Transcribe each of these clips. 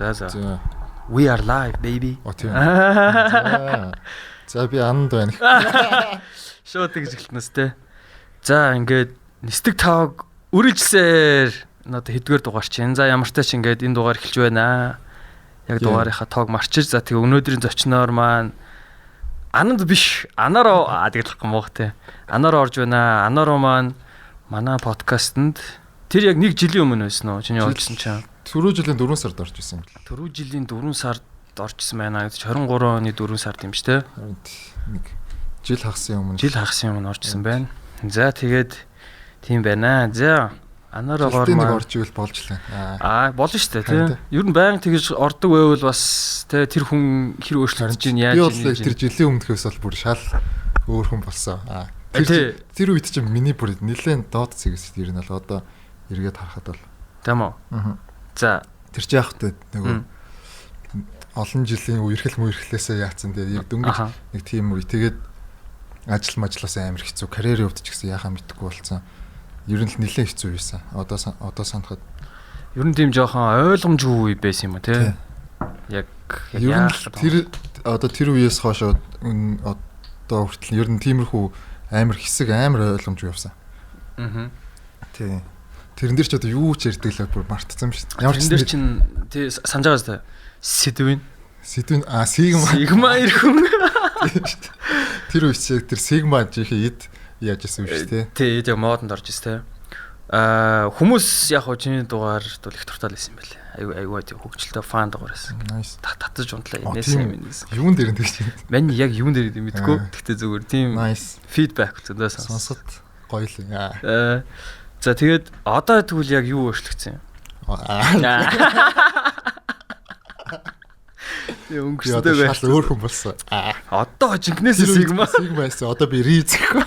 За за. We are live, baby. О, тийм. За. За, би Ананд байна. Шууд тэгж эхэлнэ сте. За, ингээд нисдэг тавг үргэлжлсээр одоо хэдгээр дугаар чинь. За, ямар ч тач ингээд энэ дугаар эхэлж байна. Яг дугаарынхаа тоог марчиж, за, тэгээ өнөөдрийн зочноор маань Ананд биш, Анаро тэгэлэх юм уу те. Анаро орж байна. Анаро маань манай подкастэнд тэр яг нэг жилийн өмнө байсан уу? Чиний оржсэн чинь. Түрүү жилийн 4 сард орж исэн юм бэл. Түрүү жилийн 4 сард оржсэн байна. 23 оны 4 сард юм шүү те. Нэг жил хагасын өмнө. Жил хагасын өмнө оржсэн байна. За, тэгээд тийм байна. За, Анарогоор маань орж ивэл болж лээ. Аа, болно шүү дээ, тий. Ер нь байнга тэгж ордог байвал бас тий, тэр хүн хэр өөрчлөгдөж чинь яаж юм. Би бол тэр жилийн өмнөхөөс бол бүр шал өөр хүн болсон. Аа. Тэр үед чинь миний бүр нэлээд доод цэгээс ер нь бол одоо эргээд харахад бол. Тийм үү? Аа. За. Тэр чи яах вэ? Нөгөө олон жилийн үерхэл мүерхлээсээ яатсан тий. Яг дөнгөж нэг тийм үе. Тэгээд ажил мажлаас амар хэцүү. Карьерийн хувьд ч гэсэн яхаа мэдэхгүй болсон. Ер нь л нэлээд хэцүү байсан. Одоо санахад ер нь тийм жоохон ойлгомжгүй үе байсан юм уу те? Яг ер нь тэр одоо тэр үеэс хойш одоо хүртэл ер нь тиймэрхүү амар хэсэг амар ойлгомжгүй явсан. Аа. Тий. Тэрэн дээр ч одоо юу ч ярьдаг л бүр мартсан шүү дээ. Ямар ч дээр чинь тий, санаж байгаа зү. Сэдвэн. Сэдвэн, а, сигма. Сигма ирхэн. Тэр үе чи тэр сигма жихээ эд яаж исэн юм шүү дээ. Тий, яг модонд орж ирсэн те. Аа, хүмүүс яг хоо чиний дугаар бол их дуртай л байсан юм байна. Айгу айгу тийм хөгжилтэй фан дугаар байсан. Татаж унтлаа энэс юм энэс. Юун дээр нь тэгж байна. Мань яг юун дээр юм мэдэхгүй. Гэхдээ зүгээр тийм фидбек зөндөө сонсоод гоё л юм. Аа. За, тэгээд одоо тэгвэл яг юу өөрчлөгдсөн юм? Тэгээ өнгөрсдөг байх. Шал өөр хүн болсон. Одоо жинкнээс сигма. Сигма байсан. Одоо би Риз гэхгүй.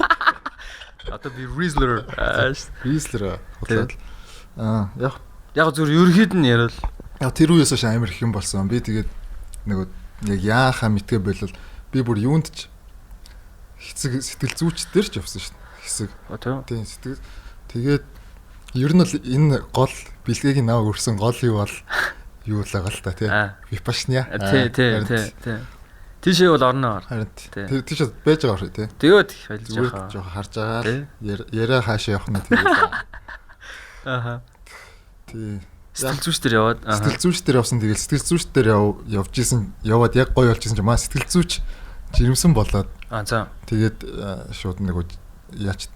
Одоо би Rizzler. Rizzler худлаад. Аа, яг зүгээр ерөөхдөө нь яриад. Яг тэр үеэс хойш амар их юм болсон. Би тэгээд нөгөө яг яахаа мэдгээ болол би бүр юунд ч хэцэг сэтгэл зүйч дээр ч явсан шүү дээ. Хэсэг. Тийм, сэтгэл. Тэгээд ер нь бол энэ гол бэлгээг наваг өрсөн гол юу бол юу л байгаа л та тий. Випашня. Тий, тий, тий, тий. Тийшээ бол орно. Харин тэр тийш байж байгаа шүү тий. Тэгээд байлж байгаа. Жоохон харж байгаа л яриа хаашаа явах нь тэгээд. Аха. Тий. Сэтгэл зүйч дээр яваад. Сэтгэл зүйч дээр явсан. Тэгээд сэтгэл зүйч дээр явж исэн, яваад яг гоё болж исэн чинь маа сэтгэл зүйч жирэмсэн болоод. Аа, за. Тэгээд шууд нэг яач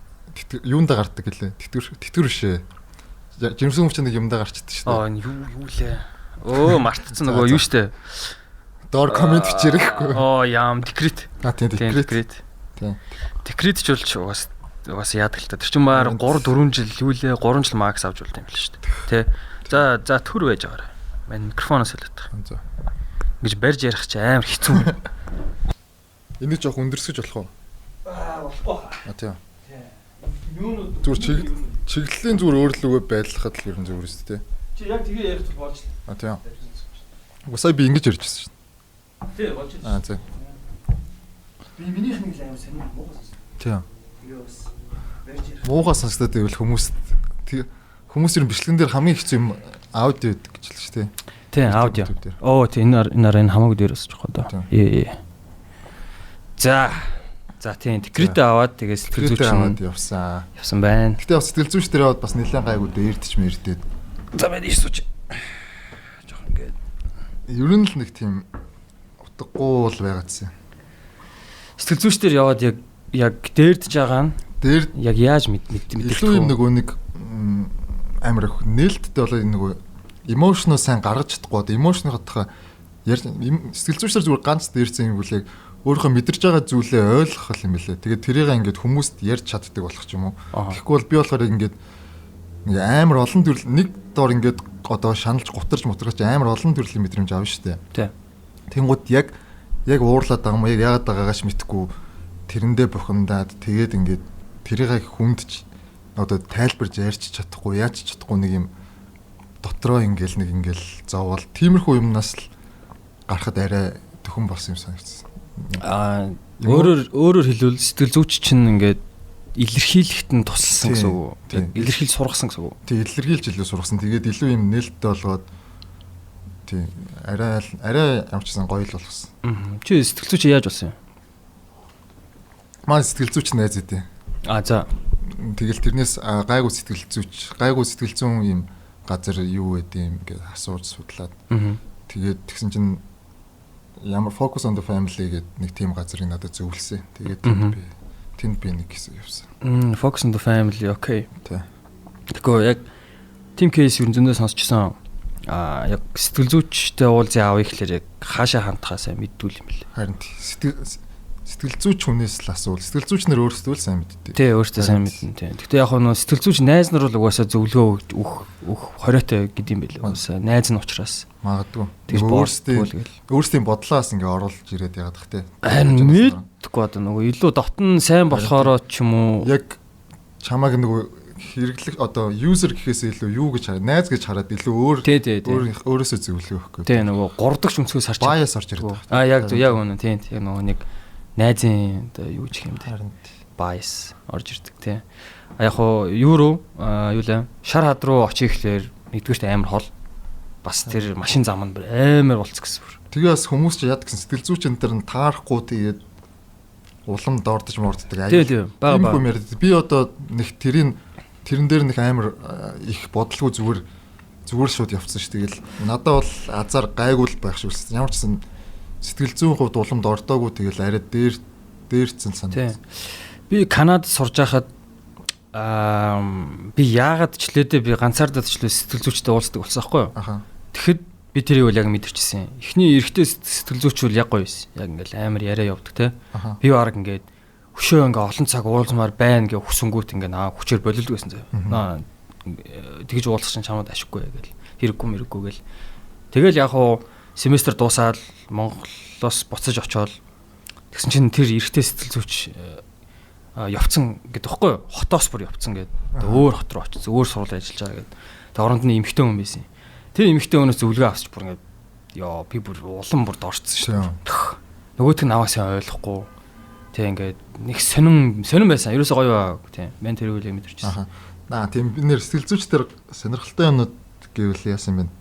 юундаа гардаг гэлээ. Тэтгэвэр бишээ. Жирэмсэн хүн чинь нэг юмдаа гарчдаг шүү дээ. Аа, энэ юу лээ. Өө, мартцсан нөгөө юу штэ. Доор комент бичээрэхгүй. Оо, яам декрет. А, тийм, декрет. Тийм. Декрет ч болж угаас яадаг л та. Тэр чинь маар 3 4 жил юу лээ 3 жил макс авч болд юм л шүү дээ. Тэ. За, за төр байж байгаарай. Мань микрофоноос хэлээд байгаа. За. Ингэж барьж ярих чи амар хэцүү. Энийг жоох өндөрсгөж болох уу? Аа, болохгүй. А, тийм. Зүгээр чиглэлийн зүгээр өөрлөгөө байлгахад л ер нь зүгээр үст тээ. Чи яг тэгээ ярих тул болж л. А, тийм. Угсаа би ингэж ярьж байсан шүү дээ. Тий, болж байна. Аа, за. Би минийх нэг л амар сонир муухай сонссон. Тийм. Тэгээ бас барьж ярих. Муухай сонсдод байвал хүмүүс ер нь бичлэгэн дээр хамгийн хэцүү юм аудио гэж хэлж шүү дээ. Тий, аудио. Оо, тий, энэ энэ хамаагүй дээр өсчих гоо доо. Ээ. За. За, тийм, декретээ аваад тэгээ сэтгэл зүйч аваад явсан. Явсан байна. Гэтэ бас сэтгэл зүйч дээр яваад бас нэлээд гайгүй дээрдч мэрдээд. За, мэн ийш сууч. Жохон ингээд. Ер нь л нэг тийм утгагүй л байгаадсэн. Сэтгэл зүйч дээр яваад яг дээрдж байгаа нь дээр яг яаж мэддэг илүү юм нөгөө нэг амар их нээлттэй болоо нөгөө эмошноо сайн гаргаж чадахгүй. Эмошныхоо сэтгэл зүйчдэр зүгээр ганц дээрсэн юм бол яг өөрийнхөө мэдэрч байгаа зүйлээ ойлгох юм билээ. Тэгээд тэрийг ингээд хүмүүст ярьж чаддаг болох ч юм уу. Тэгэхгүй бол би болохоор ингээд нэг амар олон төрөл нэг дор ингээд одоо шаналж гутарч мутарч амар олон төрлийн мэдрэмж авна шүү дээ. Тэнгууд яг уурлаад байгаа юм уу, яг яагаад байгаагаач мэдэхгүй тэрэндээ бухимдаад тэгээд ингээд тэрийг хүндч одоо тайлбарж ярьж чадахгүй, яаж чадахгүй нэг юм дотроо ингээл нэг ингээл зовоол тиймэрхүү юмнаас л гарахад арай төхөн болсон юм санагдсан. Аа, өөрөөр хэлбэл сэтгэл зүйч чинь ингээд илэрхийлэхэд нь тусалсан гэсэн үг үү? Илэрхийлж сургасан гэсэн үг үү? Тий, илэрхийлж илүү сургасан. Тэгээд илүү юм нээлттэй болгоод Тийм арай арай ямар ч гэсэн гоё л болгосон. Чи сэтгэл зүйч яаж болсон юм? Манай сэтгэл зүйч найз эдээ. А за. Тэгэл тэрнээс гайгүй сэтгэл зүйч, гайгүй сэтгэл зүйн юм газар юу байд юм гэж асууж судлаад. Тэгээд тэгсэн чинь ямар Focus on the Family гэдэг нэг тийм газрыг надад зөвлөсөн. Тэгээд тэнд би нэг хэсэг явсан. Focus on the Family, okay. Тий. Тэгэхгүй яг тийм case ер нь зөндөө сонсчихсон. Аа, яг сэтгэл зүйчтэй уулзъя авъя гэхлээр яг хаашаа хандхаа сайн мэддгүй юм билээ. Харин сэтгэл зүйч хүнээс л асуул. Сэтгэл зүйч нар өөрсдөө л сайн мэддэг. Тий, өөрсдөө сайн мэднэ. Тий. Гэхдээ яг нөө сэтгэл зүйч найз нар бол угаасаа зөвлөгөө өгөх хориотой гэдэг юм билээ. Угаасаа найз нь учраас. Магадгүй. Өөрсдийн бодлоос ингээ оруулж ирээд яагаад те. Харин мэдгүй одоо нөгөө илүү дотн сайн болохоро ч юм уу. Яг чамааг нөгөө хэрэглэх одоо user гэхээс илүү юу гэж хараад, найз гэж хараад илүү өөр өөрөөсөө зөвлөгөө өгөхгүй. Тий, нөгөө гурав дахь өнцгөөс харж bias орж ирээд байгаа. Аа, яг зөв, яг үнэн, тий, яг нөгөө нэг найзын одоо юу ч юм те. Bias орж ирдэг тий. А яг хуу юу руу юу лээ шар хад руу очих ихлээр нэгдүгээрт амар хол, бас тэр машин зам нь бүр амар болцсон гэсэн бүр. Тэгээ бас хүмүүс ч яад гэсэн сэтгэл зүйч энэ төр нь таарахгүй, тэгээд улам дордож морддог. Тий, тий. Бага бага. Би одоо нэг тэрийн тэрэн дээр нэг амар их бодлого зүгээр зүгээр шууд явцсан ш. Тэгэл надад бол азар гайгүй л байх шиг байсан. Ямар ч гэсэн сэтгэл зүйн хувьд улам дордоогүй, тэгэл арай дээр дээрцэн санагдсан. Би Канад сурж байхад би яагаад ч лээдээ би ганцаардаад ч лээ сэтгэл зүйчтэй уулздаг болсон байхгүй юу? Тэгэхэд би тэрийг бол яг мэдэрчсэн. Эхний эрэгтэй сэтгэл зүйч бол яг гоё байсан. Яг ингээл амар яриа явдаг те. Би баг ингээд хөшөө ингээ олон цаг уулзмаар байна гэж хүсэнгүүт ингээ наа хүчээр болилдог байсан заяа. Наа тэгж уулзах чинь чамд ашиггүй гэл, хэрэггүй мэрэггүй гэл. Тэгэл яг хуу семестр дуусаад Монголоос буцаж очиод тэгсэн чинь тэр эрэгтэй сэтгэл зүйч явцсан гэдэг баггүй юу? Хотоос бүр явцсан гэдэг. Өөр хот руу очсон, өөр сургууль ажиллаж байгаа гэдэг. Тэгээ оронд нь эмэгтэй хүн байсан. Тэр эмэгтэй хүнээс зөвлөгөө авсч бүр ингээд ёо би бүр улам бүр дорцсон шүү дээ. Нөгөөх нь аваа сайн ойлгохгүй. Тэг ингээд нэг сонин сонин байсан. Ерөөсөө гоё баа. Тийм. Мен тэр үеийг мэдэрчсэн. Аа, тийм, би нэр сэтгэл зүйч дээр сонирхолтой юмнууд гэвэл яасан бэ?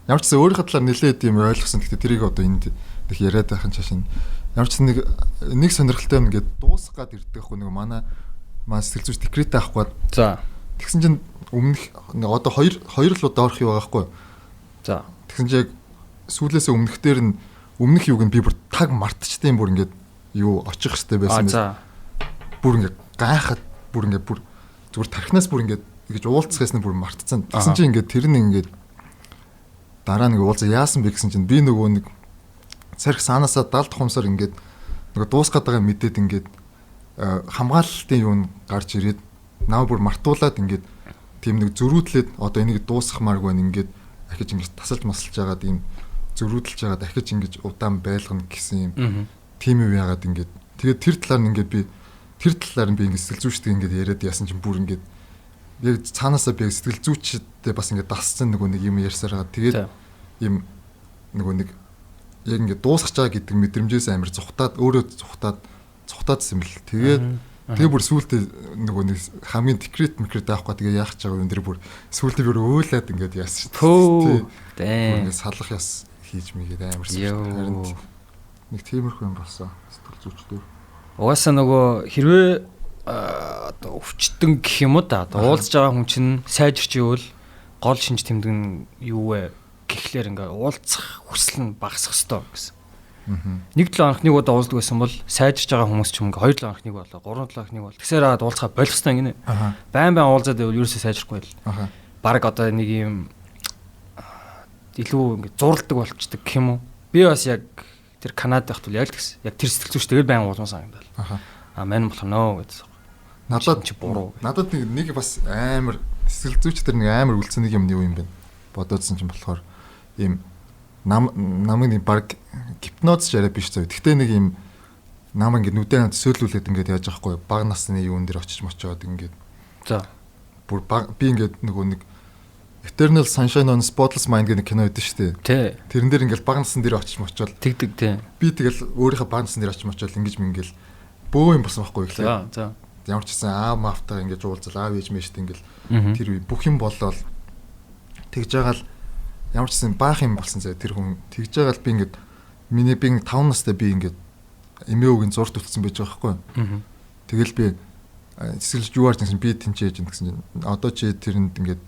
Ямар ч гэсэн өөрийнхөө талаар нэлээд юм ойлгосон. Гэхдээ тэрийг одоо энд их яриад байх нь чашин. Ямар ч нэг нэг сонирхолтой юм ингээд дуусах гад ирдэг хгүй нэг манай маа сэтгэл зүйч декрет авах гээд. За. Тэгсэн чинь өмнөх одоо хоёр хоёр л удаа орох юу байгаа хгүй. За. Тэгсэн чинь яг сүүлээсээ өмнөх дээр нь өмнөх юуг нь би бүр таг мартчихдээ бүр ингээд юу очих хэрэгтэй байсан. За. Бүр ингээд гайхаад бүр ингээд бүр зүгээр тархинаас бүр ингээд ингэж уулзах гэснээр бүр мартцсан. Тэгсэн чинь ингээд тэр нь ингээд дараа нэг уулзаа яасан бэ гэсэн чинь би нөгөө нэг царх саанаасаа далд хумсаар ингээд нөгөө дуусгаад байгаа мэдээд ингээд хамгаалалтын юу нь гарч ирээд наа бүр мартуулаад ингээд тийм нэг зөрүүдлээд одоо энийг дуусгахмааргүй байна, ингээд ахиж ингэж тасалж масалж жагаад ийм зөрүүдэлж жагаад ахиж ингэж удаан байлгана гэсэн юм тийм юм яагаад ингээд тэгээд тэр талаар нь ингээд би тэр талаар нь би ингээд сэтгэл зүйчтэй ингээд яриад яасан чинь бүр ингээд яг цаанаасаа би сэтгэл зүйчтэй бас ингээд дасцсан нөгөө нэг юм ярьсаар байгаа. Тэгээд юм нөгөө нэг яг ингээд дуусгаж байгаа гэдэг мэдрэмжээс амар зүхтаад өөрөө зүхтаад цухтаадсан юм бэл. Тэгээд тэгээ бүр сүултээ нөгөө нэг хамгийн декрет микрет авахгүй тэгээ яах гэж байгаа юм дэр бүр сүултээ бүр өөлээд ингээд яасан шүү дээ. Ингээд салах яс хийж мэйгээд амар сүлтэй. Нэг тиймэрхүү юм болсон сэтгэл зүйчдэр. Угаасаа нөгөө хэрвээ одоо өвчтөн гэх юм уу да, одоо уулзж байгаа хүн чинь сайжирч ивэл гол шинж тэмдэг нь юу вэ гэхлээр ингээ уулзах хүсэл нь багасах ёстой гэсэн. Нэг 7 хоног нэг удаа уулздаг байсан бол сайжирч байгаа хүмүүс ч юм ингээ 2 7 хоног нэг болоо, 3 7 хоног нэг бол. Тэгсээр аваад уулзахаа болох ёстой ингэнэ. Байн байн уулзаад байвал ерөөсөө сайжрахгүй л. Бараг одоо нэг юм илүү ингээ зурладаг болчдөг гэх юм уу. Би бас яг тэр Канад байхад бол яг л тэгсэн. Яг тэр сэтгэл зүйч тэгэл байн уулзсан санагдал. Аа, мань болохоор нөө гэсэн. Надад чи буруу. Надад нэг бас амар сэтгэл зүйч тэр нэг амар үлдсэн нэг юм юу юм бэ? Бодоодсэн чинь болохоор ийм нам намыг нэг баг гипноз ч яриа биш зөө. Гэхдээ нэг ийм нам ингээд нүдээ над сөөлүүлээд ингээд яаж байгаа хгүй баг насны юун дээр очиж мочоод ингээд. За. Бүр би ингээд нөгөө нэг Eternal Sunshine on Spotless Mind гэдэг кино өгдөн шүү дээ. Тий. Тэрэн дээр ингээд баг насан дээр очиж мочоод тэгдэг тий. Би тэгэл өөрийнхөө баг насан дээр очиж мочоод ингэж мингээл бөө юм болсон байхгүй юу. За за. Ямар ч гэсэн аав маавтайгаа ингэж уулзал аав ээж мэжтэй ингээл тэр үе бүх юм болоод тэгж байгаа л Ямар ч гэсэн баах юм болсон заяа тэр хүн тэгж байгаа л би ингээд миний би 5 настай би ингээд эмээ өвгийн зурт үлдсэн байж байгаа байхгүй. Тэгэл би сэтгэлж юу арч гэсэн би тэнцээж гэсэн чинь одоо чи тэрэнд ингээд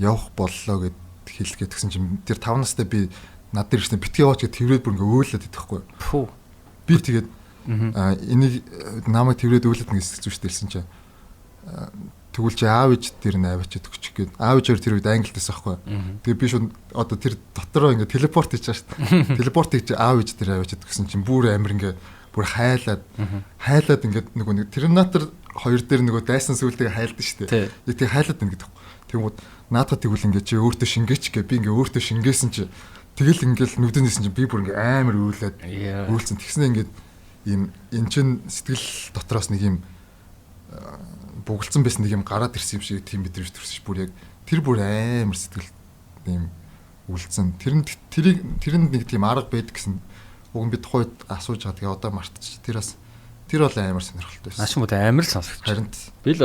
явах боллоо гэд хэлэх гэсэн чинь тэр 5 настай би над дээр ирсэн битгий яваач гэд тэрвэд бүр ингээд өөлөд идэхгүй. Би тэгээд энийг намайг тэрвэд өөлөд ингээд сэтгэл зүйчтэй хэлсэн чинь тэгвэл чи аав ээж дээр нь аваачаад өгчих гээд аав ээж тэр үед англид байсан байхгүй. Тэгээ би шууд одоо тэр дотороо ингээд телепорт хийж байгаа шүү дээ. Телепорт хийж аав ээж дээр аваачаад өгсөн чинь бүр амир ингээд бүр хайлаад хайлаад ингээд нөгөө нэг Терминатор 2 дээр нөгөө дайсан сүлдээ хайлдаг шүү дээ. Яг тэг хайлаад ингээд тэгмүүд наадах тэгвэл ингээд чи өөртөө шингээч гэ би ингээд өөртөө шингээсэн чи тэгэл ингээд нүдэн нисэн чи би бүр ингээд амар уйлаад уйлсан. Тэгснэ ингээд ийм эн чин сэтгэл дотроос нэг юм бугалцсан байсан нэг юм гараад ирсэн юм шиг тийм мэдрэмж төрсөн ш. Бүр яг тэр бүр амар сэтгэл ийм үлдсэн. Тэрэнд тэрийг тэрэнд нэг тийм арга байдаг гэсэн уг нь би тухайд асууж байгаа. Тэгээ одоо мартчих. Тэр бас тэр бол амар сонирхолтой байсан. Нааш юм уу амар л сонсогдож. Харин би л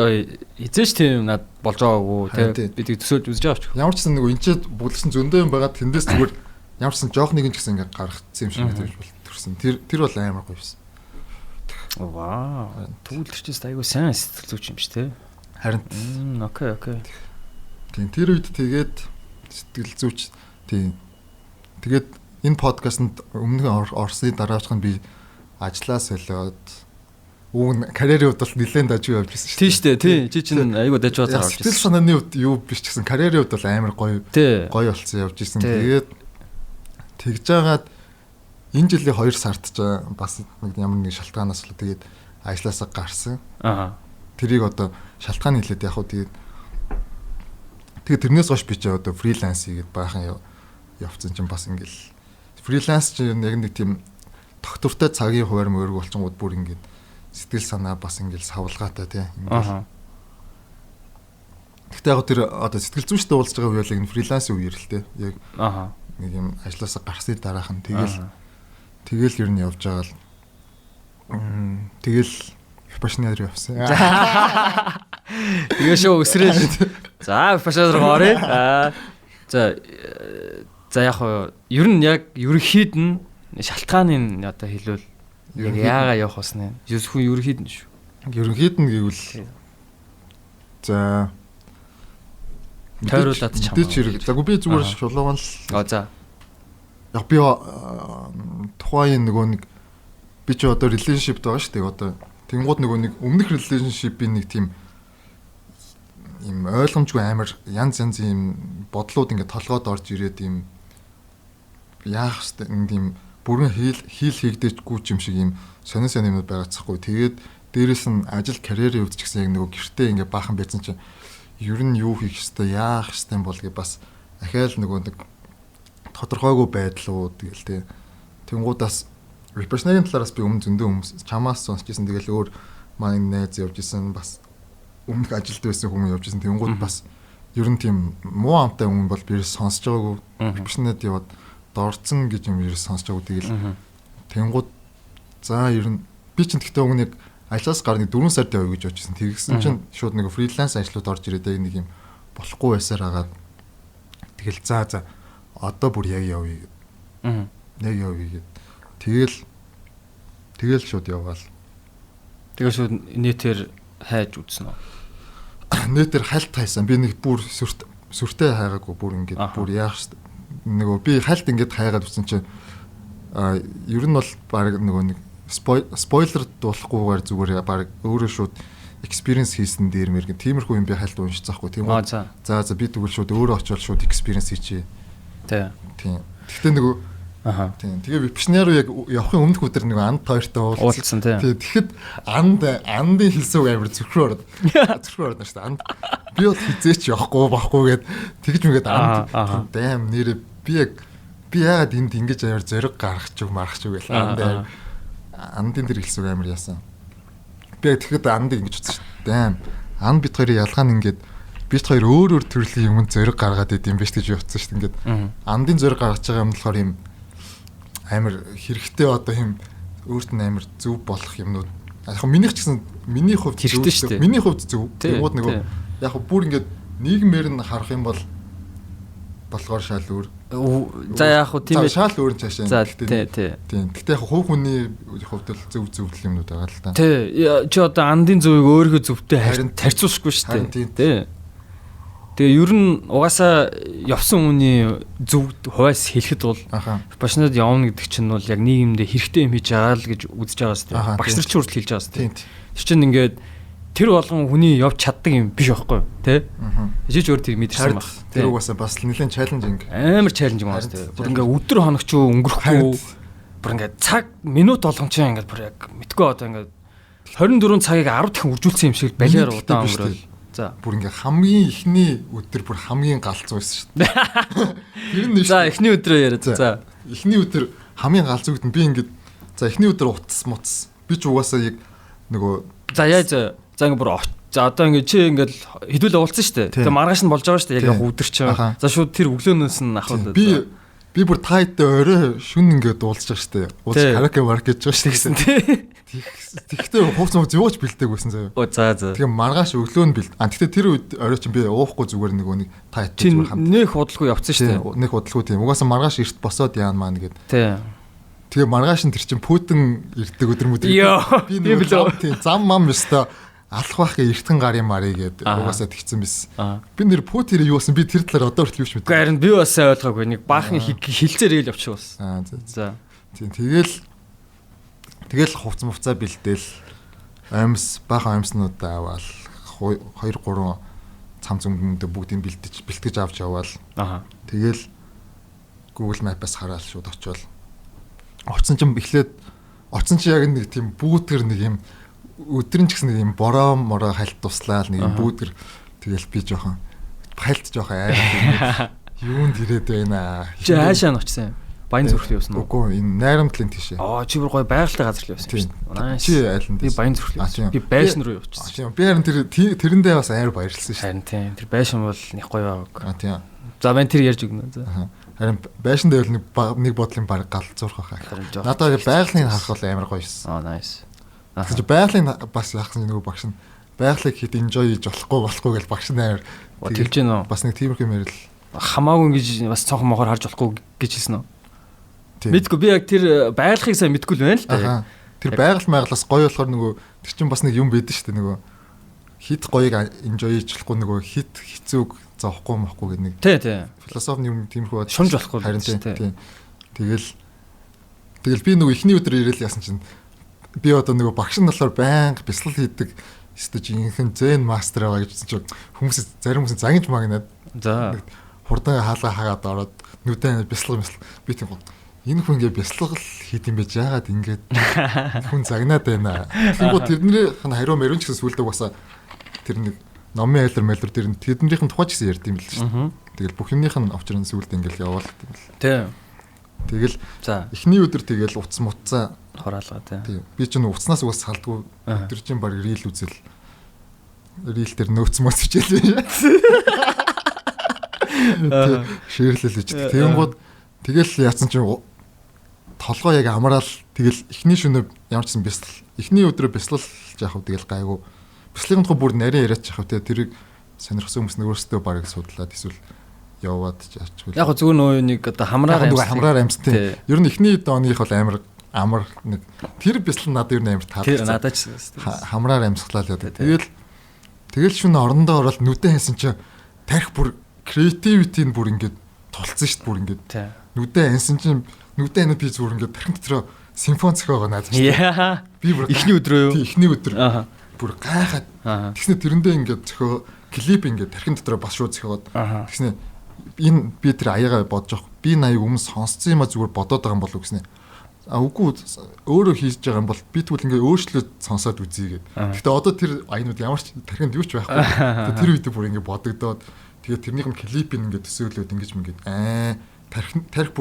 эзээч тийм над болж байгаагүй тий. Би тэг төсөөлж үзэж байгаа ч. Ямар ч сан нөгөө энэ ч бүглсэн зөндөө юм байгаа. Тэндээс зүгээр ямар ч сан жоох нэг юм ч гэсэн ингээ гаргацсан юм шиг мэдрэмж бол төрсөн. Тэр бол амар гоё байсан. Вау. Тэгвэл тэр чинь айгүй сайн сэтгэл зүйч юм шиг тий. Харин окей. Тийм тэр үед тэгээд сэтгэл зүйч тийм тэгээд энэ подкастэнд өмнө орсны дараачих нь би ажлаа солиод үүн карьерийн хувьд бол нэлээд дажгүй явж байсан шүү дээ. Тийм шүү дээ. Тийм. Чи чинь айгүй дажгүй цаар орж ирсэн. Сэтгэл санааны хувьд юу биш ч гэсэн карьерийн хувьд бол амар гоё гоё болсон явж ирсэн. Тэгээд тэгж жагаад энэ жилийн 2 сард ч бас нэг ямар нэг шалтгаанаас л тэгээд ажлаасаа гарсан. Аа. Тэрийг одоо шалтгаан хэлээд яг хуу тэгээд тэрнээс хойш би ч одоо фриланс хийгээд баахан явцсан чинь бас ингээл фриланс чинь яг нэг тийм тогтвортой цагийн хуваар мөрөг болчингууд бүр ингээд сэтгэл санаа бас ингээл савлгаатай тий. Ингээл. Гэхдээ яг тэр одоо сэтгэл зүйчтэй уулзж байгаа үе бол яг фрилансын үеэр л тий. Яг аа нэг юм ажлаасаа гарсны дараах нь тэгэл ер нь явж байгаа л тэгэл Випашнаар явсан. Тэгээ шөө өсрөөл. За Випашнаар руу оръё. Аа за за яг хоо ер нь яг ерөнхийд нь шалтгааны одоо хэлвэл яг яагаа явах басна. Зөвхөн ерөнхийд нь шүү. Ерөнхийд нь гэвэл за тойруулаад ч хамаагүй. За би зүгээр шулууган л. А за. Яг би тухайн нөгөө нэг би ч одоо relationship байгаа шүү дээ. Одоо тэнгууд нөгөө нэг өмнөх relationship-ийн нэг тийм ийм ойлгомжгүй амар янз янз ийм бодлууд ингээд толгойд орж ирээд ийм яах хэвтэй нэг тийм бүрэн хийл хийгдээчгүй юм шиг ийм сонин сонин юмнууд байгаацхгүй. Тэгээд дээрэс нь ажил карьерийн хувьд ч гэсэн яг нөгөө гэртээ ингээд баахан байсан чинь ер нь юу хийх хэвтэй яах хэвтэй бол гэ бас ахаал нөгөө нэг тодорхойгүй байдлууд тэгэл тий. Тэнгуудаас Випашнагийн талаараас би өмнө зөндөө хүмүүс чамаас сонсч ирсэн. Тэгэл өөр манай найз явж исэн бас өмнөх ажилд байсан хүмүүс явж исэн. Тэнгууд бас ер нь тийм муу амтай хүн бол би ерөөс сонсож байгаагүй. Випашнад яваад дорцсон гэж юм ерөөс сонсож байгаагүй. Тэгэл тэнгууд за ер нь би чинь тэгтээ уг нэг ажлаас гар нэг 4 сард явъя гэж бодож исэн. Тэгсэн чинь шууд нэг фриланс ажлууд орж ирээд яг нэг юм болохгүй байсаар хагаад тэгэл за одоо бүр яг явъя гэд. Яг явъя гэд. Тэгэл шууд явгаал. Тэгэл шууд нэтээр хайж үзсэн үү? Нэтээр хальт хайсан. Би нэг бүр сүртэй хайгаагүй бүр ингээд бүр яах нөгөө би хальт ингээд хайгаад үзсэн чинь ер нь бол баг нөгөө нэг спойлер дуулахгүйгээр зүгээр баг өөрөө шууд experience хийсэн дээр мэр гэн тиймэрхүү юм би хальт уншиж заахгүй тийм үү. За би тэгвэл шууд өөрөө очиод шууд experience хийчихье. Тийм. Гэхдээ нөгөө аха. Тийм. Тэгээ Випшнаар яг явахын өмнөх өдөр нөгөө анд хоёртой уулзсан тийм. Тийм. Тэгэхэд андын хэлсэн үг амар зүрхрүү ороод. Зүрхрүү ороод шүү дээ. Анд би бол хизээч явахгүй бахгүй гэд тэгж мэгээд анд дайм нэрээ би яг би яагаад энд ингэж амар зориг гаргачих маргачих гэл анд амар андын тэр хэлсэн үг амар яасан. Би яг тэгэхэд андыг ингэж утсан шүү дээ. Дайм анд бит хоёрын ялгаа нь ингээд бид хоёр өөр өөр төрлийн юмд зориг гаргаад идэм биш гэж явцсан шүү дээ. Ингээд андын зориг гаргаж байгаа юм болохоор юм амар хэрэгтэй одоо юм өөрт нь амар зөв болох юмнууд. Яг минийх ч гэсэн миний хувьд зөв шүү дээ. Миний хувьд зөв. Тэгмүүд нөгөө яг бүр ингээд нийгмээр нь харах юм бол болохоор шал өөр. За яг хуу тийм ээ. Шаал өөр нь цаашаа. За тий тий. Тийм. Гэтэ яг хувь хүний хувьд л зөв зөв юмнууд байгаа л да. Тий. Чи одоо андын зөвийг өөрийнхөө зөвтэй харьцуулшгүй шүү дээ. Тий. Тэгээ ер нь угаасаа явсан хүний зөв хувьас хэлэхэд бол багш нарт явна гэдэг чинь бол яг нийгэмдээ хэрэгтэй юм хийж байгаа л гэж үзэж байгаа шүү дээ. Багш нар ч хүртэл хэлж байгаа шүү дээ. Тэр чинь ингээд тэр болгон хүний явж чаддаг юм биш байхгүй тий? Жиж өөр тэр мэдэрсэн баг. Тэр угаасаа бас нэлээд challenging. Амар challenging байна тий. Бүр ингээд өдөр хоног ч өнгөрөхгүй. Бүр ингээд цаг минут болгон чинь ингээд бүр яг мэдгүй одоо ингээд 24 цагийг 10 дахин үржүүлсэн юм шиг балиар удаан өнгөрөөл. За бүр ингээ хамгийн эхний өдөр бүр хамгийн галзуу байсан шүү дээ. Тэр нь За эхний өдрөө яриа. За эхний өдөр хамгийн галзуу гэдэг нь би ингээд за эхний өдөр утас муцас би ч угаасаа яг нөгөө за яаж за ингээ бүр за одоо ингээ чи ингээд хэдүүл уулзсан шүү дээ. Тэгээ маргааш нь болж байгаа шүү дээ. Яг өдөр чинь. За шууд тэр өглөөнөөс нь ахвал би бүр тайттай орой шүн ингээд уулзж байгаа шүү дээ. Уулз караоке бар гэж байгаа шүү дээ. Тий. Тэгвэл хувц мууц юуч бэлдээг байсан заяа. Оо за за. Тэгээ маргааш өглөө нь бэлд. А тэгтээ тэр үед орой чинь би уухгүй зүгээр нөгөө нэг тайттай зүгээр хамт. Нэх удалгүй явцсан шүү дээ. Нэх удалгүй тийм. Угаасаа маргааш эрт босоод яана маань гэд. Тий. Тэгээ маргааш нь тэр чинь Путин ирдэг өдөр мөдөр. Би нөгөө тийм зам мам ёстой алах байх гэ эртхэн гарын марыг гээд угаасаа тэгсэн биз. Би нэр Путин юу болсон би тэр талаар одоо хүртэл юу ч мэдээгүй. Харин би бас сайн ойлгоогүй. Нэг баахан хилцээр гээл явчих бас. Аа за. Тийм тэгэл хувц мувцаа бэлдээл амьс баахан амьснуудаа аваал 2 3 цам зөмгөндөө бүгдийг бэлтгэж авч яваал. Аа. Тэгэл Google Map-аас хараал шууд очивол. Очсон чинь эхлээд очсон чинь яг нэг тийм бүүтгэр нэг юм өдөр нь ч гэсэн нэг юм бороо мороо хальт туслаал нэг юм бүүтгэр тэгэл би жоохон хальт жоохон айр юунд ирээд байна. Чи хаашаа н очсон юм? Баян зүрхлээ явсан уу? Үгүй энэ Найрамдлын тийшээ. Аа чи бүр гоё байгальтай газар л явсан юм шүү дээ. Чи айланд. Би Баян зүрхлээ явсан. Би байшин руу явчихсан. Би харин тэрэндээ бас амар баярлсан шүү дээ. Харин тийм. Тэр байшин бол нэг гоё баг. Аа тийм. За мэн тэр ярьж өгнө. За. Харин байшин дээр нэг бодлын баг галзуурх байх. Надад байгалийн харах бол амар гоё шсэн. Аа nice. Тэгсэн чи байгалийн бас яхсан нөгөө багш нь байгалыг хэд enjoy хийж болохгүй гэж багш нь амар тэгж гин үү. Бас нэг тиймэрхүү юм ярил. Хамаагүй ингэж бас цонхон мохор харж болохгүй гэж хэлсэн үү? Мэдгүй би яг тэр байгалыг сайн мэдгүй л байна л да. Тэр байгаль майгалаас гоё болохоор нөгөө тэр чинь бас нэг юм байдэн шүү дээ нөгөө хит гоёг enjoy хийж болохгүй нөгөө хит хэцүүг зовхгүй мохгүй гэдэг нэг. Тий, тий. Философи юм тиймэрхүү бод. Шунж болохгүй. Харин тий. Тэгэл би нөгөө эхний өдөр ирээл яасан чинь би одоо нөгөө багш нь болохоор байнга бяцлал хийдэг өстө жинхэнэ зен мастер байгаа гэж хэлсэн чинь хүмүүс зарим хүмүүс загинж магнаад. За. Хурдан хаалга хаагаад ороод нүдэн бяцлал би тийм энэ хүн ингээ бяцлал хийд юм бэ яагаад ингээд хүн загнаад байна. Тэгэнгүүт тэрнийх нь хариу мариун ч гэсэн сүулдэ угаасаа тэр нэг номын айлар мэлэр тэр тэднийх нь тухай ч гэсэн ярьд юм л шүү дээ. Тэгэл бүх юмных нь учрын сүулдэ ингээл яваал юм л. Тий. Тэгэл за эхний өдөр тэгэл утас мутцаа хураалгаа тий. Би ч нөө утаснаас угаас салдгүй өдөр чинь баг рил үзэл. Рил дээр нөөц моц хичээлээ. Тий. Ширлэл гэж. Тэгэнгүүт тэгэл яатсан чинь толгой яг амраал тэгэл эхний шөнө ямар ч сан бяцлал эхний өдрөө бяцлал яах вэ тэгэл гайгүй. Бяцлалын тухай бүр нарийн яриач яах вэ те тэрийг сонирхсан хүмүүс нь өөрсдөө барыг судлаад эсвэл яваад чаачихвал. Яг зүгээр нөө нэг одоо хамраар амьс тий. Ер нь эхний дооных бол амар амар нэг тэр бяцлал надад ер нь амар таалагдсан. Тэр надад ч хамраар амьсгалаа л яадаг. Тэгэл шөнө орондоо ороод нүдэн хайсан чинь тарих бүр креативити нь бүр ингээд тулцсан шүү дээ бүр ингээд. Нүдэн хайсан чинь нүдэн ханаад би зүгээр ингээд тархин дотроо симфони зохиогоо наадсан шүү дээ. Би бүр эхний өдрөө юу? Тий, эхний өдөр. Бүр гайхаад. Тэгснэ тэрэндээ ингээд зохио клип ингээд тархин дотроо бас шууд зохиогоод. Тэгснэ энэ би тэр аягаа бодож авах. Би наяг өмнө сонсцсон юм а зүгээр бодоод байгаа юм болов гэснэ. А үгүй өөрөө хийж байгаа юм бол би тэгвэл ингээд өөрчлөөд сонсоод үзье гэд. Гэхдээ одоо тэр аянууд ямар ч тархинд юу ч байхгүй. Тэр үед бүр ингээд бодогдоод тэгээд тэрнийх нь клипийг ингээд төсөөлөөд ингэж ингээд тарих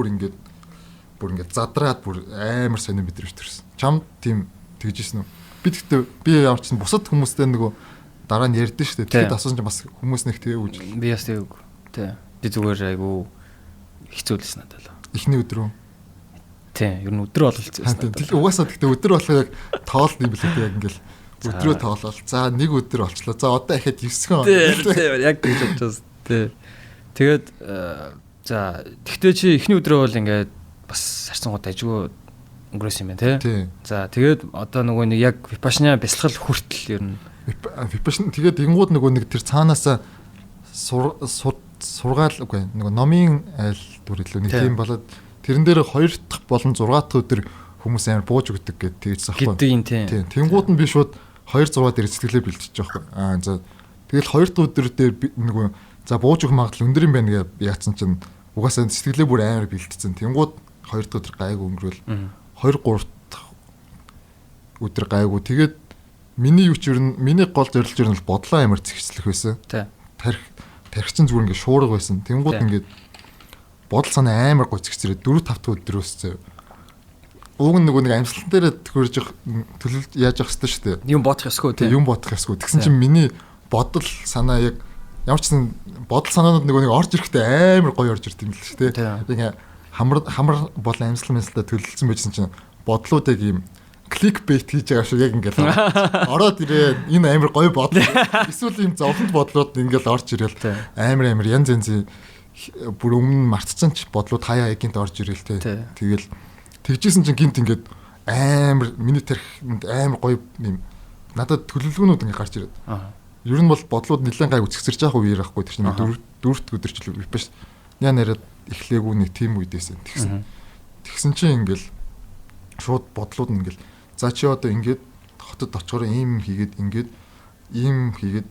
бүр ингээд задраад бүр амар сонир мэдрэмж төрсөн. Чам тийм тэгж ирсэн үү? Би тэгтээ би ямар ч бусад хүмүүстэй нөгөө дараа нь ярьдэн шүү дээ. Тэгэхэд асуусан чинь бас хүмүүс нэг тэгээ үж. Би бас тэг. Тий. Би зүгээр айгу хэцүү лсэн надад л. Эхний өдөр үү? Тий, ер нь өдөр бол хэцүү байсан. Тэг угаасаа тэгтээ өдөр болохоор яг тоол юм билээ тэг яг ингээл өдрөө тоолол. За нэг өдөр болчлоо. За одоо дахиад 9 хоног. Тий, яг тэгж бодож байна. Тий. Тэгээд За тэгтээ чи эхний өдрөө бол ингээд бас харцангууд ажгүй өнгөрөөсөн юм байна тий. За тэгээд одоо нөгөө нэг яг випашна бясалгал хүртэл ер нь випашна тэгээд ингууд нөгөө нэг тэр цаанаасаа сургаал үгүй нөгөө номын айл дүр илүү нэг тийм болоод тэрэн дээр 2 дахь болон 6 дахь өдөр хүмүүс амар бууж өгдөг гэдэг тэгжсэн аахгүй. Гэдэг юм тийм. Тэнгууд нь би шууд 2 6 дээр сэтгэлээ бэлтчихэж байгаа байхгүй. Аа за тэгэл 2 дахь өдөр дээр нөгөө за бууж өгөх магадлал өндөр юм байна гэж яатсан чинь угаасаа сэтгэлээ бүр амар бэлтцсэн. Тэнгууд 2 дахь өдөр гайгүй өнгөрөөл 2 3 дахь өдөр гайгүй. Тэгээд миний юу ч ер нь миний гол зорилго ер нь бол бодлоо амар зэгцлэх байсан. Тарих чинь зүгээр ингээд шуурга байсан. Тэнгууд ингээд бодол санаа амар гоо зэгцрээ 4 5 дахь өдрөөс зөө. Уг нь нөгөө нэг амьсгалан дээр төхөрж төлөв яаж явах хэрэгтэй шүү дээ. Юм бодох ёсгүй тийм. Юм бодох ёсгүй. Тэгсэн чинь миний бодол санаа яг ямар ч сан бодол санаанууд нөгөө нэг орж ирэхдээ амар гоё орж ирд юм л шүү дээ. Ингээ хамар бол амьсгал амьсгалаа төлөлдсөн байжсэн чинь бодлууд яг ийм кликбейт хийж байгаа шүү яг ингээл ороод ирээ энэ амар гоё бодол эсвэл ийм зовлонт бодлууд ингээл орж ирээл амар амар янз янзын бүр өмнө мартцсан ч бодлууд хаяа гинт орж ирээл те. Тэгэл тэгжсэн чинь гинт ингээд амар миний тархинд амар гоё юм надад төлөвлөгөөнүүд ингээд гарч ирээд. Ер нь бол бодлууд нэлээд гайг үсгсэрч явах үеэр байхгүй тэр чинь дөрөвт өдөрчлөө биш. Яа нараад эхлээгүй нэг тийм үедээсэн тэгсэн. Тэгсэн чинь ингээл шууд бодлууд нь ингээл за чи одоо ингээд хотод очихоор ийм хийгээд ингээд ийм хийгээд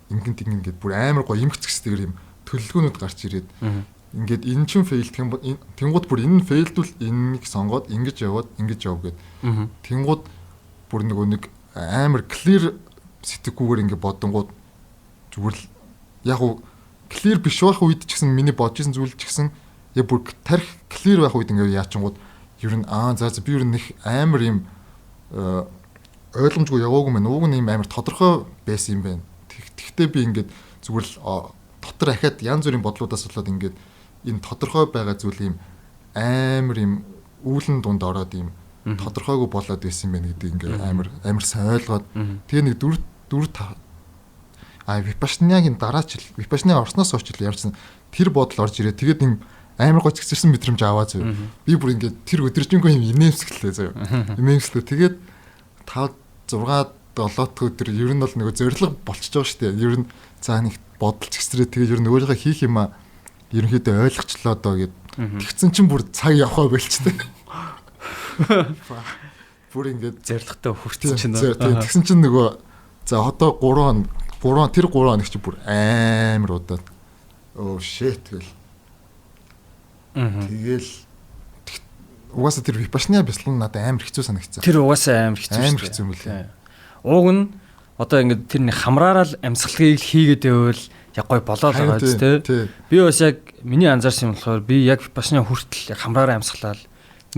ингэн тэгин ингээд бүр амар гоё эмгцгэстэйгэр юм төлөвлөгөөнүүд гарч ирээд ингээд энэ чинь фейлдэх юм тэнгууд бүр энэ фейлдвэл энэнийг сонгоод ингэж яваад ингэж яв гэд. Тэнгууд бүр нөгөө нэг амар clear сэтгэхгүйгээр ингээд бодонгууд зүгээр л яг уу clear биш байх үед ч гэсэн миний бодож исэн зүйл ч гэсэн яг бүр тарих clear байх үед ингээд яачингууд ер нь аа за би ер нь их амар юм ойлгомжгүй яваагүй мэн уг нь юм амар тодорхой байсан юм байна. Тэгтээ би ингээд зүгээр л дотор ахаад янз бүрийн бодлуудаас болоод ингээд энэ тодорхой байгаа зүйл юм амар юм үүлэн дунд ороод юм тодорхойгүй болоод байсан юм байна гэдэг ингээд амар амар сайн ойлгоод тэгээ нэг 4 4 5 випашнагийн дараа ч випашны орсноос хойш л ярьсан тэр бодол орж ирээ. Тэгээд юм амар гоо зэгцэрсэн мэдрэмж аваа зөө. Би бүр ингээд тэр өдөржингөө юм инээмсэглээ зөө. Инээмсэглээ. Тэгээд 5 6 7 дахь өдөр ер нь бол нөгөө зорилго болчихж байгаа шүү дээ. Ер нь за нэг бодол зэгцрээ тэгээд ер нь өөрийнхөө хийх юмаа ерөнхийдөө ойлгочлоо доо гэд. Тэгсэн чинь бүр цаг явахаа болчтой. Бүр ингээд зорилготой хүрсэн чинь. Тэгсэн чинь нөгөө за одоо 3 3 тэр 3 хоног чи бүр амар удаад оо shit гэл. Тэгэл угаасаа тэр випашны бяцлал надад амар хэцүү санагдсан. Тэр угаасаа амар хэцүү. Амар хэцүү юм лээ. Уг нь одоо ингээд тэр нэг хамраараа л амьсгалыг хийгээд байвал яг гой болоод байгаа биз дээ. Би бас яг миний анзаарсан юм болохоор би яг випашны хүртэл яг хамраараа амьсгалаад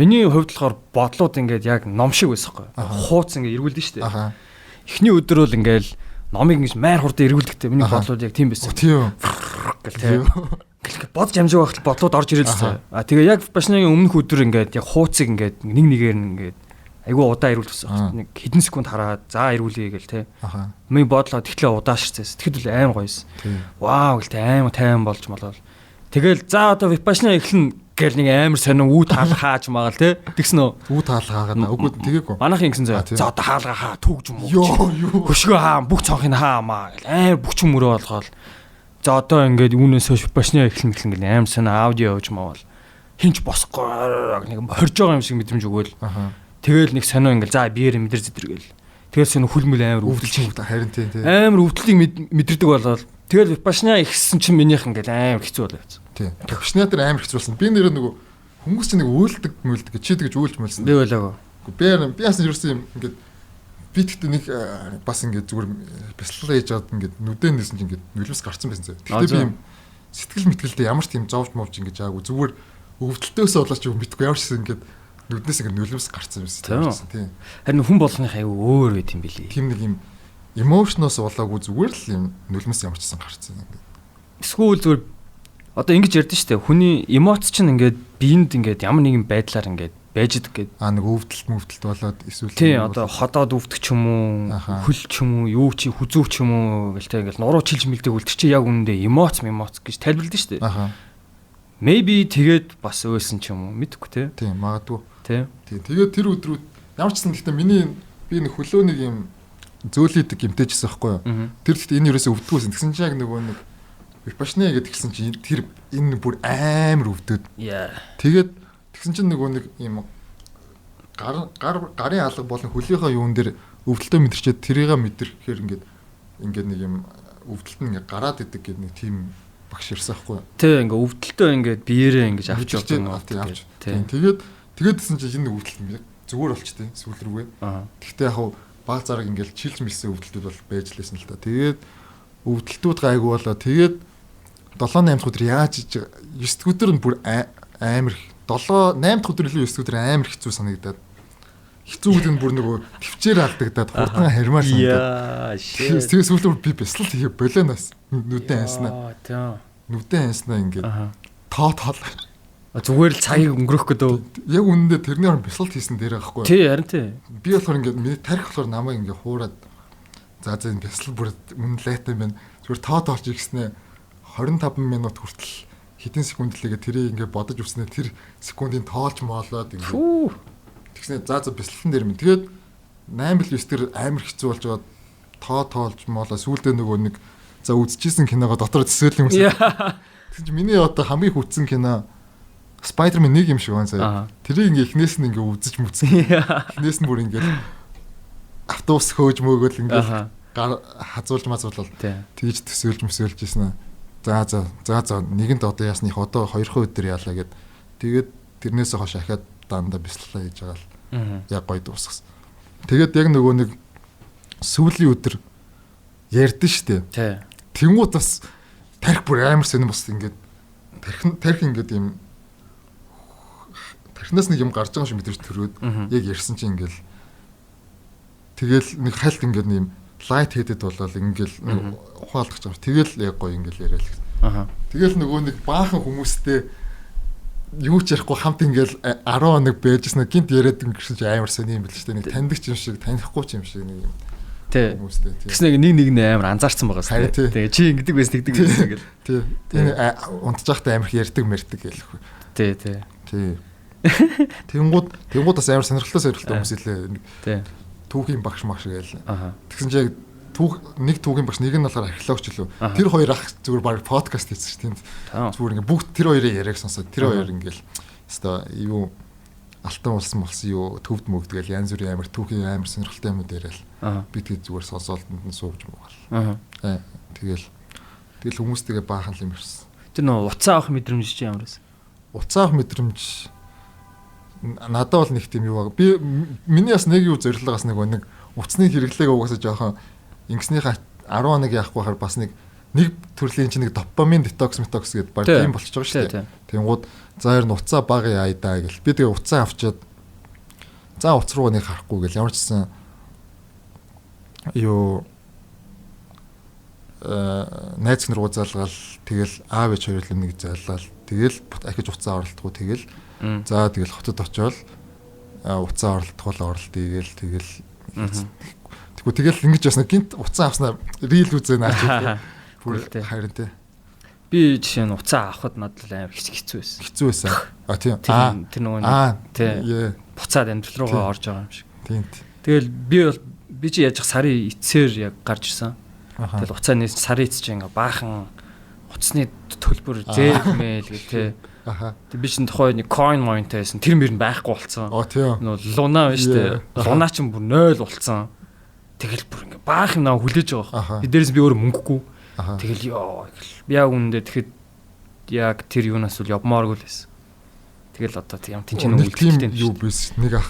миний хувьд болохоор бодлууд ингээд яг ном шиг байсан хгүй. Хууц ингээд эргүүлдэ шүү дээ. Эхний өдөр бол ингээд номыг ингэж майр хурдан эргүүлдэгтэй. Миний бодлууд яг тийм байсан. Тийм. Гэл тийм. Ингээл бодож амжиг байхад бодлууд орж ирэл л. А тэгээ яг башнагийн өмнөх өдөр ингээд яг хууцыг ингээд нэг нэгээр нь ингээд айгүй удаа эргүүлсэн. Нэг хэдэн секунд хараад за эргүүлье гэл те. Миний бодлоо тэгтлээ удаашрцээс. Тэгэхэд л аим гоёс. Вау гэл те аим тайван болж молол. Тэгэл за одоо випашна эхлэн гэл нэг амар сонин үү таал хааж магаал те. Тэгсэн үү? Үү таал хаагаад үгүй тэгээгүй. Манайхан ингэсэн заяа. За одоо хаалга хаа түүгж юм уу? Хөшгөө хаа бүх цонхыг хаа маа гэл амар бүчин мөрөө болгоол. За одоо ингээд үүнээс хойш випашна эхлэн эхлэн гэл амар сонин аудио явж маавал. Хинч босхгүй нэг хорж байгаа юм шиг мэдрэмж өгөөл. Тэгэл нэг сонио ингээл за биеэр мэдэр зэдэр гэл. Тэгэл сонио хүлмэл амар өвдөлж харин тийм тийм. Амар өвдлийг мэдэрдэг болоод тэгэл випашна ихсэн чинь минийх ингээл амар хэцүү болоо явцсан. Тийм. Випашна дээр амар хэцүү болсон. Би нэр нөгөө хүмүүс чинь нэг өөлдөг мөлдөг чи тэгж өөлж мөлсөн. Би ойлоогүй. Би яасан ерөөсөн юм ингээд би тэгтээ нэг бас ингээд зүгээр бяцлалаа хийж аваад ингээд нүдэн нэсэн чинь ингээд нулимс гарцсан байсан зөө. Тэгтээ би юм сэтгэл мэтгэлдээ ямар ч тийм зовж мовж ингээд жаагүй зүгээр өвдөлтөөсөө болооч юм битгүй ямар ч юм ингээд нүднээс ингээд нулимс гарцсан байсан. Тийм. Харин хүн болгоных аюу өөр байт юм билий. Тийм нэг юм эмошноос болоогүй зүгээр л юм нулимс ямар ч гэсэн гарцсан ингээд. Эсвэл зүгээр одоо ингэж ярьдэн штэ. Хүний эмоц чинь ингээд биеинд ингээд ямар нэгэн байдлаар ингээд байж идэг гээд. Аа нэг өвдөлт мөвдөлт болоод эсвэл тийм одоо ходоод өвдөх ч юм уу, хөл ч юм уу, юу чи хүзүү ч юм уу гэлтэй ингээд нуруу чилж мэлдэг үл тэр чи яг үнэндээ эмоц мемоц гэж тайлбарладаг штэ. Аха. Maybe тэгээд бас өөлсөн ч юм уу мэдэхгүй те. Тийм магадгүй. Тий. Тийм тэгээд тэр өдрүүд ямар ч гэсэн гэхдээ миний би нэг хөлөө нэг юм зөөлийдэг гимтэйжсэн байхгүй юу. Тэр гэхдээ энэ ерөөсөө өвддгүйсэн. Тэгсэн чинь яг нөгөө нэг випашны гэдэг гисэн чинь тэр энэ бүр амар өвдөд. Тэгээд тэгсэн чинь нөгөө нэг юм гар гар гарын алга болон хөлийнхөө юун дээр өвдөлтөө мэдэрчээд тэрийг мэдрэхээр ингээд ингээд нэг юм өвдөлт нь ингээд гараад идэг гэдэг нэг тийм багш ирсэн байхгүй юу. Тий ингээ өвдөлтөө ингээд биеэрээ ингэж авч явдаг юм авч. Тэгээд тэгээд гэсэн чинь энэ өвдөлт нь зүгээр болчтой сүүл рүүгээ. Гэхдээ яг хав баг зэрэг ингээд чилж мэлсэн өвдөлтүүд бол байж лээсэн л та. Тэгээд өвдөлтүүд гайгүй болоо. Тэгээд 7 8 дахь өдөр яаж 9 дахь өдөр нь бүр амар 7 8 дахь өдөр илүү 9 дахь өдөр амар хэцүү санагдаад. Хэцүү гэдэг нь бүр нөгөө төвчээр алдагдаад хурдан хармаар санагдаад. Тэгээ сүүлд би бясалт хийх болоноос нүдэн анснаа. Нүдэн анснаа ингээд тоо тоол. Зүгээр л цагийг өнгөрөх гэдэг. Яг үнэндээ тэрний орон бясалт хийсэн дээр байхгүй. Тий, харин тий. Би болохоор ингээд миний тарих болохоор намайг ингээд хуураад за за энэ бясал бүр үнэн лайтай юм байна. Зүгээр тоо тоолч ихснэ 25 минут хүртэл хэдэн секунд лээгээ тэрийг ингээд бодож үснэ тэр секундын тоолж моолоод ингээд. Тэгснэ за за бясалган дээр минь. Тэгээд 8 бил 9 тэр амар хэцүү болж байгаа тоо тоолж моолоо сүүлдээ нөгөө нэг за үзчихсэн киногоо дотор төсөөл юм шиг. Тэгсэн чинь миний одоо хамгийн хүчсэн кино Spider-Man 1 юм шиг байна сая. Тэрийг ингээ эхнээс нь ингээ үзэж мүцсэн. Эхнээс нь бүр ингээ автобус хөөж мөөгөл ингээ гар хазуулж мазуулал тэгж төсөөлж мөсөөлж ийсэн. За за за за нэгэнд одоо ясны их одоо 2 өдөр яалаа гэд. Тэгээд тэрнээс хойш ахаад дандаа бяцлалаа хийж байгаа л яг гоё дуусгасан. Тэгээд яг нөгөө нэг сүүлийн өдөр ярьдэн штэ. Тэнгуут бас тарих бүр амар сонирн бас ингээд тарих ингээд юм тархинаас нэг юм гарч байгаа шиг мэдэрч төрөөд яг ярьсан чинь ингээл тэгэл нэг хальт ингээд нэг юм лайт хэдэд болол ингээл ухаалдах гэж байгаа. Тэгэл яг гоё ингээл яриа л гэсэн. Тэгэл нөгөө нэг баахан хүмүүстэй юу ч ярихгүй хамт ингээл 10 хоног байжсэн гинт яриад ингэсэн чинь амар сони юм бэл ч тийм нэг таньдаг ч юм шиг танихгүй ч юм шиг нэг юм. Тий. Тэгсэн нэг нэг нэг амар анзаарсан байгаа шүү дээ. Тэгээ чи ингэдэг байсан тэгдэг байсан гэл. Тий. Энэ унтж байхдаа амар их ярьдаг мэрдэг гэлэхгүй. Тий, тий. Тий. Тэнгууд бас амар сонирхолтой хүмүүс илээ. Тий. Түүхийн багш магш гээл. Тэгсэн чинь яг нэг түүхийн багш нэг нь болохоор археологч лөө. Тэр хоёр ах зүгээр баг подкаст хийсэн шүү тэнд. Зүгээр ингээ бүгд тэр хоёрын яриаг сонсоод тэр хоёр ингээл өстой юу алтан улсан болсон юу төвд мөгд гээл янз бүрийн амар түүхийн амар сонирхолтой юмуд яриад. Би тэгээд зүгээр сонсоол тэнд нь сууж муугаал. Тэгэл хүмүүс тэгээ баахан л юм ирсэн. Тэр нөө уцаа авах мэдрэмж чи ямар байсан? Уцаа авах мэдрэмж надад бол нэг тийм юу баг. Би миний бас нэг юу зорилго бас нэг утасны хэрэглээг угаасаа жоохон ингэснийхээ 10 хоног яахгүй хахаар бас нэг төрлийн чинь нэг допамин детокс метокс гэдээ баг тийм болчихж байгаа шүү дээ. Тэнгууд за ер нь уцаа бага яа даа гэл. Би тэгээ уцаа авчиад за уц руу нэг харахгүй гэл ямар ч гэсэн юу найз нар руу залгаал тэгэл аав ээж хоёрын нэг залгаал тэгэл ахиж уцаа оролдохгүй тэгэл за тэгэл хотод очиод уцаа оролдох бол оролдъё гээл тэгэл тэгвэл тэгэл ингэж ясна гинт уцаа авснаа рил үзээ наач бүр харин тий. Би жишээ нь уцаа авахд надад амар хэцүү байсан. Хэцүү байсан. А тийм. Тэр нөгөө тий. Буцаад амьдрал руугаа орж байгаа юм шиг. Тийм. Тэгэл би чи яаж сарын эцсээр яг гарч ирсэн. Тэгэл уцаа нээс сарын эц чи ингээ баахан утасны төлбөр зээл мэйл гэх тий. Тэг би чинь тухайн нэг coin moinтай байсан. Тэр мөр нь байхгүй болцсон. Нөө луна байна шүү дээ. Луна чинь бүр 0 болцсон. Тэгэл бүр ингээ баах юм наа хүлээж байгаа. Би дээрээс би өөрөө мөнгөгүй. Тэгэл ёо гэл. Яг үүндээ тэгэхэд яг тэр юунаас бол явмааргүй л байсан. Тэгэл одоо тийм тэнцэн үйлчлэлтэй юу биш нэг ах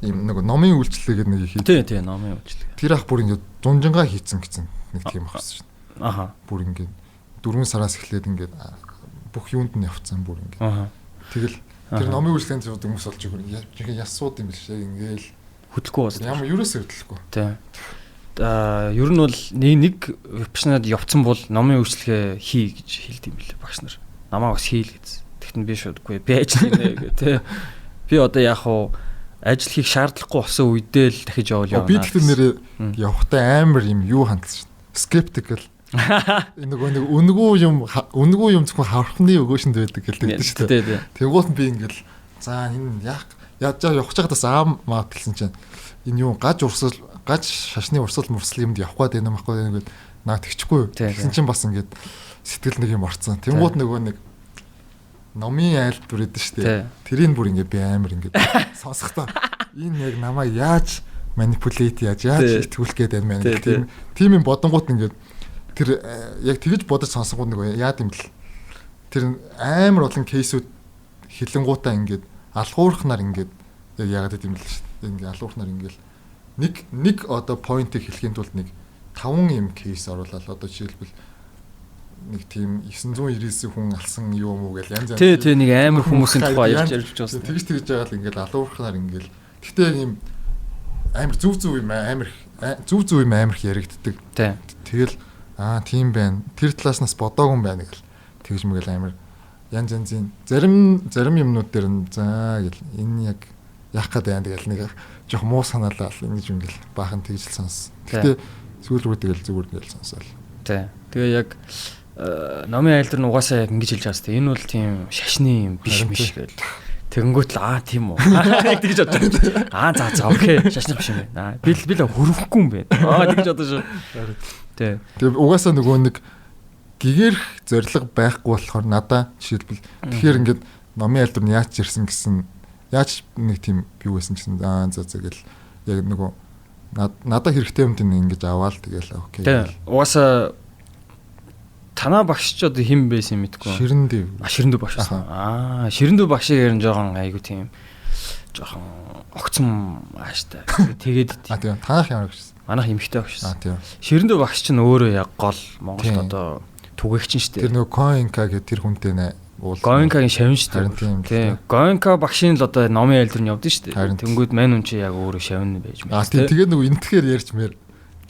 ийм нэг номын үйлчлэгээ нэг хий. Тий, тий, номын үйлчлэг. Тэр ах бүр ингээ зунжингаа хийцэн гэсэн нэг тийм ах байсан шүү дээ. Аха. Бүр ингээ 4 сараас эхлээд ингээ бүх юунд нь явцсан бүр ингээ. Тэгэл тэр номын үйлчлэгэнд явдаг хүмүүс болж байгаа. Жинхэнэ ясууд юм биш яг ингээл хөдлөхгүй болсон. Ямар ерөөсөө хөдлөхгүй. Тий. Ер нь бол нэг вебшнад явцсан бол номын үйлчлэгээ хий гэж хэлд юм билээ багш нар. Намаа бас хийл гэсэн. Тэгтэн би шуудгүй. Би ажил хийнэ гэх тий. Би одоо яг хуу ажил хийх шаардлагагүй болсон үедээ л дахиж явуул явна. Би тэгтэн нэрээ явахтай амар юм юу хандсан шин. Скептикал. Энэ нөгөө нэг үнэгүй юм зөвхөн хаврахны өгөөшөнд байдаг гэдэг шүү дээ. Тэнгуут нь би ингээл за энэ яах яаж явах чад бас аам мааталсан чинь энэ юу гаж урсгал гаж шашны урсгал мурсал юмд явах гээд байна махгүй байна гэд наа тэгчихгүй. Тэгсэн чинь бас ингээд сэтгэл нэг юм орцсон. Тэнгуут нөгөө нэг номын айлдвар өгдөн шүү дээ. Тэрийг бүр ингээд би амар ингээд сонсохдоо энэ яг намайг яаж манипулейт яаж итгүүлэх гээд байна мэн гэх тийм юм бодонгууд ингээд тэр яг тэгж бодож сонсонгууд нэг яад юм бэл тэр амар олон кейсүүд хилэнгуудаа ингээд алгуурхнаар ингээд яг яагаад гэдэм бэл шүү дээ. Ингээд алгуурхнаар ингээд нэг одоо поинтыг хэлэхийн тулд нэг 5 юм кейс оруулаад одоо жишээлбэл нэг тийм 999 хүн алсан юм уу гэл янз янз. Тий, нэг амар хүмүүсийн тухай ярьж байсан. Тэгж байгаа л ингээд алгуурхнаар ингээд гэхдээ юм амар зүв зүв юм амар зүв зүв юм амар их яригддаг. Тэгэл аа тийм байна. Тэр талаас нас бодоогүй юм байна гэл тэгж мэгэл амар янз янзын зарим юмнууд дээр нь за гэл энэ яг яах гээд байна тэгэл нэг жоох муу санаалаа ингэж ингээл баахан тэгж л сонс. Гэхдээ сүүл рүү тэгэл зүгээр ингээл сонсоол. Тий. Тэгээ яг номын айлдвар нь угаасаа яг ингэж хэлж байгаа сте. Энэ бол тийм шашны юм биш биш гэл. Тэгэнгүүт л аа тийм үү. Яг тэгж бодож байна. Аа за окей. Шашны биш юм байна. Би л хөрвөхгүй юм байна. Аа тэгж бодож шүү. Тий. Тэгээ угаасаа нөгөө нэг гэгэрх зориг байхгүй болохоор надаа жишээлбэл тэгэхээр ингээд номын айлдвар нь яаж ирсэн гэсэн яаж нэг тийм юу байсан гэсэн аа за гэл яг нөгөө надаа хэрэгтэй юм тийм ингэж аваал тэгэл окей. Тий. Угаасаа танаа багш ч одоо хэн байсан юм мэдгүй. Ширэндүү. Ширэндүү багш байсан. Аа, Ширэндүү багшийг ярин жоохон айгу тийм жоохон огцом ааштай. Тэгээд аа тийм танах ямар багш байсан? Манайх эмэгтэй багш байсан. Аа тийм. Ширэндүү багш чинь өөрөө яг гол Монголд одоо түгээгч нь шүү дээ. Тэр нөгөө Гоенка гэдэг тэр хүнтэй нэ уул. Гоенкагийн шавн шүү дээ. Тийм. Гоенка багшийн л одоо номын айлдвар нь явдсан шүү дээ. Тэнгүүд мань хүн чи яг өөрөө шавн байж мэн. Аа тийм. Тэгээд нөгөө энтгэхээр ярьж мэр.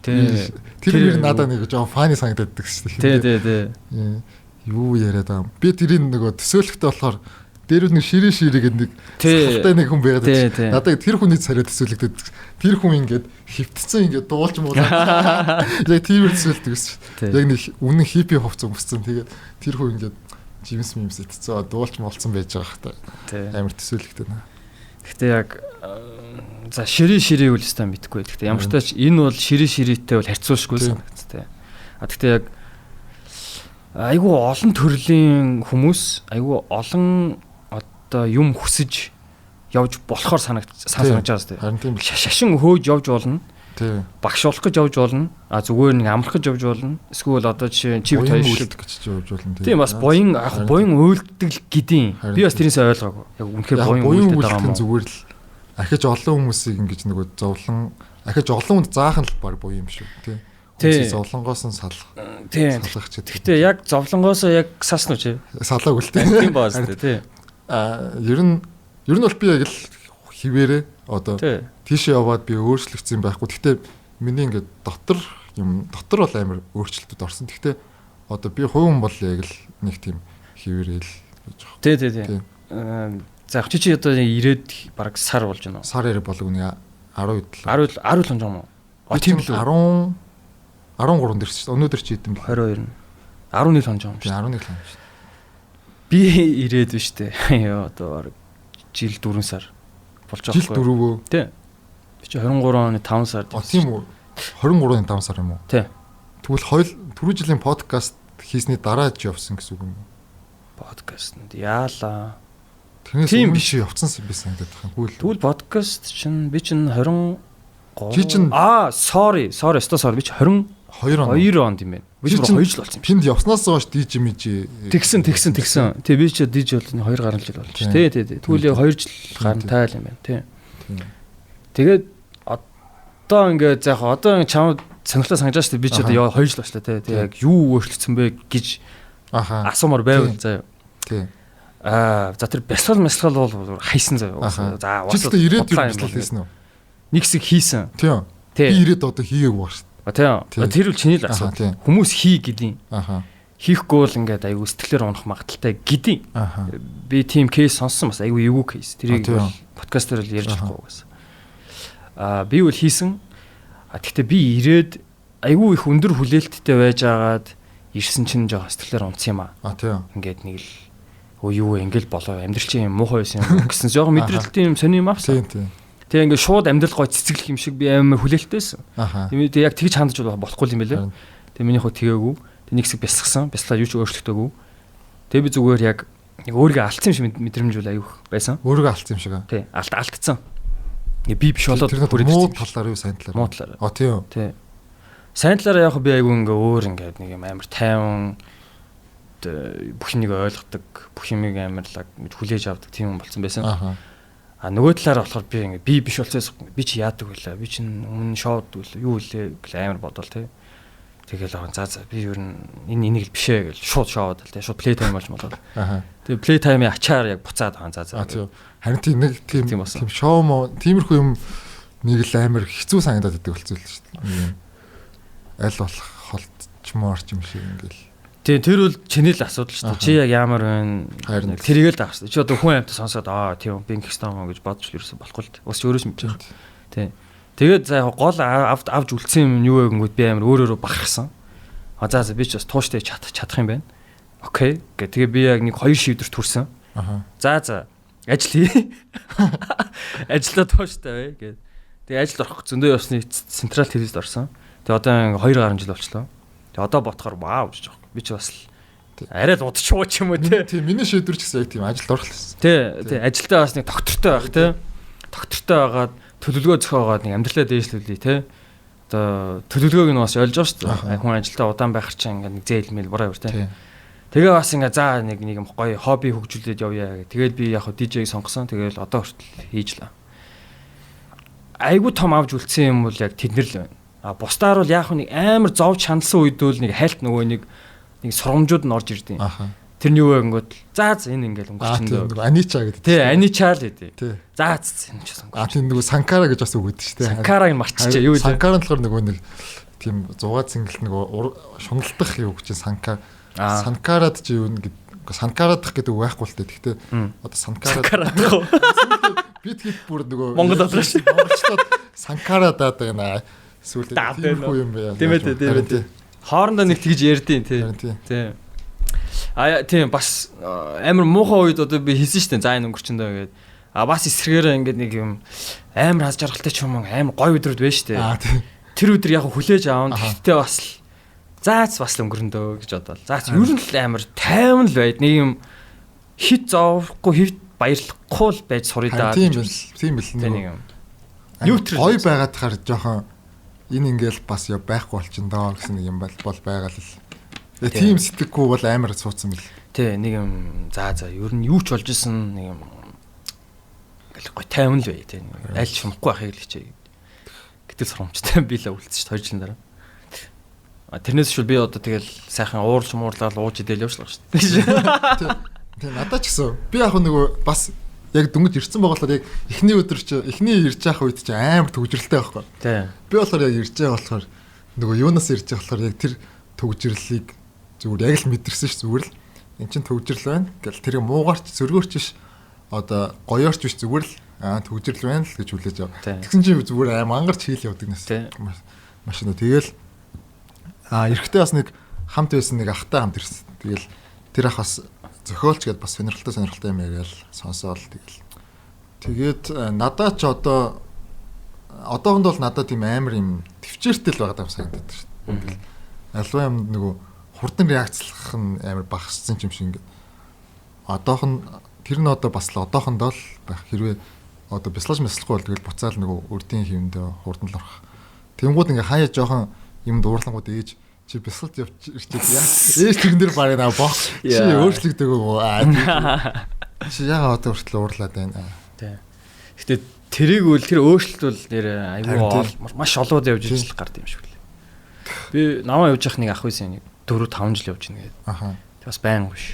Тий. Тэр нэр надад нэг жоохон фаны санагдаад байсан шүү дээ. Тий. Юу яриад байгаа юм. Би тэрийг нөгөө төсөөлөхтэй болохоор дээр нэг ширээ гэдэг нэг сахалтай нэг хүн байгаад байсан. Надад тэр хүний царай төсөөлөгдөд. Тэр хүн ингээд хөвтцэн ингээд дуулж муулаа. Яг тиймэр төсөөлдөг гэсэн шүү. Яг нэг үнэн хиппи хувц өмссөн. Тэгээд тэр хүн ингээд жимс мимс итцээ дуулж муулсан байж байгаа хта. Амар төсөөлөгдөд. Гэхдээ яг за ширээ үл өстой мэдгүй. Гэхдээ ямар ч тач энэ бол ширээ ширээтэй бол харьцуулшгүй санагдцтай. А гэхдээ яг айгүй олон төрлийн хүмүүс айгүй олон одоо юм хүсэж явж болохоор санагч санаж байгаа сте. Шашин хөөж явж болно. Багш болох гэж явж болно. А зүгээр нэг амрах гэж явж болно. Эсвэл одоо жишээ чи хоёр шиг гэж явж болно. Тийм бас буян яг буян уйлддаг гэдیں۔ Би бас тэрнээсээ ойлгоогүй. Яг үнэхээр буян уйлддаг байгаа юм уу? Зүгээр л ахиж олон хүмүүсийг ингэж нөгөө зовлон ахиж олон хүнд заахан л баг буян юм шүү. Тий. Хүмүүсийг зовлонгоос нь салах. Тийм. Салах ч гэдэг. Гэхдээ яг зовлонгоос яг салсан уу чи? Салаагүй л тий. Тийм баас тий. А ер нь бол би яг л хിവэрэ одоо тийшээ яваад би өөрчлөгдсөн байхгүй. Гэхдээ миний ингээд дотор юм дотор бол амар өөрчлөлтөд орсон. Гэхдээ одоо би хувь хүн бол яг л нэг тийм хിവэрэл гэж байна. Тий. За чи чи одоо ирээд бараг сар болж байна уу? Сар яриа болов нэг 12 10 10 хоног юм уу? А тийм л 10 13 дэрс шүү. Өнөөдөр чи хэдэн бэл? 22. 11 хоног юм шүү. 11 хоног шүү. Би ирээд биш үү? Йоо одоо бараг жил 4 сар болж байгаа. Жил 4 өө? Тий. Би чи 23 оны 5 сард. А тийм үү? 23 оны 5 сар юм уу? Тий. Тэгвэл хоёул түрүү жилийн подкаст хийсний дараа ч явсан гэсэн үг юм уу? Подкастт яалаа. Тэрнээс өмнө биш явцсан би санагдаад байна. Тэгвэл подкаст чинь би чинь 23 Чи чинь sorry, өстой sorry. Би чи 22 онд юм байна. Би чи 2 жил болсон юм. Тэнд явснаас хойш DJ мэж тэгсэн. Тий би чи DJ бол 2 гаруй жил болж. Тий. Тэгвэл яг 2 жил гарантай л юм байна. Тий. Тэгээд одоо ингээд за яг одоо чамд сонирхолтой санагдаж шүү дээ. Би чи одоо 2 жил болчлаа тий. Тэг яг юу өөрчлөгдсөн бэ гэж асуумар байвал заяа. Тий. Аа за тэр бясалгал масалгал бол хайсан заяа. За уусаа ирээд бясалгал хийсэн үү? Нэг хэсэг хийсэн. Тийм. Би ирээд одоо хийгээгүй баг шүү. А тийм. Тэр бол чиний л асуудал. Хүмүүс хий гэдیں۔ Аха. Хийхгүй бол ингээд айгүй сэтгэлээр унах магадaltaй гэдیں۔ Би тийм кейс сонссон бас айгүй эвгүй кейс. Тэрийг подкаст дээр л ярьж болохгүй угаасаа. Аа би бол хийсэн. А тэгтээ би ирээд айгүй их өндөр хүлээлттэй байж агаад ирсэн чинь жоохон сэтгэлээр унтсан юм аа. А тийм. Ингээд нэг л өө юу вэ ингээл болоо амьдрал чинь юм муухай байсан юм гэсэн жоохон мэдрэлтийн юм сони юм авсан. Тийм тийм. Тэгээ ингээд шууд амьдрал гой цэцэглэх юм шиг би амар хүлээлттэйсэн. Аха. Тийм яг тэгж хандж болохгүй юм байлээ. Харин. Тэгээ миний хөө тэгээгүй. Тэг нэг хэсэг бясалгасан. Бясалгаа юу ч өөрчлөгдөөгүй. Тэгээ би зүгээр яг нэг өөрийгөө алдсан юм шиг мэдрэмж үл аюух байсан. Өөрийгөө алдсан юм шиг аа. Тий, алдсан. Ингээ би биш болоод Тэр хүрээд муу ирсэн юм шиг. талаар юу сайн талаар? Муу талаар. А тийм. Тий. Сайн талаараа яг би айгүй ингээ өөр ингээд нэг юм амар тайван бүх юмыг ойлгодог, бүх юмыг амар лаг ингэж хүлээж авдаг тийм юм болсон байсан. Аха. А нөгөө талаараа болохоор би ингээ би биш болцоос би чи яадаг вүлээ? Би чинь өмнө шоудаг вүлээ? Юу вүлээ гэл амар бодоол тий. Тэгэл аа за би ер нь энэ энийг л бишээ гэл шууд шоуд л тий. Шууд play time болж молоод. Аха. Тэгээ play time-ийн ачаар яг буцаад аа за А за. тийм. Харин тийм нэг тийм Тийм болсон. тийм шоу мо тиймэрхүү юм нэг л амар хэцүү санагдаад байдаг болсон л шүү дээ. Нэг юм аль болох холдчмоор ч юм шиг ингээл. Тий, тэр бол чиний л асуудал шүү дээ. Чи яг ямар байна? Харин. Яг Тэрийг л даах шүү дээ. Чи одоо хүн амьтаа сонсоод аа тийм би ингэх ёстой юм гэж бодож л ерөөсө болохгүй л дээ. Ус чи өөрөөс мэдчих. Тий. Тэгээд за яг гол авч үлдсэн юм нь юу вэ гингүүд би амар өөр өөрөө бахархсан. А за за би ч бас тууштай чадах юм байна. Окей гэ. Тэгээ би яг нэг хоёр шийдвэр төрсэн. Аха. За за ажил хий. Ажлаа тууштай бай гэд. Тэгээ ажил орох зөндөө явсны централ телевизд орсон. Тэгээ одоо ингээ 2 гаруй жил болчлоо. Тэгээ одоо бодохоор вау гэж байгаа. Би ч бас л арай л удчихгүй ч юм уу те. Тийм миний шийдвэр ч гэсэн яг тийм ажилд орох л гэсэн. Тэ тэ ажилдаа бас нэг доктортой байх те. Доктортой байгаад төлөвлөгөө зохиогоод нэг амьдралаа дээшлүүлье те. Одоо төлөвлөгөөг нь бас ойлгож байгаа шүү дээ. Хүн ажилдаа удаан байх чинь ингээ нэг зээл мэл буруу явар те. Тийм. Тэгээ бас ингээ за нэг нэг юм гоё хобби хөгжүүлээд явъя гэх. Тэгээд би яг хөө DJ-г сонгосон. Тэгээл одоо хүртэл хийж л. Айгуу том авч үлдсэн юм бол яг тэднэр л байна. А бусдаар бол яг нэг амар зовж хандсан үед бол нэг хальт нөгөө нэг нэг сургамжууд нь орж ирдэг. Аха. Тэр нь юу вэ гингүүт за за энэ ингээл А өнгөрчин тийм дөө. нөгөө анича гэдэг. Тэ аничаа л гэдэг. Тий. За за энэ ч А сонгоо. тийм нөгөө санкара гэж бас үг өгдөг шүү дээ. Санкараг марччихэ юу вэ? Санкара нь болохоор нөгөө нэг тийм зугаа цэнгэлт нөгөө шуналтах юу гэж санкар. Аа. Санкарад чи юу гэд санкарадах гэдэг үг байхгүй л дээ. Гэхдээ Мм. одоо санкарад Санкарадах уу? би тэгэд бүр нөгөө Монгол болоо шүү. Монголчууд санкара даадаг наа. Эсвэл Даадаг тиймэрхүү юм байна. Тийм ээ, тийм ээ, тийм. Хоорондоо нэг тэгж ярьдیں۔ Тий. Харин тий. Тийм. А тийм бас амар муухай үед одоо би хэлсэн шүү дээ. За энэ өнгөрчөндөө гээд. А бас эсрэгээрээ ингээд нэг юм амар хаз жаргалтай ч юм уу амар гоё өдрүүд байна шүү дээ. Аа тийм. Тэр өдөр яг хүлээж аавна. Аха. Гэхдээ бас л заац бас л өнгөрөндөө гэж бодоол. Заац ер нь л амар тайван л байд. Нэг юм хит зовхгүй хит баярлахгүй л байж сурыг даа. Харин тийм бил. Тийм бил. Тийм нэг Нөгөө юм. амар Neutral Гоё байсан. байгаад хаар жоохон энэ ингээл бас яа байхгүй болчин доо гэсэн нэг юм бол байгаа л. Тэгээ Тийм. тийм сэтгэхгүй бол амар суудсан бил. Тий, нэг юм заа за ер нь юу ч болж исэн нэг юм ингээл гой тайван л бай тий. Нэг Аль шумахгүй байхыг л хичээе. Гэтэл сурамжтай би л үлдсэн шүү дээ 2 жилийн дараа. А тэрнээс шул би одоо тэгэл сайхан уурч муурлал ууж идэл явж л байгаа шүү дээ. Тийм надад ч гэсэн би яг нөгөө бас яг дөнгөж ирсэн байгаа болохоор яг эхний өдөр чи эхний ирж явах үед чи амар төгжрэлтэй байхгүй. Тий. Би болохоор яг ирж байгаа болохоор нөгөө юунаас ирж байгаа болохоор яг тэр төгжрлийг зүгээр яг л мэдэрсэн ш зүгээр л эн чин төгжрөл байна гэл тэрийг муугаарч сөргөөрч биш одоо гоёорч биш зүгээр л аа төгжрөл байна л гэж хүлээж ав. Тийм. Тэгсэн чинь зүгээр аим ангарч хийл явдаг нэс. Тийм. Машина тэгэл аа эрэхтэй бас нэг хамт байсан нэг ахтай хамт ирсэн. Тэгэл тэр ах бас зохиолч гэдээ бас сонирхолтой сонирхолтой юм яриад сонсоол тэгэл. Тэгээд надад ч одоо одоохонд бол надад тийм амар юм төвчээртэй л байгаа юм санагдаад шүү дээ. Альва юм нөгөө хурдан реакцлах нь амар багассан юм шиг ингээд. Одоохон тэр нь одоо бас л одоохондоо л байх хэрвээ одоо бясалгаж мяслахгүй бол тэгэл буцаал нөгөө үрдийн хэвэндээ хурдан л орох. Тэнгууд ингээ хаяа жоохон юм дуурлангууд ээж чи бясалж явж ирчээд яа. Ээж тэрэн дээр барыг наа бох. Чи Яа. өөрчлөгдөг үү? Аа, тийм. Чи яга одоо хүртэл уурлаад байна. Тий. Гэтэ тэрийг үл тэр өөрчлөлт бол нэр айгүй Харин тий. маш олоод явж Тий. ижил гард юм шиг лээ. Би намаа явж явах нэг ах байсан нэг 4 5 жил явж гинэ гэдэг. Аха. Тэг бас байнга биш.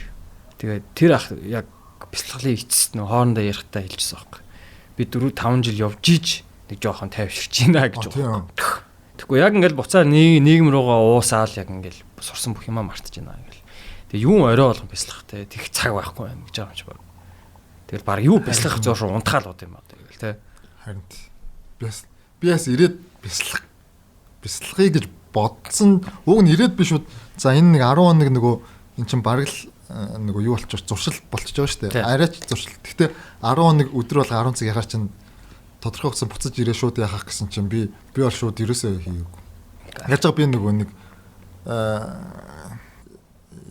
Тэгээд тэр ах яг бяцлаглын эцэст нөө хоорондоо ярихдаа хэлчихсэн байхгүй. Би 4 5 жил явж иж нэг жоохон тайвширч байна гэж А, тийм. байна. Тэгэхгүй яг ингээл буцаа нэг нийгэм руугаа уусаал яг ингээл сурсан бүх юмаа мартаж байна ингээл. Тэгээ юун орой болгон бяцлах те тех цаг байхгүй байна гэж байгаа юм чи баг. Тэгэл баг юу бяцлах зөөр шууд унтахаал бод юм аа тэгэл те. Харин тий. Би бас би бас ирээд бяцлах бяцлахыг гэж Бодсон уг нь ирээд би шууд за энэ нэг 10 хоног нөгөө эн чинь бараг л нөгөө юу болчих зуршил болчихж байгаа шүү дээ. Арайч зуршил. Гэхдээ 10 хоног өдөр болго 10 цаг яхаар чинь тодорхой хугацаанд буцаж ирээ шууд яхах гэсэн чинь би бол шууд ерөөсөө хийгээгүй. Яаж байгаа би нөгөө нэг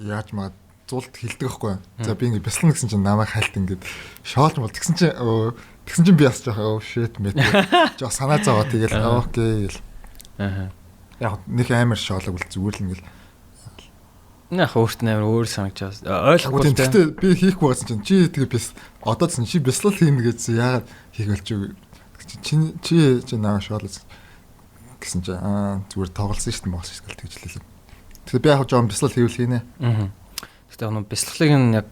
яаж маа зулд хилдэг байхгүй. За би ингэ бяцлана гэсэн чинь намайг хальт ингээд шоолж мол тэгсэн чинь би бас жоох shit мэт. Жоох санаа зовоо тэгэл окей гэл. Аа. Яг нэг амар шоолог бол зүгээр л ингээл Яг өөрт нь амар өөр санагдаж байгаа. Ойлгохгүй. Гэхдээ би хийхгүй байсан чинь чи тэгээ бис одоо чинь чи бяцлал хийнэ гэсэн яагаад хийх болж чи чи намайг шоолоо гэсэн чинь аа зүгээр тоглосон шүү дээ монгол шүү дээ тэгж хэлээ. Тэгэхээр би яг жоон бяцлал хийвэл хийнэ. Аа. Гэхдээ нэг бяцлалыг нь яг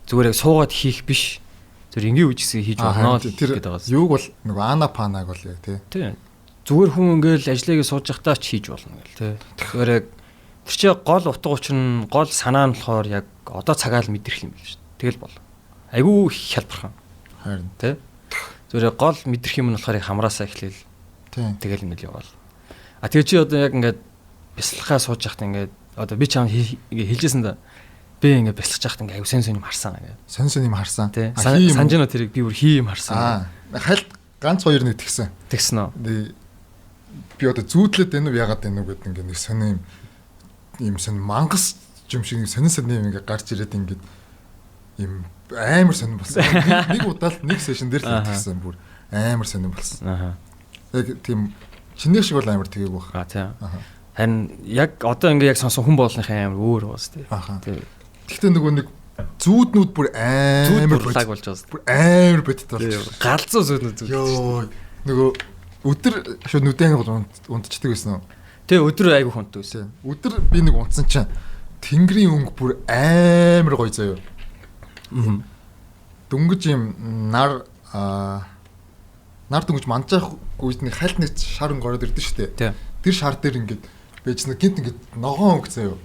зүгээр яг суугаад хийх биш. Зүгээр энгийн үе гэсэн хийж болно л гэдэг байгаа. Юуг бол нөгөө ана панаг бол яг тий. Тий. Зүгээр хүн ингээл ажлыг сууж явахдаа ч хийж болно гэл тий. Тэгэхээр яг тэр чинь гол утга учир нь гол санаа нь болохоор яг одоо цагаа л мэдрэх юм биш шүү. Тэгэл бол. Айгүй хялбархан. Харин тий. Зүгээр гол мэдрэх юм нь болохоор яг хамраасаа эхлээл. Тий. Тэгэл ингээл яваал. А тэгээ чи одоо яг ингээд бяцлахаа сууж явахдаа ингээд одоо би чам хэлжсэн да. Би ингээд бяцлах байхад ингээд аюу сэн сэн юм харсан ингээд. Сэн сэн юм харсан. Санаж нөө тэрийг би бүр хий юм харсан. Аа. Хальт ганц хоёр нэг тэгсэн. Тэгсэн үү? Би одоо зүүдлээд байна уу яагаад байна уу гэд ингээд нэг сонин юм сонин мангас юм шиг сонин сонин юм ингээд гарч ирээд ингээд юм амар сонин болсон. Нэг удаа л нэг сешн дээр л тэгсэн бүр амар сонин болсон. Аа. Яг тийм чиний шиг бол амар тэгээгүй баг. Аа тийм. Харин яг одоо ингээ яг сонсон хүн болгоныхын амар өөр байгаас тий. Тийм. Гэхдээ нөгөө нэг зүүднүүд бүр амар лаг болж байгаас. Бүр амар бодит болж. Галзуу зүүднүүд зүүд. Йоо. Нөгөө өдөр шууд нүдэн бол унтчихдаг байсан уу? Тий, өдөр айгүй хүнтэй байсан. Өдөр би нэг унтсан чинь тэнгэрийн өнгө бүр амар гоё заяа. Дөнгөж юм нар нар дөнгөж манжаах үед нэг хальт нэг шар өнгө ороод ирдэ шүү дээ. Тэр шар дээр ингээд байжсан гинт ингээд ногоон өнгө заяа.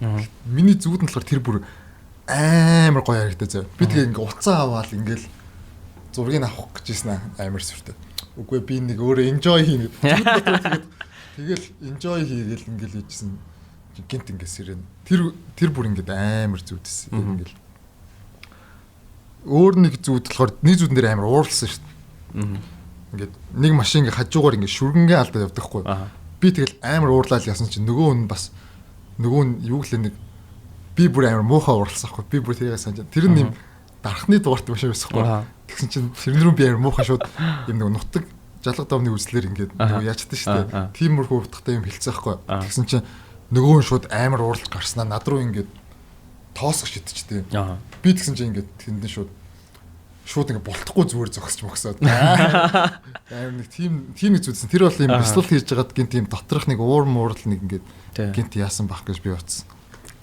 Миний зүуд нь болохоор тэр бүр амар гоё харагдаа заяа. Би тэгээ ингээд уцаа аваал ингээд зургийг авах гэж ирсэн амар сүртэй. Үгүй би нэг өөрөө enjoy хийнэ. Тэгээд тэгэл enjoy хийгээл ингээд хийжсэн. Гинт ингээд сэрэн. Тэр бүр ингээд амар зүудсэн. Ингээд өөр нэг зүуд болохоор нэг зүудэн дээр амар уурлсан шүү дээ. Ингээд нэг машин ингээд хажуугаар ингээд шүргэнгээ алдаад явдаг хгүй. Би тэгэл амар уурлал ясан чинь нөгөө нь бас нөгөө нь юу гэлээ нэг би бүр амар муухай уурлсан хгүй. Би бүр тэрийг санаж. Тэр нь юм дархны дугаарт машин байсан хгүй. Тэгсэн чинь тэрэн рүү би амар муухай шууд юм нэг нутаг жалга домны үзлэр ингээд нөгөө яачдаг шүү дээ. Тиймэрхүү утгатай юм хэлсэн хгүй. Тэгсэн чинь нөгөө нь шууд амар уурлаж гарснаа над руу ингээд тоосох шидчихтэй. Би тэгсэн чинь ингээд тэнд нь шууд ингээд болтохгүй зүгээр зогсож мөгсөөд. Амар нэг тийм нэг зүйлсэн. Тэр бол юм бяцлал хийж байгаад гинт тийм доторх нэг уур муурал нэг ингээд гинт яасан бах гэж би бодсон.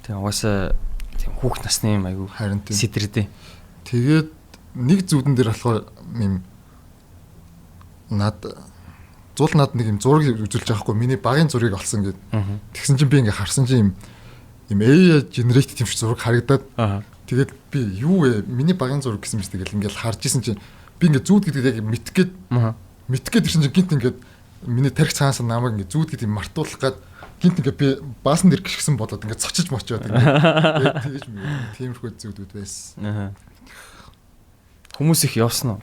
Тийм угаасаа тийм хүүхд насны юм айгүй сэтрдээ. Тэгээд нэг зүудэн дээр болохоор юм над зул над нэг юм зураг үзүүлж байгаа хгүй миний багын зургийг олсон гэд. Тэгсэн чинь би ингээд харсан чинь юм AI generated юм шиг зураг харагдаад. Тэгээд би юу вэ? Миний багын зураг гэсэн мэт тэгэл ингээд харж исэн чинь би ингээд зүуд гэдэг яг мэдэх гээд ирсэн чинь гинт ингээд миний тарих цаанаас намайг ингээд зүуд гэдэг юм мартуулах гад гинт ингээд би баасан дээр гიშгсэн болоод ингээд цочиж мочоод ингээд тэгэж тиймэрхүү зүудүүд байсан. Хүмүүс их явсан уу?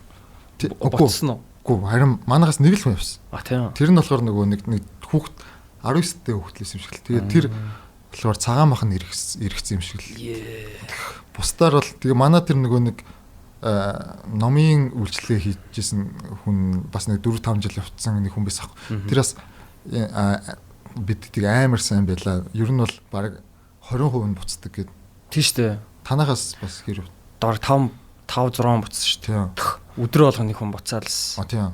Ботсон уу? Үгүй харин манайхаас нэг л хүн явсан. А тийм. Тэр нь болохоор нөгөө нэг хүүхд 19 дэх хүүхд лсэн юм шиг л. Тэгээд тэр болохоор цагаан мах нь эргэсэн юм шиг л. Бусдаар бол тэгээ манай тэр нөгөө нэг номын үйлчлэгээ хийжсэн хүн бас нэг 4 5 жил явцсан нэг хүн байсан. Тэр бас бид тийг амар сайн байлаа. Ер нь бол бараг 20% нь буцдаг гэд. Тийм шүү дээ. Танахаас бас хэр дор 5 6 буцсан шүү дээ. Өдөр болгоно нэг хүн буцаалсан. А тийм.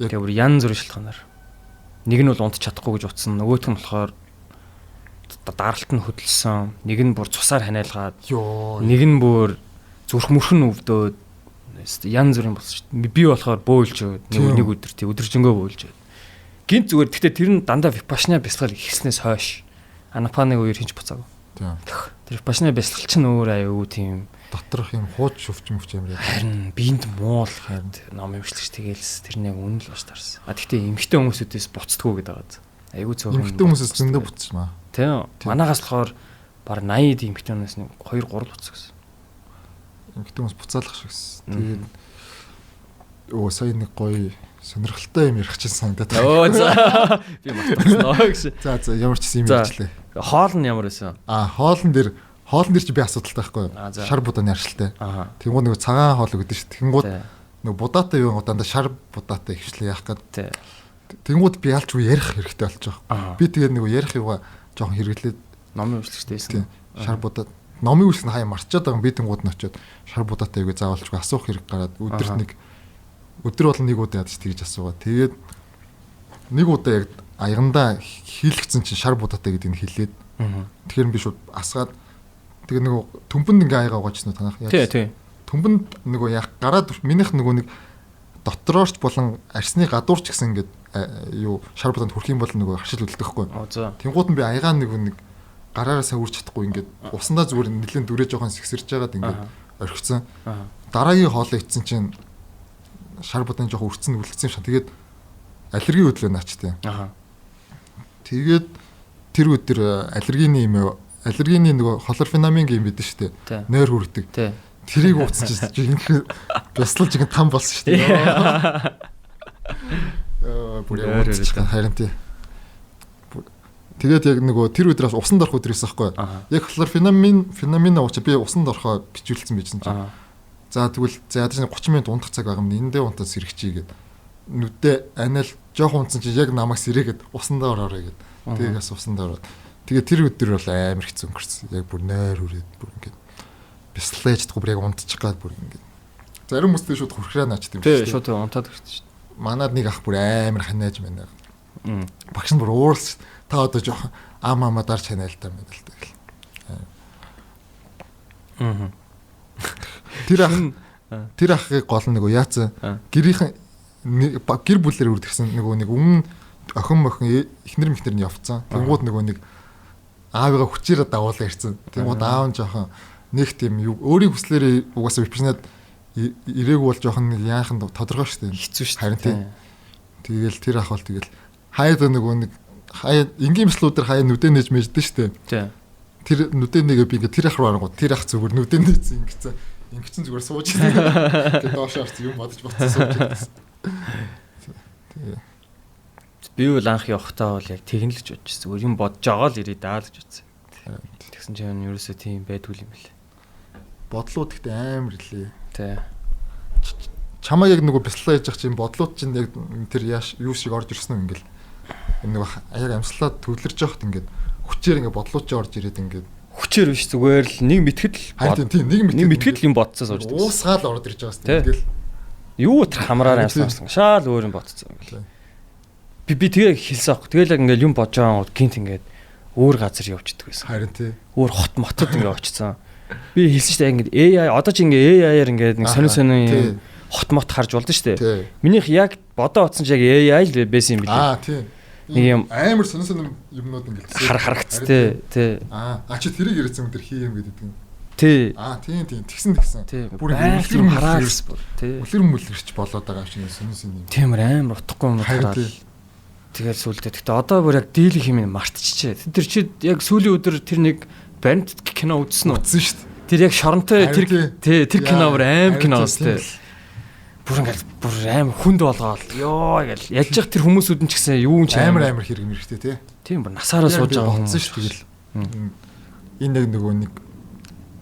Тэгээ бүр янз бүрийн шалтгаанаар. Нэг нь бол унтж чадахгүй гэж утсан. Нөгөөх нь болохоор даралт нь хөдөлсөн. Нэг нь бүр цусаар ханиалгаад. Нэг нь бүр зүрх мөрх нь өвдөөд янз бүрийн болсон шүү дээ. Би болохоор бөөлж өгөөд нэг өдөр тий өдөржингөө бөөлж өгөөд. Гинт зүгээр гэхдээ тэр нь дандаа випашна бясалгал ихснээс хойш анапаны үеэр хинч буцаагүй. Тийм. Тэр випашна бясалгал чинь өөр аюу тийм доторх юм хууч шүвч мөвч юм яа. Харин биеинд муул харин ном юмшлагч тэгэлс тэр нэг үнэн л баш таарсан. А тэгтээ эмэгтэй хүмүүсүүдээс буцдаггүй гэдэг байгаа. Айгүй цөөхөн. Эмэгтэй хүмүүсээс зөндөө буцсан маа. Тийм. Манаагаас болохоор баг 80 эмэгтэй хүмүүс нэг 2 3 буцсан гэсэн. Эмэгтэй хүмүүс буцаалах шиг гэсэн. Тэгээд сая нэг гоё сонирхолтой юм ярих чинь санагдаад байна. Өө за. Би мартсан гэсэн. За ямар ч юм ярьчлаа. Хоол нь ямар байсан? Хоолн дээр чи би асуудалтай байхгүй юу? Шар будааны аршилтай. Тэнгууд нөгөө цагаан хоол өгдөн шүү. Тэнгууд нөгөө будаатай юу дандаа шар будаатай ихвчлээ яах гээд. Тэнгууд би ялч үе ярих хэрэгтэй болж байгаа. Би тэгээд нөгөө ярих юугаа жоохон хэрэглээд номын үйлчлэгчтэй байсан. Шар будаа номын үйлчлэг нь хаяа марчаад байгаа. Би тэнгууд нь очиод шар будаатай юугаа заавалчгүй асуух хэрэг гараад өдөрт нэг өдөр болон нэг удаа ядаж тэгж асуугаа. Тэгээд нэг удаа яг аягандаа хийлгцэн чинь шар будаатай гэдгийг нь хэлээд. Тэгэхээр би шууд асгаад тэгээ нөгөө төмпөнд ингээ аягаа угаажсэн үү танах? Тий. Төмпөнд нөгөө яг гараад минийх нөгөө нэг дотроорч болон арсны гадуурч гэсэн ингээд юу шар будаанд хүрэх юм бол нөгөө харшил үлдэхгүй. Тэнгууд нь би аягаа нэг гараараа сайн үрж чадахгүй ингээд усандаа зүгээр нэлээд дүрээ жоохон сэгсэрж байгаад ингээд орхисон. Дараагийн хоолоо идсэн чинь шар будааны жоохон үрцэн үлдсэн юм шиг. Тэгээд аллерги хөдлөө наач тийм. Тэгээд тэр өдөр аллергины юм аллергины нөгөө холорфенамин гэх юм бидэн шүү дээ. Нойр хүрдэг. Тэрийг ууцсан чинь жинхэнэ бясалж ингэ там болсон шүү дээ. Бүр яг ууцчих харин тий. Тэгээд яг нөгөө тэр өдөр усанд орох өдөр байсан байхгүй. Яг хлорфенамин уучаа би усанд орохоо бичүүлсэн байжсэн чинь. За тэгвэл за ядаж 30 минут унтах цаг байгаа юм. Эндээ унтаад сэрэгчий гэд. Нүдээ анаал жоохон унтсан чинь яг намайг сэрээгээд усандаа ороорой гэд. Тэгээд бас усандаа ороод. Тэгээд тэр өдөр бол амар хэцүү өнгөрсөн. Яг бүр нойр хүрээд бүр ингээд бясалгаж чадахгүй бүр яг унтчих гад бүр ингээд. Зарим хүмүүстэй шууд хөрхрээ наачд юм шиг. Тий, шууд унтаад ирсэн шүү дээ. Манад нэг ах бүр амар ханиаж байна. Багш нь бүр ууралсан. Та одоо жоохон ам амаа дарж ханиа л та юм л та гэл. Аа. Тэр ахыг гол нь нөгөө яатсан гэрийнхэн гэр бүлээр үрдгсэн нөгөө нэг өмнө охин мохин эхнэр мэхнэр нь явцсан. Тэнгууд нөгөө нэг аавыгаа хүчээрээ дагуулаа ирсэн. Тэнгууд аав нь жоохон нэг тийм юу өөрийн хүслээрээ угаасаа випшнад ирээгүй бол жоохон нэг яахан тодорхой шүү дээ. Хэцүү шүү. Харин тийм. Тэгэл тэр ах бол тэгэл хаяад нөгөө нэг хаяа энгийн мэслүүдэр хаяа нүдэ нээж мэждэн шүү дээ. Тэр нүдэ нэгээ би ингээ тэр ах руу арангууд тэр ах зүгээр нүдэ нээсэн ингэсэн. Ингэсэн зүгээр сууж исэн. Тэгээ доош орсон юм бодож ботсон сууж исэн. Тэгээ. Би бол анх явахдаа бол яг тэгнэ л гэж бодчихсон. Зүгээр юм бодож байгаа л ирээ даа л гэж бодсон. Тэгсэн чинь ерөөсөө тийм байдгүй юм билээ. Бодлууд гэхдээ амар лээ. Тий. Чамаа яг нөгөө бяцлаа хийж явах чинь бодлууд чинь яг тэр яаш юу шиг орж ирсэн үү ингээл. Нөгөө яг амьслаад төвлөрж явахт ингээд хүчээр ингээд бодлууд чинь орж ирээд ингээд хүчээр биш зүгээр л нэг мэтгэл тийм нэг мэтгэл юм бодцоо сууж байдаг. Уусгаал орж ирж байгаа юм ингээл. Юу тэр хамраар амьссан шаал өөр юм бодцоо ингээл. Би тэгээ хэлсэн аахгүй. Тэгэл яг ингээл юм бодож байгаа гинт ингээд өөр газар явждаг байсан. Харин тий. Өөр хот мотод ингээд очсон. Би хэлсэн шүү дээ ингээд AI одоо ч ингээд AI-аар ингээд нэг сонин сонин хот мот харж болдсон шүү дээ. Минийх яг бодоо утсан чи яг AI л байсан юм билээ. Аа тий. Нэг юм амар сонин сонин юмнууд ингээд харагдц тий. Тий. Аа чи тэрийг яриадсан юм тэр хий юм гэдэг юм. Тий. Аа тий тий тэгсэн. Бүр юм хараас бүр тий. Үлэр мүлэрч болоод байгаа юм шиг сонин сонин юм. Тийм амар утгагүй юм хараад. Тэгэл сүулдэ. Гэхдээ одоо бүр яг дийлэх юм мартчихжээ. Тэр чи яг сүүлийн өдөр тэр нэг баримт кино үзсэн үү? Үзсэн шүү дээ. Тэр яг шоронтой тэр тий тэр кино бүр аим кино үстэй. Бүр ингээл бүр аим хүнд болгоол. Йоо гэл ялж явах тэр хүмүүсүүд нь ч гэсэн юу ч амар амар хэрэг мэрэгтэй тий. Тийм бүр насаараа сууж байгаа хүмүүс шүү тэгэл. Энэ яг нөгөө нэг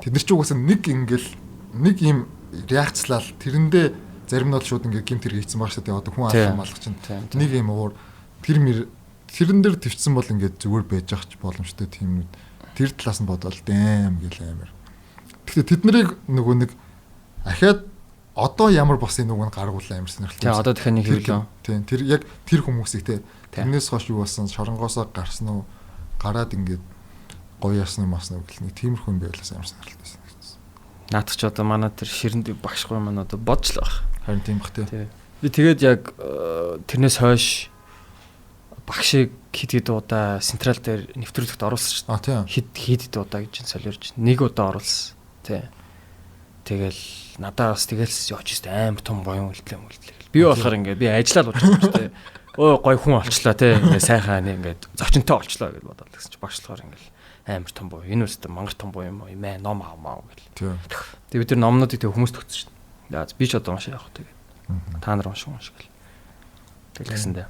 тэд нар ч угаасаа нэг ингээл нэг юм реакцлал тэрэндээ зарим нь бол шууд ингээ гимт хэрэг хийцэн баг шүү дээ. Одоо хүн алах малах чинь нэг юм уур тэр мэр тэрэн дээр төвчсөн бол ингээд зүгээр байж ах ч боломжтой тиймнүүд тэр талаас нь бодвол дэм гэл амар. Тэгэхээр тэд нарыг нөгөө нэг ахаад одоо ямар босын нүг нь гаргуулсан амар сонирхолтой. Тийм одоо дахиад нэг хэвлээ. Тийм тэр яг тэр хүмүүсийг те тэрнээс хойш юу болсон шоронгоосоо гарсан уу гараад ингээд гоё ясна юм асна гэл нэг тиймэрхүү юм байлаас амар сонирхолтой байсан. Наадах ч одоо манай тэр ширэнд багшгүй маань одоо бодж л байх. Харин тийм бах тий. Би тэгээд яг тэрнээс хойш багшийг хэд хэд удаа централ дээр нэвтрүүлэгт оруулсан шүү дээ. Хэд хэд удаа гэж солиорч нэг удаа оруулсан. Тий. Тэгэл надаа бас тэгэл явж өстэй амар том боён үлдлээ мүлдлээ. Би болохоор ингээд би ажиллаад болж байгаа юм чи те. Өө гой хүн олчлоо те. Ингээд сайхан ингээд зочинтой олчлоо гэж бодоод гэсэн чи багш болохоор ингээд амар том боён. Энэ үстэй мангар том боён юм уу? Мэ ном авмаа гэл. Тэгээ бид нар номнуудыг тэг хүмүүст өгсөн шин. За би ч одоо уншаа явах тэгээд. Та нар уншин унш гэл. Тэгэл гэсэндээ.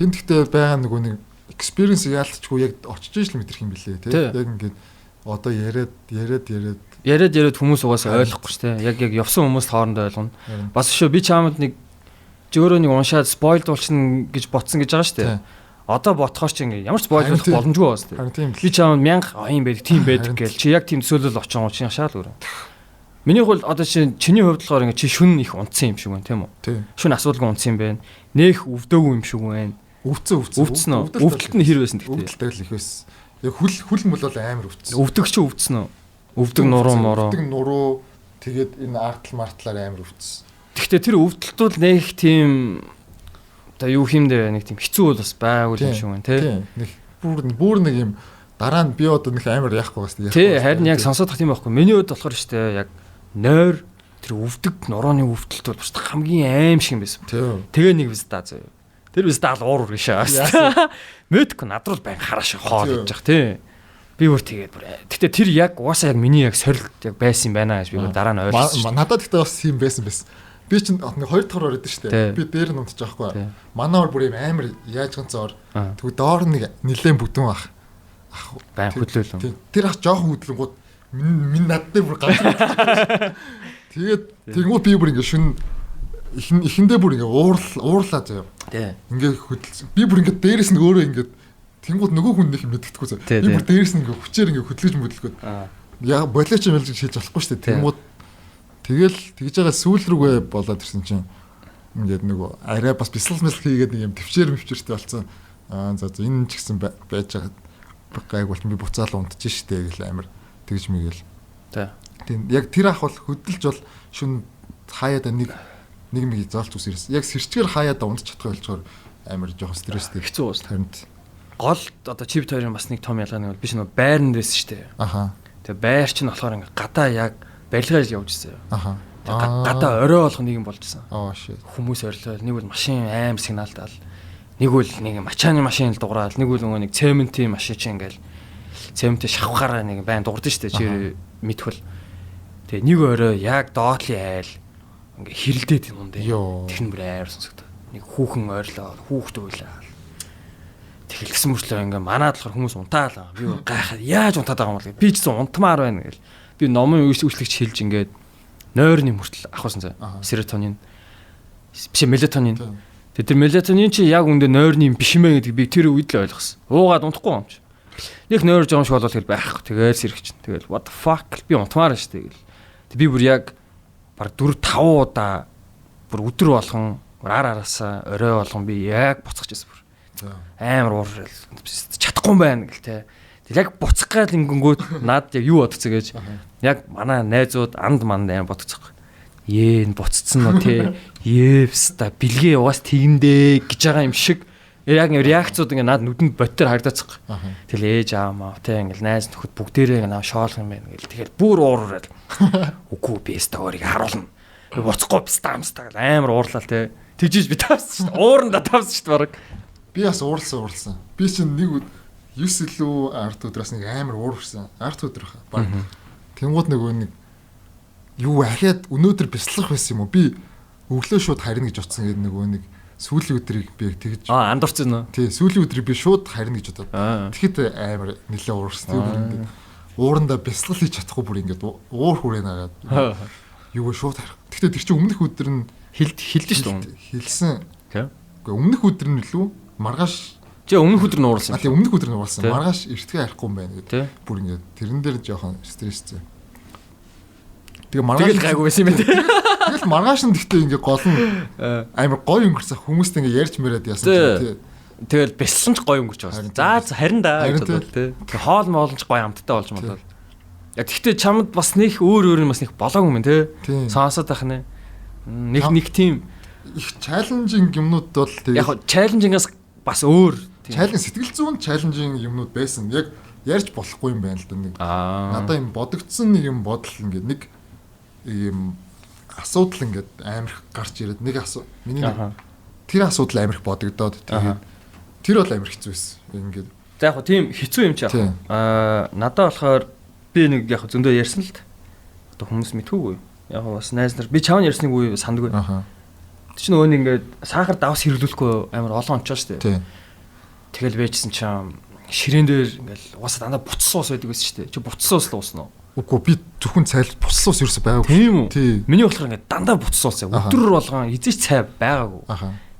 Тэн гэхдээ байгаа нөгөө нэг experience яалтчгүй яг очиж ижил мэдрэх юм билээ тий. Яг ингээд одоо яриад яриад яриад яриад яриад хүмүүс угаасаа ойлгохгүй шүү дээ. Яг явсан хүмүүс хоорондоо ойлгоно. Бас шүү би чамд нэг чи өөрөө нэг уншаад spoil болчихно гэж ботсон гэж байгаа шүү дээ. Одоо ботхоор чи ингээ ямар ч spoil болох боломжгүй байна шүү дээ. Би чамд 1000 юм байдаг, тийм байдаг гээл чи яг тийм төсөөлөл очингоо чи шаал өөрөө. Миний хувьд одоо чи чиний хувьд болохоор ингээ чи шүн их унтсан юм шиг байна тийм үү? Шүн асуудалгүй унтсан юм байна. Нэх өвдөөгүй юм шиг байна. Өвдсөн. Өвдсөн үү? Өвдөлт нь хэр байсан тэгтээ? Өвдөлт л их байсан. Яг хөл мөл бол амар өвдсөн. Өвдөг чи өвдсөн үү? Өвдөг нуруу мороо. Өвдөг нуруу тэгээд энэ артал мартлаар амар өвдсөн. Тэгтээ тэр өвдөлт бол нэх тийм одоо юу хиймдэ нэг тийм хэцүү бол бас байгуул юм шиг байна тий. Нэг бүр нэг юм дараа нь би одоо нэг амар яахгүй бас тий. Тий харин яг сонсоод тах тийм байхгүй. Миний хувьд болохоор штэ яг нойр тэр өвдөг нурууны өвдөлт бол бас хамгийн аим шиг юм байсан. Тэгээ нэг биз даа зөө. Тэр биз даал уур үргээшээ. Мэдгүй над руу байн харааш хоол гэж яах тий. Би бүр тэгээд бүр. Гэтэ тэр яг угаасаа яг миний яг сорилт яг байсан юм байна гэж би бүр дараа нь ойлгосон. Надад гэтэ бас юм байсан байсан. Би чинь нэг хоёр дахь ороо идэв шүү дээ. Би дээр нь унтчих байхгүй. Манай ор бүр юм амар яаж ганц ор. Тэгвэл доор нэг нилээн бүдүүн ах. Ах байн хөдлөөлөө. Тэр ах жоохон хөдлөнгүүд минь над дээр бүр ганц. Тэгээд тэгэнгүүт би бүр ингээ шүн эхэндээ бүр ингээ уурлаа заяа. Ингээ хөдөлсөн. Би бүр ингээ дээрээс нь өөрөө ингээ тэнгууд нөгөө хүн нэг юм мэддэхгүй заяа. Би бүр дээрээс нь ингээ хүчээр ингээ хөдлөж мөдлөхөд. Яг болооч юм ялж шилж болохгүй шүү дээ. Тэнгууд тэгэл тэгж байгаа сүүл рүүгээ болоод ирсэн чинь ингээд нөгөө арай бас бясалгал мэсэл хийгээд нэг юм төвчээр мөвчөртэй болсон. Аа за энэ ч гэсэн байж байгаа гайг бол би буцаал унтчих штэ гэл амар тэгж мэгэл. Тийм яг тэр ах бол хөдөлж бол шүн хаяада нэг нэг зоолч ус ирсэн. Яг сэрчгээр хаяада унтчих чадахгүй болчоор амар жоохон стресстэй хэцүү болсон. Харин гол одоо чип хоёрын бас нэг том ялгаа нэг бол биш нөгөө байранд байсан шүү дээ. Аха. Тэгээ байр чинь болохоор ингээ гадаа яг барилгаар явж ирсэн. Аха. Гадаа орой болгох нэг юм болж исэн. Аа shit. Хүмүүс орилол нэг бол машин аим сигналдаал. Нэг бол нэг мачааны машин л дуграал, нэг бол нөгөө нэг цементийн машин чинь ингээл цементээ шавхаараа нэг байн дуурдсан шүү дээ. Чи мэдхвэл. Тэгээ нэг орой яг доотлын айл ингээ хэрэлдээд юм дээ. Тэр нь бүр амар сонсогдоо. Нэг хүүхэн ойрлоо, хүүхд уйлаа. Тэгэлсэн мөртлөө ингээ манад болохоор хүмүүс унтаал. Би гайхаад яаж унтаад байгаа юм бол би ч гэсэн унтмаар байна гэл. Би номын үйлчлэгч хэлж ингээд нойрны мөртөл авахсан заа. Серотонин биш мелатонин. Тэгээ тэр мелатонин чи яг үндэ нойрны юм биш мэ гэдэг би тэр үед л ойлгосон. Уугаад унтахгүй юм чи. Нэг нойр жоон шиг болол тэр байхгүй. Тэгээл сэрэх чинь. Тэгэл what the fuck би унтмаар шүү дээ гэл. Тэг би бүр яг баг 4 5 удаа бүр өдөр болгон ар араасаа орой болгон би яг буцах гэсэн бүр. Амар уур чадахгүй юм байна гэл те. Тэгэл яг буцах гал ингэнгүүт над яг юу бодгоцоо гэж яг манай найзууд анд манд амар бодгоцох. Ээ энэ буццсан нөө те. Евста бэлгээ угаас тэгэндээ гэж байгаа юм шиг яг реакцууд ингээ над нүдэнд бодтоор харагдаацх. Тэгэл ээж аамаа те ингээл найз нөхөд бүгдээрээ наа шоолох юм байна гэл тэгэл бүр уурал. Үгүй би ста өөрийг харуулна. Би буцахгүй ста амста гэл амар уурлаа те. Тэгжиж би тавсан шүү дээ. Уурандаа тавсан шүү дээ бараг. Би бас уурлсан. Би чинь нэг 9 илүү арт өдрөөс нэг амар уурсан. Арт өдөр хаа. Баг. Тэнгууд нөгөө нэг юу ахиад өнөөдөр бяцлах байсан юм уу? Би өглөө шууд харина гэж утсан гэдэг нөгөө нэг сүүлийн өдрийг би яг тэгж андуурсан уу? Тий, сүүлийн өдрийг би шууд харина гэж бодоод. Тэгэхэд амар нэлээ уурсан. Тэр бүр ингээд уурандаа бяцлал хийж чадахгүй бүр ингээд уур хүрээ нагаад юу шууд харах. Тэгэхдээ тэр чинь өмнөх өдөр нь хилдэж шүү дээ. Хилсэн. Тий. Үгүй өмнөх өдөр нь илүү маргааш Чи өмнөх өдөр нь уурлсан. А тий өмнөх өдөр нь уурлсан. Маргааш эртгээ харихгүй юм байна гэдэг. Бүр ингээд тэрэн дээр жоохон стресстэй. Тэгээ маргааш тэгэл гайгүй байсан юм байна. Тэгэл маргааш нь гэхдээ ингээд гол нь амар гоё өнгөрсөн хүмүүстэй ингээд ярьж мөрөөд яасан чинь тий. Тэгэл бяцлан ч гоё өнгөрч байгаа. За харин да гэж бодлоо тий. Тэгээ хоол моол ч гоё амттай болж модлоо. Яг гэхдээ чамд бас нэг өөр өөр нь бас нэг болоогүй юм тий. Сонсоод байх нэ. Нэг тийм их challenging юмнууд бол тэгээ яг challenging-аас бас өөр challenge сэтгэл зүйн challenging юмнууд байсан. Яг ярьж болохгүй юм байна л да нэг. Надаа юм бодогдсон нэг юм бодол ингээд нэг ийм асуудал ингээд амар их гарч ирээд нэг миний тэр асуудал амар их бодогдоод тэгээд тэр бол амар хэцүү байсан. Ингээд за яг хөө тийм хэцүү юм чи яг. Надаа болохоор би нэг яг зөндөө ярьсан л д. Одоо хүмүүс мэдхүүгүй. Яг бас найз нар би чам ярьсныг үе сандгүй. Тэр чинь нөгөө нэг ингээд сахар давс хэрэглүүлэхгүй амар олон онцоо шүү дээ. Тэгэл байжсэн чинь ширээн дээр ингээл угаасаа дандаа буцсан ус байдаг байсан шүү дээ. Чи буцсан ус л уусан уу? Үгүй би зөвхөн цайл буцсан ус ерөөсөй байгаагүй. Тийм үү? Миний болохоор ингээд дандаа буцсан ус. Өдөр болгон эзэж цай байгаагүй.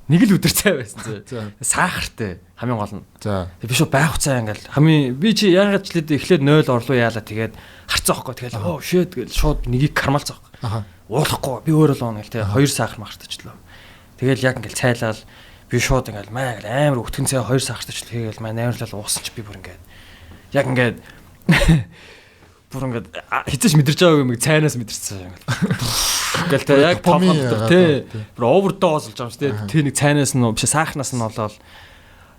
Нэг л өдөр цай байсан. Сахартай хамгийн гол нь. За. Би шууд байх цай ингээл хамгийн би чи яагаад ч лээ эхлээд 0 орлоо яалаа тэгээд харцаа байхгүй тэгэл оо shit гэл шууд нэгийг кармалцаа байхгүй. Уулахгүй би өөр л оно гэл те 2 сахар махартачлаа. Тэгэл яг ингээл цайлал би шууд ингээл маа ингээл амар өтгөн цай 2 сахартачлаа хийгээл маа найрлал уусан чи би бүр ингээд яг ингээд бүр ингээд хизээч мэдэрч байгаагүй юм цайнаас мэдэрсэн ингээл. Гэл те яг толгойн дотор те бүр overdose болж байгаа юм шүү те. Тэр нэг цайнаас нь биш сахарнаас нь болоод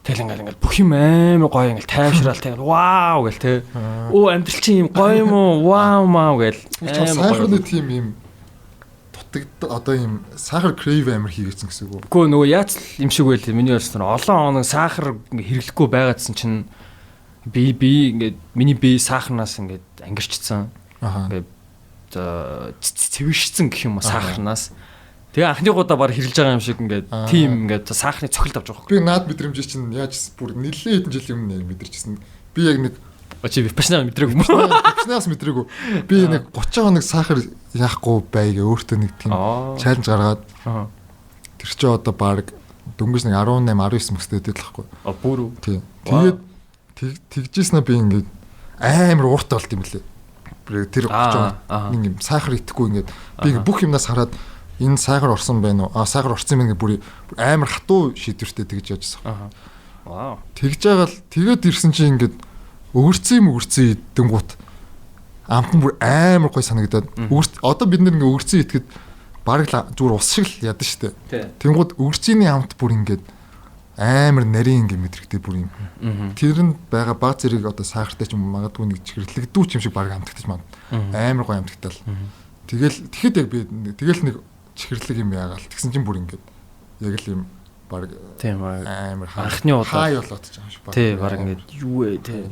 тэгэл ингээл ингээл бүх юм амар гоё ингээл тайвшраал тэгэл вау гэл те. Өө амьдрал чинь юм гоё юм уу? Вау мау гэл. Сахарны тийм юм дутагд одоо юм сахар crave амар хийгээсэн гэсэн үг үү? Үгүй нөгөө яац л юм шиг байл миний ойлсноор олон хоног сахар хэрэглэхгүй байгаадсэн чинь би ингээд миний бие сахарнаас ингээд ангирчсан. Ингээд цэвэршсэн гэх юм уу сахарнаас. Тэгээ анхны удаа баг хэрэлж байгаа юм шиг ингээд тийм ингээд сахарны цохилт авч байгаа байхгүй. Би наад мэдрэмж чинь яаж бүр нэлээд хэдэн жилийн өмнө яг мэдэрчсэн. Би яг нэг чи випашнаа мэдрээгүй юм уу? Випашнаас мэдрээгүй. Би нэг 30 хоног сахар яахгүй байгээ өөртөө нэг тийм чаленж гаргаад. Тэр чи одоо баг дөнгөж нэг 18 19 мөстэй байдаг л байхгүй. А бүр үү? Тийм. Тэгээд тэгжсэн би ингээд амар ууртай болт юм лээ. Тэр 30 хоног нэг юм сахар идэхгүй ингээд би бүх юмнаас хараад энэ сахар орсон байна уу? А сахар орсон юм ингээд бүр амар хатуу шийдвэртэй тэгж яжсан. Вау. Тэгж байгаа л тэгээд ирсэн чинь ингээд өгөрцөн идэнгуут амт нь бүр амар гой санагдаад одоо бид нэр ингээд өгөрцөн идэхэд бараг л зүгээр ус шиг л ядан штэ. Тэнгууд өгөрцөний амт бүр ингээд амар нарийн ингээд мэдрэгтэй бүр юм. Тэр нь байгаа баг зэрэг одоо сахартай ч юм магадгүй нэг чихэрлэгдүү юм шиг бараг амтагдаж манд. Амар гой амтагдал. Тэгэл тэгэхэд яг би тэгэл нэг чихэрлэг юм яагаал тэгсэн чинь бүр ингээд яг л юм баг тийм амар анхны удаа хай болоод ч юм шиг баг. Тий баг ингээд юу вэ тий.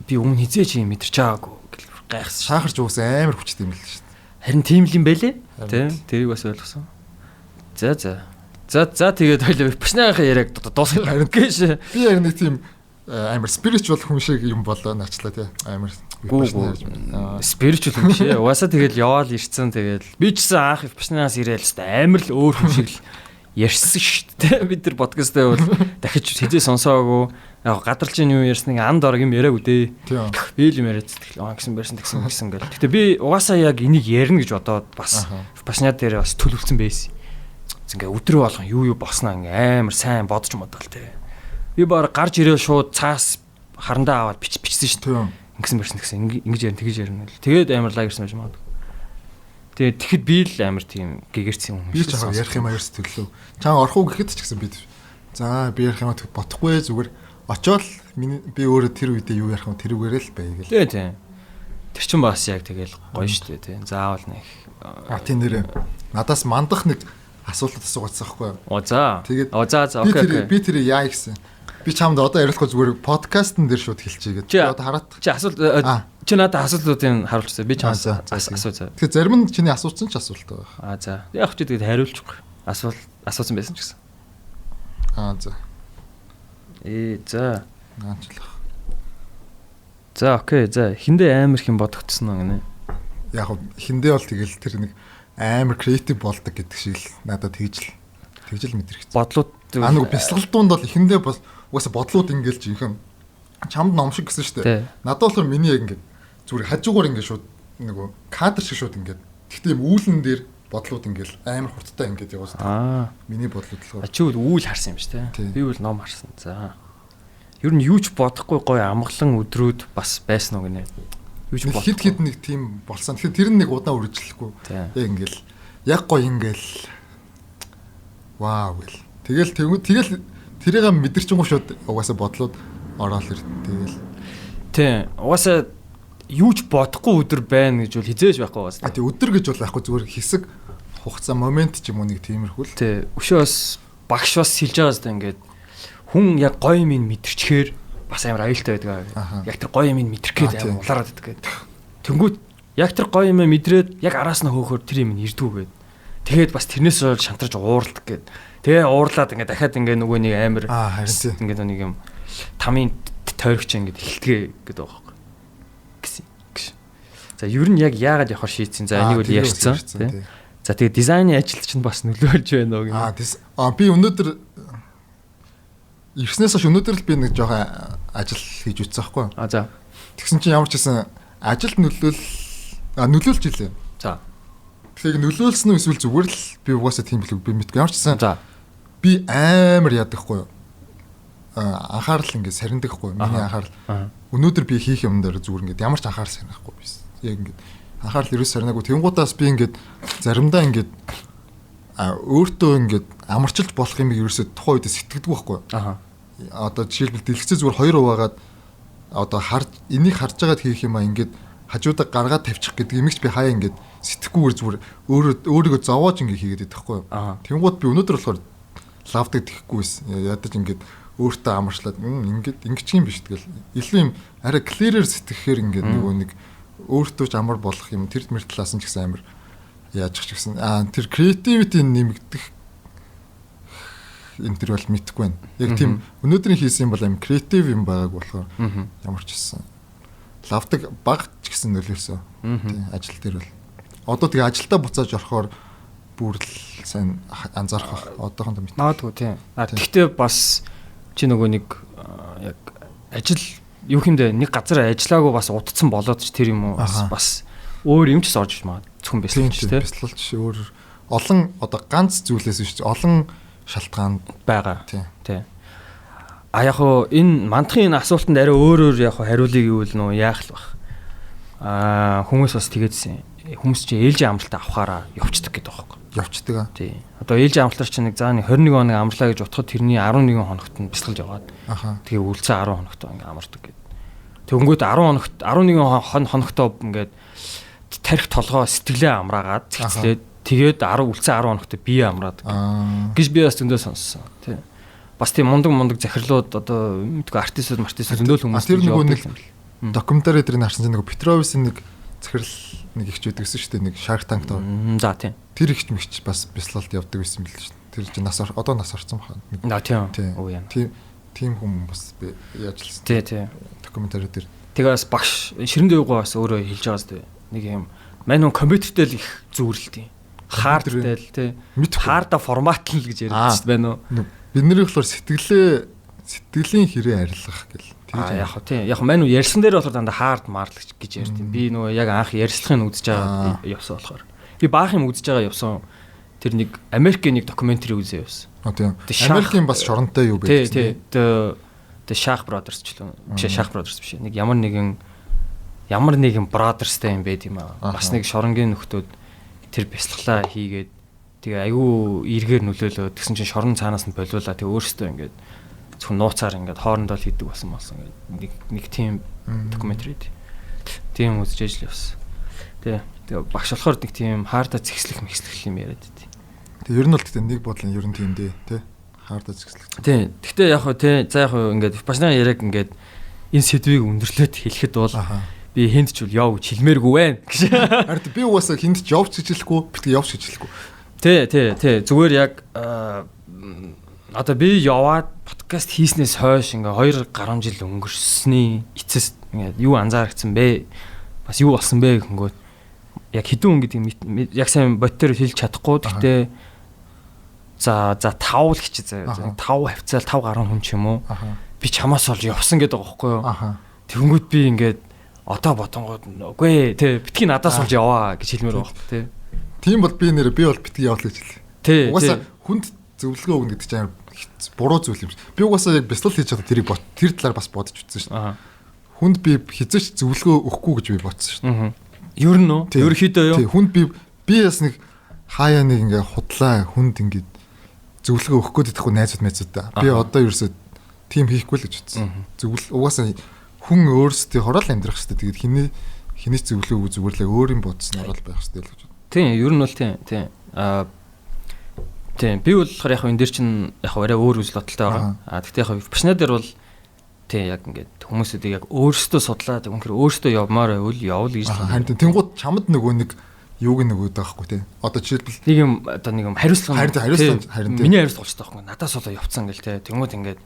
Би өмнө хизээч юм мэдэрч байгаагүй гэл гайхсан. Сахарч уус амар хүчтэй юм л шүү дээ. Харин тийм л юм байлээ. Тий тэрийг бас ойлгосон. За за. За за тэгээд хоёлаа випашнаахын яриаг дуусгах Харин гэж. Би яг нэг тийм амар spiritual хүн шиг юм болоо наачлаа тий. Амар spiritual хүн биш ээ. Угаасаа тэгэл яваал ирцэн тэгэл би ч гэсэн анх випашнаас ирээл хэвээр амар л өөр хүн шиг л ярьсан шүү дээ. Бид тэр подкасттай бол дахиж хэзээ сонсоагүй. Яг гадарч юм ярьсныг анд орог юм яриаггүй дээ. Би л юм яриад тэгэл аа гэсэн барьсан тэгсэн гэсэн гэл. Гэтэ би угаасаа яг энийг ярина гэж бодоод бас випашна дээр бас төлөвлөсөн байсан. Ингээ өдрөө болгон юу босноо ингээ амар сайн бодож модол те. Би баг гарч ирээ шууд цаас харандаа аваад бичсэн шүү дээ. Ингэсэн барьсан тэгсэн ингэж ярина тэгэж ярина гэл. Тэгээд амар лаг ирсэн байж магадгүй. Тэгээд тэгэхэд би л амар тийм гэгэрсэн юм. Би ч яг ярих юм аяарс төлөө. Чаан орох уу гэхэд ч гэсэн би за би ярих юм бодохгүй зүгээр очоод миний би өөрөө тэр үедээ юу ярих юм тэрүүгээрээ л бай гэл. Тий тий. Тэр чинь бас яг тэгэл гоё шүү дээ тий. Заавал нэг а тийм нэрээ надаас мандах нэг асуулт асуугаадсан байхгүй юу? Оо за. Тэгээд оо за за окей. Би тэр яа гэсэн. Би чамд одоо ярихгүй зүгээр подкастн дээр шууд хэлчихье гэдэг. Би одоо хараад. Чи асуулт чи надад асуултуудыг харуулчихсан. Би чамд асуу за. Тэгэхээр зарим нь чиний асуусан ч асуулт байгаа. Аа за. Яг чи тэгээд хариулчихгүй. Асуулт асуусан байсан ч гэсэн. Аа за. За. Наачлах. За окей. За хиндэ амар хин бодогдсон уу гинэ. Яг хиндэ бол тэгэл тэр нэг амар креатив болдог гэдэг шиг л надад тэгж л мэдрэгцсэн. Бодлууд а нэг бясалгал дунд бол эхэндээ бас угаасаа бодлууд ингээл жинхэнэ чамд ном шиг гэсэн шүү дээ. Надад болохоор миний яг ингээд зүгээр хажуугаар ингээд шууд нөгөө кадр шиг шууд ингээд гэхдээ юм үүлэн дээр бодлууд ингээл амар хурдтай ингээд явуулсан. Миний бодлууд болохоор чи үл үйл харсан юм шүү дээ. Би үл ном харсан. За. Ер нь юу ч бодохгүй гоё амгалан өдрүүд бас байсан уу гинэ. Хэд хэд нэг тийм болсон. Тэгэхээр тэр нэг удаан үргэлжлэхгүй. Яг ингээл яг гоё ингээл вау гэл. Тэгэл тэрийг мэдэрчингүү шууд угаасаа бодлоод ороод ир. Тэгэл. Тийм. Угаасаа юу ч бодохгүй өдөр байна гэж бол хизээж байхгүй бас. А тий өдөр гэж бол байхгүй зүгээр хэсэг хугацаа момент ч юм уу нэг тиймэрхүү л. Тий. Өшөө бас багш бас хэлж байгаа зү ингээд хүн яг гоё юм мэдэрчээр бас амар аюултай байдаг. Яг тэр гоё юм мэдрэх гээд амар улаарад байдаг гэдэг. Тэнгүүт яг тэр гоё юм мэдрээд яг араас нь хөөхөр тэр юм ирдгүү гээд. Тэгээд бас тэрнээс бол шантарч уурладаг гээд. Тэгээ уурлаад ингээд дахиад ингээд нөгөө нэг амар ингээд нэг юм тамийн тойрогч ингээд эхэлтгээ гэдэг байгаа байхгүй гэсэн. За ер нь яг яагаад явахар шийдсэн. За энийг бол ярьсан тий. За тэгээ дизайны ажил чинь бас нөлөөлж байна уу гэнэ. Би өнөөдөр ирснээс хойш өнөөдөр л би нэг жоохон ажил хийж үтсэн байхгүй. А за. Тэгсэн чинь ямар ч гэсэн ажилд нөлөөлж илээ. За. Тэгэхээр нөлөөлсөн үү эсвэл зүгээр л би угаасаа тийм билүү би мэдгүй. Ямар ч гэсэн за. Би амар яадаг хгүй юу? Анхаарал ингээд сарндаг хгүй. Миний анхаарал. Өнөөдөр би хийх юм дээр зүгээр ингээд ямар ч анхаарал сарнахгүй би. Яг ингээд анхаарал ерөөс сарнаагүй. Тэнгуутаас би ингээд заримдаа ингээд өөртөө ингээд амарчилж болох юм ерөөсөө тухайн үед сэтгэдэггүй байхгүй. Аа. Одоо жишээлбэл дэлгэцээ зүгээр 2 хуваагаад одоо харж энийг харж байгаад хийх юм а ингээд хажуудаа гаргаад тавьчих гэдэг юмч би хаяа ингээд сэтгэхгүйгээр зүгээр өөрийгөө зовоож ингээд хийгээд идэх байхгүй. Тэнгуут би өнөөдөр болохоор лавдаг тэхгүй байсан. Ядаж ингээд өөртөө амарчлаад ингээд ингэчих юм биш тэгэл илүү юм арай clear-ээр сэтгэхээр ингээд нөгөө нэг өөртөө ч амар болох юм тэр мэр талаас нь ч гэсэн амар яаж ч гэсэн тэр creativity нэмэгдэх энэ төр бол мэдэхгүй байна. Яг тийм өнөөдрийн хийсэн юм бол аим креатив юм байгааг болохоор ямар ч гэсэн лавдаг баг ч гэсэн нөлөөлсөн. Тийм ажил дээр бол одоо тэгээ ажилдаа буцааж орохоор бүр л сайн анзаарах бах. Одоохондоо мэдэхгүй. Магадгүй тийм. Гэхдээ бас чи нөгөө нэг яг ажил юу хэмдэ нэг газар ажиллаагүй бас удцсан болоод ч тэр юм уу бас өөр юм ч орж иж магад. Зөвхөн бясалгалч тийм. Бясалгалч өөр олон одоо ганц зүйлээс биш олон шалтгаан байгаа. Тийм. А яг хуу энэ мандахын энэ асуултанд арай өөрөөр яг хуу хариулыг юу л нөө яах л бах. Хүмүүс бас тэгээдсэн. Хүмүүс чи ээлжийн амралтаа авахаараа явцдаг гэдэг аахгүй. Явцдаг аа. Тийм. Одоо ээлжийн амралтаар чи нэг за нэг 21 хоног амрлаа гэж утгад тэрний 11 хоногт нь бясалгалж яваад. Тэгээ үлдсэн 10 хоногт ингээ амардаг гэдэг. Тэнгүүд 10 хоногт 11 хоногтоо ингээд тарих толгоо сэтгэлээ амраагаад цэгцлээд тэгээд 10 үлдсэн 10 хоногт бие амраад гэж би бас зөндөө сонссон. Тийм. Бас тийм мундаг захирлууд одоо мэдгүй артистууд мартистууд зөндөө хүмүүс тэр нөгөө нэг докюментари дээр нь харсан чинь нөгөө Петровисын нэг захирал нэг ихч байдаг гэсэн шүү дээ нэг Shark Tank доо. За тийм. Тэр ихч мэгч бас бясалгалд явдаг байсан юм л шүү дээ. Тэр чинь нас одоо нас орсон баха. Аа тийм. Оо яа. Тийм хүмүүс бас би яажилсан. Тий, тий. Докюментари дээр. Тэгээ бас багш Ширэндээ юугаа бас өөрөө хэлж байгаа зү. Нэг юм мань хүн компьютертэй л их зүүрлэлт юм. Хардтай л тий. Харда формат л гэж яриад шүү дээ байна уу? Бидний болохоор сэтгэлийн хэрэг арилгах гэл. Яг хөө тий. Яг мань хүн ярьсан дээр болохоор дандаа хард марлагч гэж ярьд юм. Би нөгөө яг анх ярьслахыг үзэж байгаа явсан болохоор. Би баах юм үзэж байгаа явсан. Тэр нэг Америкийн нэг докюментари үзээ явсан. Тийм. Америкийн бас шоронтой юу байдаг. Тий, тий. The Shaq Brothers ч л биш Shaq Brothers биш. Нэг ямар нэгэн Brothers-тай юм байд юм аа. Бас нэг шоронгийн нөхдүүд тэр бясалгалаа хийгээд тэгээ айгүй эргээр нөлөөлөө. Тэгсэн чинь шорон цаанаас нь болиулаа. Тэгээ өөрөөсөө ингээд зөвхөн нууцаар ингээд хоорондоо л хийдэг болсон ингээд нэг тийм докюментари. Тийм үзэж ажил явсан. Тэ. Тэгээ багш болохоор нэг тийм хаарда зэгслэх мэгслэх юм яриад байт. Тэгээ ер нь бол тэгтээ нэг бодлон ер нь тийм дээ, тэ. Хаарда зэгслэх. Тийм. Тэгтээ яг хөө тэ за яг хөө ингээд багш нарын яриаг ингээд энэ сэдвийг өндөрлөөд хэлэхэд бол би хинт ч үл яв гэж хэлмээргүй байна гэж. Харин би угаасаа хинт ч явж гэж хэлэхгүй, битгий явж гэж хэлэхгүй. Тий, тий, тий. Зүгээр яг одоо би яваад подкаст хийснээс хойш ингээ 2 гаруй жил өнгөрсний эцэс ингээд юу анзаарчихсан бэ? Бас юу болсон бэ гэнгүүт яг хэдэн хүн гэдгийг яг сайн бодтоор хэлж чадахгүй. Гэхдээ за 5 л хичээ заяа. 5 хавцаал 5 гаруй хүн ч юм уу. Би чамаас олж явсан гэдэг байгаа байхгүй юу? Тэгэнгүүт би ингээд одоо бодонгууд үгүй тий битгий надаас олж яваа гэж хэлмээр байгаа байхгүй тий. Тийм бол би нэр би бол битгий явал гэж хэлээ. Тий. Угаасаа хүнд зөвлөгөө өгнө гэдэг чинь амар буруу зүйл юм шиг. Би угаасаа яг бясалгал хийж байхдаа тэрийг тэр талаар бас бодож үзсэн шүү дээ. Хүнд би хизээч зөвлөгөө өгөхгүй гэж би бодсон шүү дээ. Ер нь үү? Ерөнхийдөө юу? Тий, хүнд би бас нэг хаяа нэг ингээ худлаа хүнд ингээ зөвлөгөө өгөх гээд идэхгүй найзууд найзуудаа. Би одоо ерөөсөө тийм хийхгүй л гэж бодсон. Зөвлөл угаасаа хүн өөрсдийн хорол амьдрах шүү дээ. Тэгээд хиний Хинээс зөвлөгөө зүгээр л өөр юм бодсноор л байх хэрэгтэй л гэж. Тийм, ер нь бол тийм, тийм. Аа тийм, би бол болохоор яг энэ дээр чинь яг арай өөр үзэл бодолтой байгаа. Аа тэгтээ яг випашна дээр бол тийм яг ингээд хүмүүсүүдийг яг өөрсдөө судлаад үнэхээр өөрсдөө явмаар байвал явал гэж. Харин тэнгууд чамд нөгөө нэг юуг нөгөөд байгаа хгүй тий. Одоо жишээлбэл нэг юм одоо нэг юм хариуцлага хариуцлага харин миний хариуцлага болчихсон байхгүй. Надаас болоо явцсан гэл тий. Тэнгууд ингээд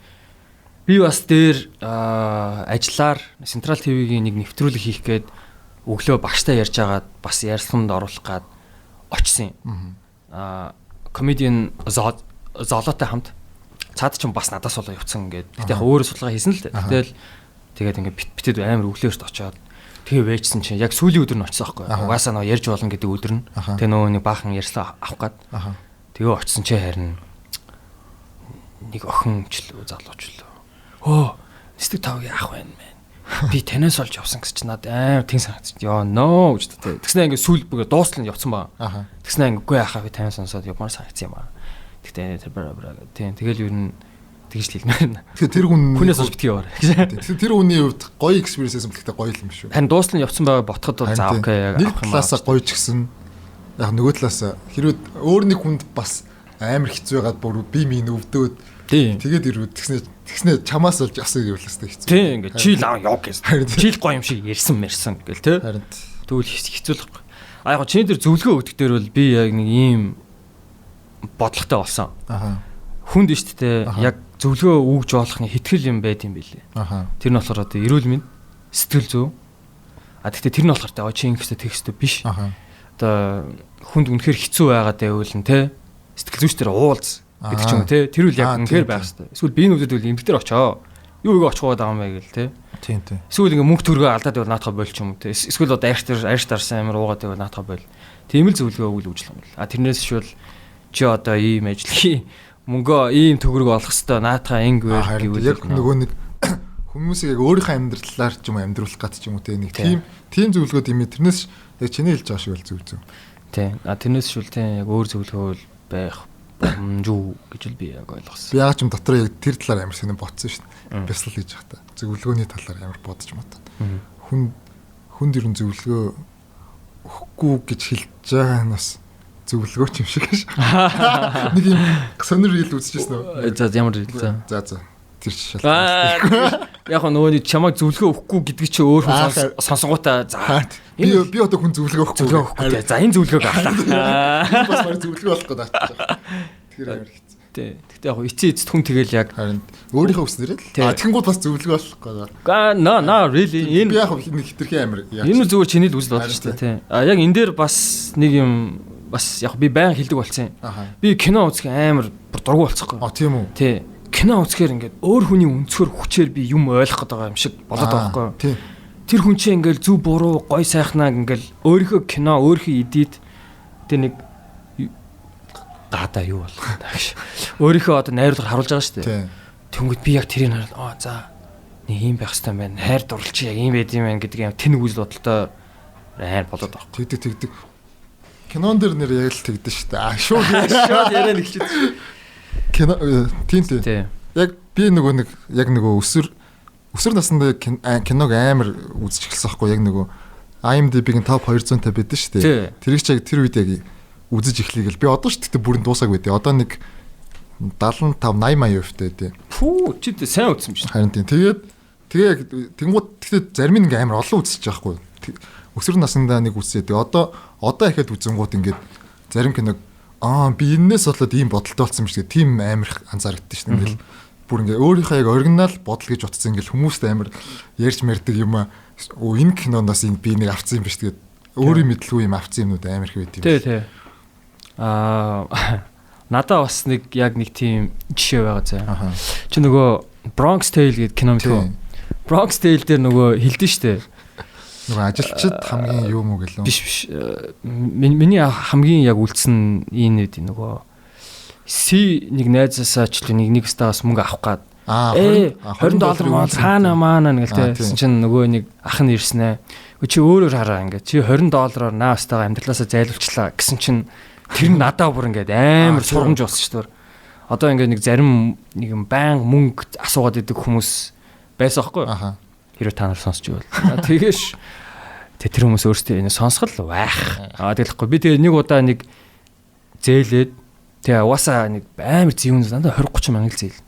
би бас дээр ажиллаар Central TV-гийн нэг нэвтрүүлэг хийх гээд өглөө багштай ярьж агаад бас ярилцлаганд оруулах гад очсон юм. Аа комедиан Золотой хамт цаад ч бас надаас болоо явцсан ингээд. Гэтэ яг өөрөө судалгаа хийсэн л дээ. Гэтэл тэгээд ингээд битэд амар өглөөрт очиод тэгээ вэжсэн чинь яг сүүлийн өдөр нь очсон байхгүй. Угаасаа нөгөө ярьж болно гэдэг өдөр нь. Тэгээ нөгөө нэг баахан ярьслаа авах гад. Тэгээ очсон чи харин нэг охин ч лөө залууч лөө. Өө нисдэг тавыг яах вэ мэн. Би танаас олж явсан гэсэн чинь надад амар тийм санагдчих. Йоо нөө гэж тэ. Тэгснэ ингээд сүүл бүгэ дуустал нь явцсан ба. Тэгснэ ингээд үгүй яхаа би танаас сонсоод явмаар санагдсан юм аа. Тэгтээ тэр бра бра гэх. Тийм тэгэл ер нь тэгж л хэлмээр. Тэгэхээр тэр хүн хүнээс олж битгий яваарай. Тэгэхээр тэр хүний хувьд гоё experience байсан бэлэгтэй гоё юм шүү. Харин дуустал нь явцсан байгаа ботход бол за окей яг авах юм. Нэг талаасаа гоё ч гэсэн яг нөгөө талаасаа хэрвээ өөр нэг хүнд бас амар хэцүү байгаад бүр би минь өвдөөд тэгээд ирүүд тэгснэ чамаас олж авсан гэвэл хэвээр хэцүү. Тийм ингээд чийл аа яв гэсэн. Чийл гоё юм шиг ярьсан мэрсэн гэл тэ. Харин тэгвэл хэцүү л байхгүй. А яг чиний дээр зөвлөгөө өгдөг дээр бол би яг нэг ийм бодлоготой болсон. Аха. Хүнд нь шүү дээ яг зөвлөгөө өгж болох нэг хитгэл юм байд юм билээ. Аха. Тэр нь болохоор одоо эрүүл мэнд, сэтгэл зүй. А тэгтээ тэр нь болохоор тэ чи ингэх ёстой тэгэх ёстой биш. Аха. Одоо хүнд үнэхээр хэцүү байгаад байвал нь тэ сэтгэл зүйчдэр уулз гэдэг ч юм уу тэ. Тэр үл яг үнэхээр байх ёстой. Эсвэл биеийн өвдөд бол эмгтэр очоо. Юу игээ очих гээд байгаа юм бэ гэл тэ. Тийм тийм. Эсвэл ингээ мөнгө төргөө алдаад байвал наатахаа болч юм уу тэ. Эсвэл одоо арьс дарсан амар уугаад байвал наатахаа боль. Тийм л зөвлөгөө өгөл өгч юм бол. А тэрнээс швэл чи одоо ийм ажил хий мөнгөө ийм төгрөг олох хэвээр наатахаа ингэвэр гэвэл яг нөгөө нэг хүмүүсийг яг өөрийнхөө амьдралаар ч юм уу амьдруулах гад ч юм уу те нэг тийм зөвлөгөө юм. Тэрнээс яг чиний хэлж байгаа шиг бол зөв зөв. Тийм. А тэрнээс швэл тийм яг өөр зөвлөгөө бол байх боломжгүй гэж л би яг ойлгосон. Би яг ч юм дотор яг тэр талаар амар сонин бодсон шүү дээ. Бясал хийж байхдаа зөвлөгөөний талаар амар бодож модон. Хүнд ер нь зөвлөгөө өгөхгүй гэж хэлж байгаа нь бас зөвлөгөө ч юм шиг ш. Нэг юм сонир рил үзчихсэн үү? За ямар рил за. За. Тэр шалтгаан. Яг нөгөө нэг чамайг зөвлөгөө өгөхгүй гэдгийг чи өөр хүн сонсонгуудаа за би одоо хүн зөвлөгөө өгөхгүй. За энэ зөвлөгөөг авлаа. Бас баг зөвлөгөө болох гэдэг аачих. Тэр амар хэцүү. Тий. Гэхдээ яг эцээ эцэст хүн тэгэл яг харин өөрийнхөө хүснээр л. А тэгэнгүүт бас зөвлөгөө болох гэдэг. No no really энэ би яг нэг хитрхи амар. Энэ зүгээр чиний л үзэл бодол шүү дээ тий. А яг энэ дээр бас нэг юм бас яг би баян хэлдэг болсон юм. Би кино үзэх амар бүр дургу болцсохгүй. А тийм үү. Тий. Кино үзэхээр ингээд өөр хүний өнцгөр хүчээр би юм ойлгох гэдэг юм шиг болоод байгаа байхгүй. Тий. Тэр хүн чинь ингээд зөв буруу гой сайхнаа ингээд өөрийнхөө кино өөрийнхөө эдит тэр нэг гадаа юу болох вэ гэж. Өөрийнхөө одоо найруулгаар харуулж байгаа шүү дээ. Тэнгүүд би яг тэрийг хараад аа за нэг юм байх хэрэгтэй байна. Хайр дурлал чи яг ийм байд юм байна гэдэг юм тэнэг үзэл бодолтой амар болоод байгаа. Тэгдэг. Кинон дээр нэр яг л тэгдэж шүү дээ. А шууд яриа нэг чид. Кино тийм тийм. Яг би нөгөө нэг яг нөгөө өсвөр насндаа киног амар үзэж эхэлсэн байхгүй яг нөгөө IMDb-ийн топ 250 байдсан шүү дээ. Тэрийг чи яг тэр үед яг үзэж эхлэе гэл би одоо ч тэгтээ бүрэн дуусааг байдээ. Одоо нэг 75 80 80% дээ. Пүү чи сайн үзсэн юм шиг. Харин тийм. Тэгээд тэгээ яг тэнгууд тэгтээ зарим нэг амар олон үзэж байгаа байхгүй. Өсвөр насндаа нэг үзсээ. Тэгээ одоо ихэд үзэнгууд ингээд зарим киног аа би энэс болоод ийм бодолтой болсон юм шиг тийм амар анзаарэгдэн шин ингээл бүр ингээ өөрийнхөө яг оригинал бодол гэж утсан ингээл хүмүүст амар ярьж мэрдэг юм аа энэ киноноос энэ би нэг авсан юм биш тэгээд өөрийн мэдлгүй юм авсан юмнууд амар их байт юм. Тий, тий. Аа надаа бас нэг яг нэг тийм жишээ байгаа заа. Чи нөгөө Bronx Tale гэдэг кино мэдхүү. Bronx Tale дээр нөгөө хэлдэн штэ. Нөгөө ажилчид хамгийн юу мүү гэлөө. Биш. Миний хамгийн яг үлдсэн энэ үед нөгөө Си нэг найзаасаа ч л нэг нэгстээс мөнгө авах гад. $20 маа цаана маана гэл тэгсэн чинь нөгөө нэг ах нь ирсэн ээ. Чи өөрөөр хараа ингээд чи $20 наастайгаа амьдралаасаа зайлуулчлаа гэсэн чинь тэр нь надаа бүр ингээд амар сургамж болсон шүү дээ. Одоо ингээд нэг зарим нэг юм баян мөнгө асуугаад идэг хүмүүс байсан байхгүй юу? Хэрвээ та нар сонсч байвал. Тэгээш Тэг тэр хүмүүс өөрсдөө энэ сонсгол байх. Аа тэгэлэхгүй. Би тэгээ нэг удаа нэг зээлээд тэгээ угаасаа нэг амар зэвүүн дандаа 20 30 мянга л зээл.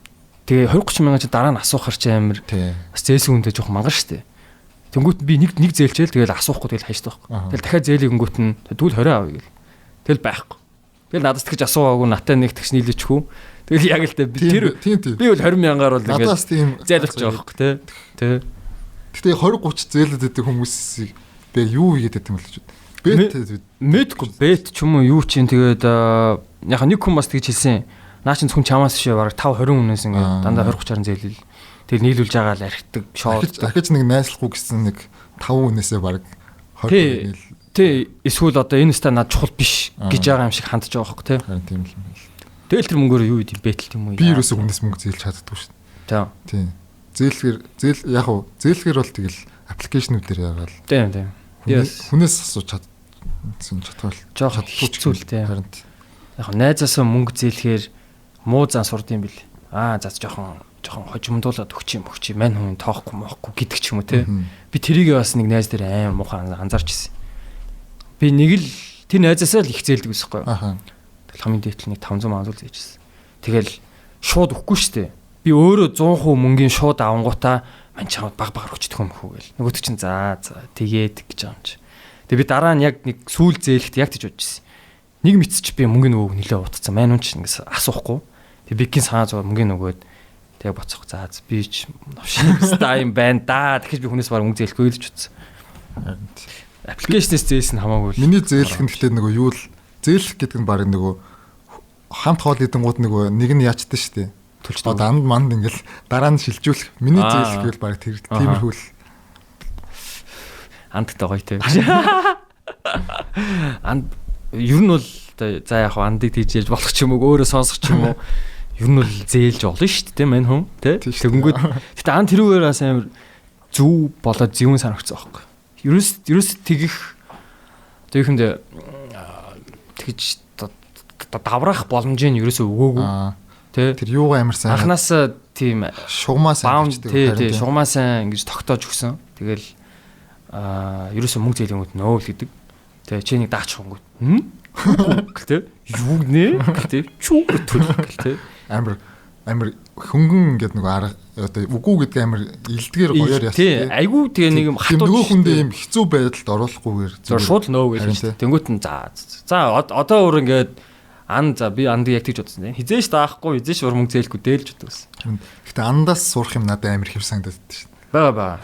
Тэгээ 20 30 мянга чи дараа нь асуухар чи амар бас зээлсэн хүнтэй жоохон мангар штэ. Тэнгүүт би нэг нэг зээлчээл тэгэл асуухгүй тэгэл хайшдаг байхгүй. Тэгэл дахиад зээлийг өнгөт нь тэгвэл 20 авъя гэл. Тэгэл байхгүй. Тэгэл надаас тэгж асуугаагүй натаа нэг тэгш нийлээчхүү. Тэгэл яг л тэ тэр би бол 20 мянгаар бол ингээд зээл болчих жоох байхгүй тэ. Тэ. Гэтэ 20 30 зээлээд байдаг хүмүүсийг би юу хийгээд байдаг юм бол гэж. Бет мэдгүй бет ч юм уу юу чинь тэгээд яг нэг хүн бас тэгж хэлсэн. Наа чин зөвхөн чамаас шээ бараг 5 20 хүнээс ингээд дандаа 20 30-аар зээлэл. Тэгэл нийлүүлж байгаа л архитдаг шоуд. Ахиж нэг найзлахгүй гэсэн нэг 5 хүнээсээ бараг 20 нийл. Тий, эсвэл одоо энэ ста над чухал биш гэж байгаа юм шиг хандж байгаа хөөе тий. Харин тийм л юм байна. Тэгэл тэр мөнгөөр юу идэв бэтэлт юм уу? Би ерөөсөө хүнээс мөнгө зээлж чаддаггүй шүү дээ. Тий. Зээлгээр зээл яг уу зээлгээр бол тэгэл аппликейшнүүдээр яагаал. Тийм тийм. Хүнээс асууж чадсан чадвал жоохон хэцүү л тий. Харин яг найзаасаа мөнгө зээлэхээр муу зан сурд юм бил. Аа за жоохон хожимдуулаад өгч юм өгч юм. Мань хүн тоохгүй моохгүй гэдэг ч юм уу тий. Би тэрийг бас нэг найз дээр амар муухай анзаарч ирсэн. Би нэг л тэр найзаасаа л их зээлдэг байсан байхгүй юу. Тэгэл хамгийн дээдл нэг 500 мянга зээжсэн. Тэгэл шууд өгөхгүй шүү дээ. Би өөрөө 100% мөнгөний шууд авангуудаа мань чамд баг багаар өчтөх юм хүү гэл. Нөгөөт чинь за за тэгээд гэж байгаа юм чи. Тэгээ би дараа нь яг нэг сүүл зээлэхт яг тийж бодож ирсэн. Нэг мэдсэж би мөнгөний нөгөөг нилээ утцсан. Мань хүн чинь ингээс асуухгүй. Тэгээ би гин санаа зовоо мөнгөний нөгөөд тэгээ боцох. За би ч новшин ста юм байна да. Тэгэхэж би хүнээс баг мөнгө зээлэхгүй л гэж утсан. Аппликейшнээс зээлсэн хамаагүй. Миний зээлэх нь гэхдээ нөгөө юу л зээлэх гэдэг нь баг нөгөө хамт хоол идэнгууд нөгөө нэг нь яачдаг шүү дээ. Төлчдөг. Одоо анд манд ингээл дараа нь шилжүүлэх. Миний зээлэх гэвэл баг тэр тиймэрхүү л андтай гоё те. Анд ер нь бол за яг андыг тийж яаж болох ч юм уу өөрөө сонсох ч юм уу ер нь бол зээлж олно шүү дээ мань хүн те. Тэгэнгүүт гэтээ анд тэрүүгээр бас амар зөв болоод зөвүүн санагцсан байхгүй. Ерөөс тэгэх одоо юу хэмдэ тэгж даврах боломжийг ерөөсөө өгөөгүй. Тэ тэр юугаа амар сайн анханасаа тийм шугамаа сайн тий шугамаа сайн ингэж тогтоож өгсөн. Тэгэл ерөөсөө мөнгө зээлэнгүүт нөө л гэдэг. Тэ чи нэг даачих хонгууд. Гэл тэ юу нэ гэл тэ чүү гэл тэ амар амар хөнгөн ингээд нөгөө арга одоо үгүй гэдэг амар илдгээр гоёор яасан тий айгүй тэгээ нэг юм хатуу нөгөө хүндээ юм хэцүү байдалд оруулахгүйгээр зүгээр шууд нөө гэж тэнгүүт нь за за одоо өөр ингээд ан за би андыг яг тэгж бодсон тийм хизээш даахгүй хизээш ур мөнгө зээлэхгүй дээлж боддог гэсэн. Гэтэ андаас сурах юм надад амар хэв санагдаад байдаг шин. Бага.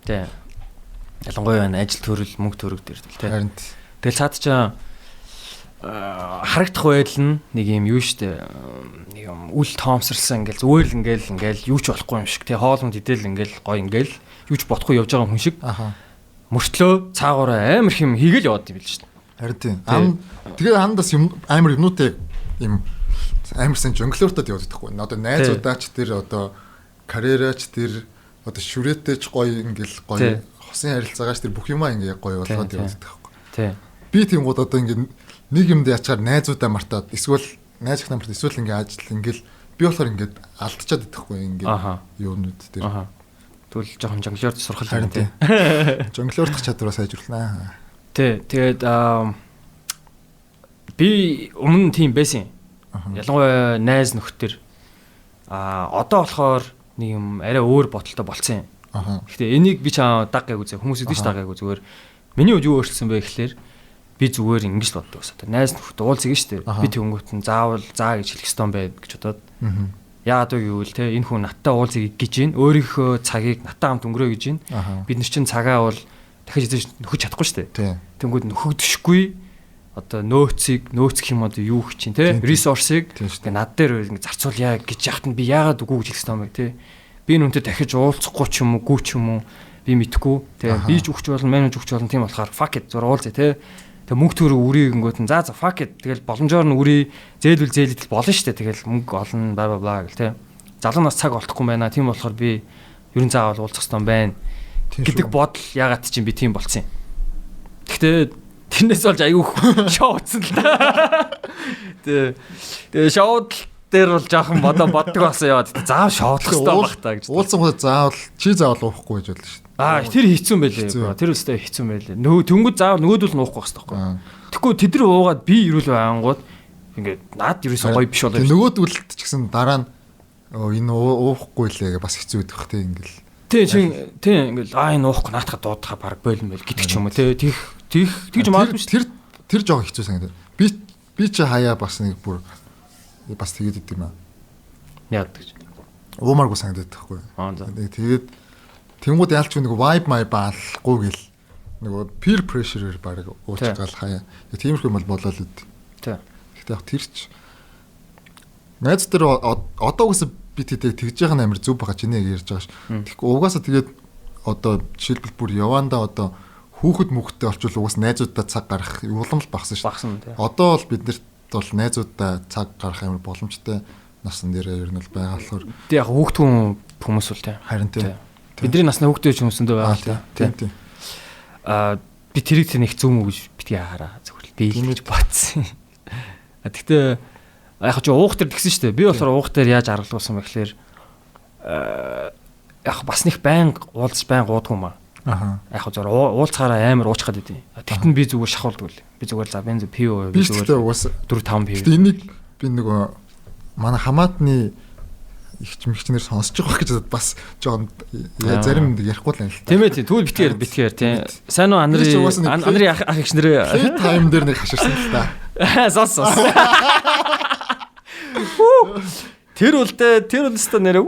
Тий. Ялангуяа энэ ажил төрөл мөнгө төрөг дээр тий. Харин тэгэл цаад чинь харагдах байдал нь нэг юм юу штэ нэг юм үл тоомсорлсон ингээл зүгээр л ингээл юу ч болохгүй юм шиг тий хоолунд идэл ингээл гой ингээл юу ч бодохгүй явж байгаа хүн шиг мөртлөө цаагаараа амар хэм хийгээл яваад юм бил штэ. Харин тийм. Тэгээ андаас юм амар юмнуудыг юм амар сайн жонглёртод яваад идэггүй. Одоо найзуудаач тэр одоо карьераач тэр одоо шүрээтэйч гоё ингээл гоё хосын харилцаагаач тэр бүх юмаа ингээ гоё болгоод яваад идэх байхгүй. Тий. Би тийм гууд одоо ингээ нэг юмд ячаар найзуудаа мартаад эсвэл найз ах намарт эсвэл ингээ ажил ингээл би болохоор ингээд алдчихад идэхгүй ингээ юунууд дээр. Тэгвэл жоохон жонглёрт сурах л юм тий. Жонглёрдох чадвараа сайжруулнаа. Тий. Тэгээд би өмнө тийм байсан. Ялангуяа найз нөхдөр одоо болохоор нэг юм арай өөр бодолтой болцсон юм. Гэхдээ энийг би чам даг гайгүй зэ хүмүүс идэв ш даг гайгүй зүгээр миний хувьд юу өөрчлөсөн бэ гэхлээр би зүгээр ингэж л боддог гэсэн. Найз нөхдөд уулзъя шүү дээ. Би тэгэнгүүт нь заавал заа гэж хэлэх ёстой юм байна гэж бодоод. Яагаад вэ гэвэл те энэ хүн надтай уулзъя гэж байна. Өөрийнхөө цагийг надтай хамт өнгөрөө гэж байна. Бид нар чинь цагаа бол дахиж эзэж нөхөж чадахгүй шүү дээ. Тэнгүүд нөхөгдөшгүй одоо нөөцийг нөөц гэх юм одоо юу гэх чинь те ресурсыг ингээ над дээр ингээ зарцуулъя гэж яхад нь би яагаад үгүй гэж хэлэх ёстой юм бэ те. Би нүнтэй дахиж уулзахгүй ч юм уу гүү ч юм уу би мэдэхгүй те. Би ч өгч болно, мань ч өгч болно тийм болохоор fuck it зур уулзъя те. Тэг мөнгө төрөг үрийг ингэнгүүт нь за за fuck it тэгэл боломжоор нь үрий зээлвэл зээлэл болно шүү дээ. Тэгэл мөнгө олно бла бла бла гэл те. Залуу нас цаг олдохгүй байна. Тийм болохоор би ерөн заавал уулзах ёстой юм байна гэдэг бодол ягаад чинь би тийм болцсон юм. Гэхдээ тэрнээс болж айгүй шоуцсан л да. Тэгээ шоуд дээр бол жоохон бодоо боддог болсон яваад заав шоудлах ёстой байх та гэж. Уулзсан хөө заавал чи заавал уухгүй гэж бодлоо шүү дээ. Аа, тэр хэцүү юм байлээ. Тэр өстой хэцүү юм байлээ. Нөгөө тэнгүүд заавал нөгөөдөл нь уухгүй байх хэрэгтэй байхгүй. Тэгэхгүй тэд нар уугаад би ирүүл ангууд ингээд наад ерөөсөө гоё биш болоо. Нөгөөдөлд ч гэсэн дараа нь энэ уухгүй лээ гэ бас хэцүү байдаг те ингээл. Тий, чин тий ингээл аа энэ уухгүй наатахад дуудахаа баг бойл мэл гэдэг ч юм уу те. Тих тих тэгж магадгүй шүү. Тэр тэр жоохон хэцүү санагдав. Би чи хаяа бас нэг бүр бас тэгээд идэв юм аа. Яадаг гэж. Уумааргүй санагдаад байхгүй. Аа за. Тэгээд тэнгууд ялч нэг vibe my баалгүй гэл нөгөө peer pressure-ээр баг уучих гал хаяа. Тиймэрхүү юм бол болоо л үд. Тий. Гэтэ яг тэр ч найз дээр одоо угаасаа би тэдэг тэгж байгаа нь амар зүв баха чиний ярьж байгаа ш. Тэгэхгүй угаасаа тэгээд одоо жишээлбэл бүр явандаа одоо хүүхэд мөхтэй олчвол угаас найзуудаа цаг гаргах улам л багсан ш. Багсан тий. Одоо бол биднэрт бол найзуудаа цаг гаргах амар боломжтой насан дээр ер нь бол байгаа болохоор. Тий яг хүүхдгүн хүмүүс бол тий. Харин тий. Бидний насны хүүхдүүд ч хүмүүсэндээ байгаа л тий. Тий. Аа би тэрийг тэр нэг зөв мүү гэж битгий хараа зүгээр л би л гэж бодсон. А тэгтээ яг чи уух дээр тэгсэн шүү дээ. Би болохоор уух дээр яаж аргалуулсан бэ гэхээр яг бас нэг байнга уулзж байнга уудгүй юм аа. Аха. Яг зөв уулзахаараа амар уучих гээд идэв. Тэгтэн би зүгээр шахуулдаг л. Би зүгээр за бенз пиво би зүгээр угаасаа 4 5 пиво. Гэтэ энийг би нөгөө манай хамаатны их чимэгчнэр сонсож байгаа гэж бас жоон зарим нэг ярихгүй л юм л та. Тийм ээ тийм. Тэгвэл битгээр тийм. Сайн уу Андрей ах эгч нэрээ time дээр нэг хаширсан л та. Сос сос. Тэр үл дээ тэр үл өстө нэрээ.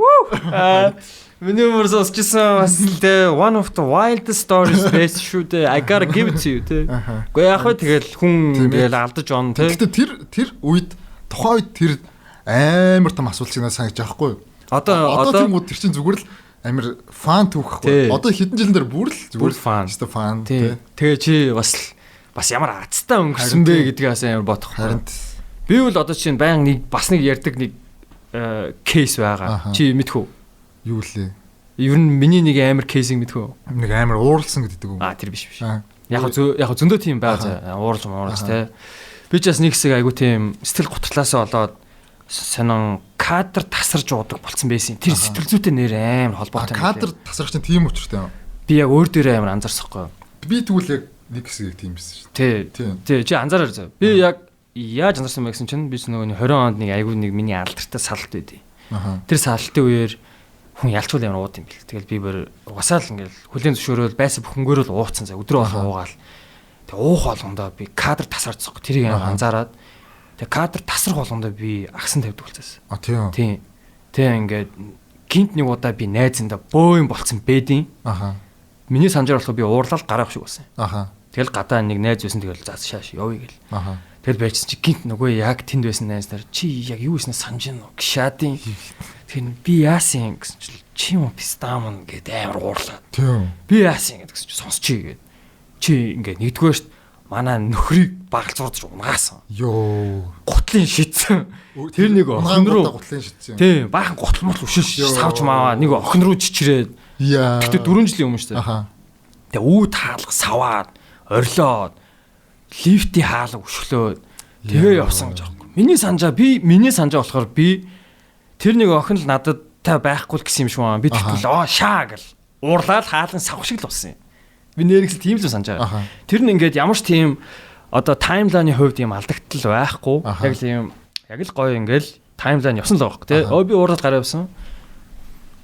Миний өмнө сонсчихсан бас л дээ one of the wildest stories best шүү дээ. I gotta give it to you тий. Гэхдээ яг хөө тэгэл хүн ингээл алдаж он тий. Гэтэ тэр үед тухайн үед тэр амар том асуудал шиг санагдаж байгаа хгүй юу? Одоо тэнгууд тэр чинь зүгээр л амар фан түүх байхгүй. Одоо хэдэн жилэн дээр бүр л зүгээр фан. Just fun тий. Тэгээ чи бас ямар азтай өнгөрсөн бэ гэдгийг бас амар бодох. Харин би бол одоо чинь баян нэг бас нэг ярьдаг нэг кейс байгаа. Чи мэдхүү? Юу лээ? Ер нь миний нэг амар кейсийг мэдхүү? Нэг амар ууралсан гэдэг үү? Аа тэр биш. Яг зөндөө тийм байгаа. Ууралж мууралж тий. Би ч бас нэг хэсэг айгу тийм сэтгэл гутлаасаа болоод сонин кадр тасарж уудаг болцсон байсан. Тэр сэтгэл зүйтэй нэр амар холбоотой. Кадр тасрах чинь тийм учиртай юм. Би яг өөр дээрээ амар анзаарсахгүй. Би тэгвэл яг нэг хэсэг тийм байсан шүү дээ. Тий. Чи анзаараар зөө. Би яг яаж анзаарсан бэ гэсэн чинь би нөгөө 20 онд нэг айгу нэг миний алдартай салалт байдیں۔ Тэр салтын үеэр хүн ялчгүй амар ууд юм бэл. Тэгэл би бүр угасаал ингээл хүлийн зөвшөөрөөл байсан бүхнгөөрөө л ууцсан заа. Өдрөө болго уугаал. Тэг уух болгондоо би кадр тасарч тэрийг амар анзаараад тэг кадр тасрах болгондоо би агсан тавьдаг болцсон. А тийм. Тийм. Тэг ингээд гинт нэг удаа би найзандаа бөө юм болцсон бэдин. Аха. Миний санджаар болохоор би уурлал гараах шиг болсон. Аха. Тэгэл гадаа нэг найз байсан тэгэл за шааш явъя гэл. Аха. Тэгэл байжсан чи гинт нөгөө яг тэнд байсан найз нар чи яг юу хийснэ санаж гин үү гшаадын. Тэгэхээр би яасан гэсэн чи чи юм пистамн гэд амар уурлаа. Тийм. Би яасан гэсэн чи сонсчий гэд. Чи ингээд нэгдүгээрт манай нөхрийг багалзуурж унгаасан. Йоо. Гутлын шидсэн. Тэр нэг охин руу гутлын шидсэн. Тийм, баахан гутал мутал өшөөш савж мааваа нэг охин руу чичрээд. Яа. Гэтэ 4 жилийн өмнө шүү дээ. Аха. Тэгээ үү таалга саваад орилоод лифтийн хаалга өшглөөд тэгээ явсан гэж аахгүй. Миний санжаа би миний санжаа болохоор би тэр нэг охин л надад та байхгүй л гэсэн юм шиг байна. Би тэгтэл оо шаа гэл уурлаад хаалган савх шиг л болсон юм. Би нэрэгсэл тийм л санаж байгаа. Тэр нь ингээд ямар ч тийм одоо таймлайны хувьд юм алдагтал байхгүй. Яг л юм яг л гоё ингээл таймлайн явсан л байгаа байхгүй тий. Өө би уурлаад гараа явсан.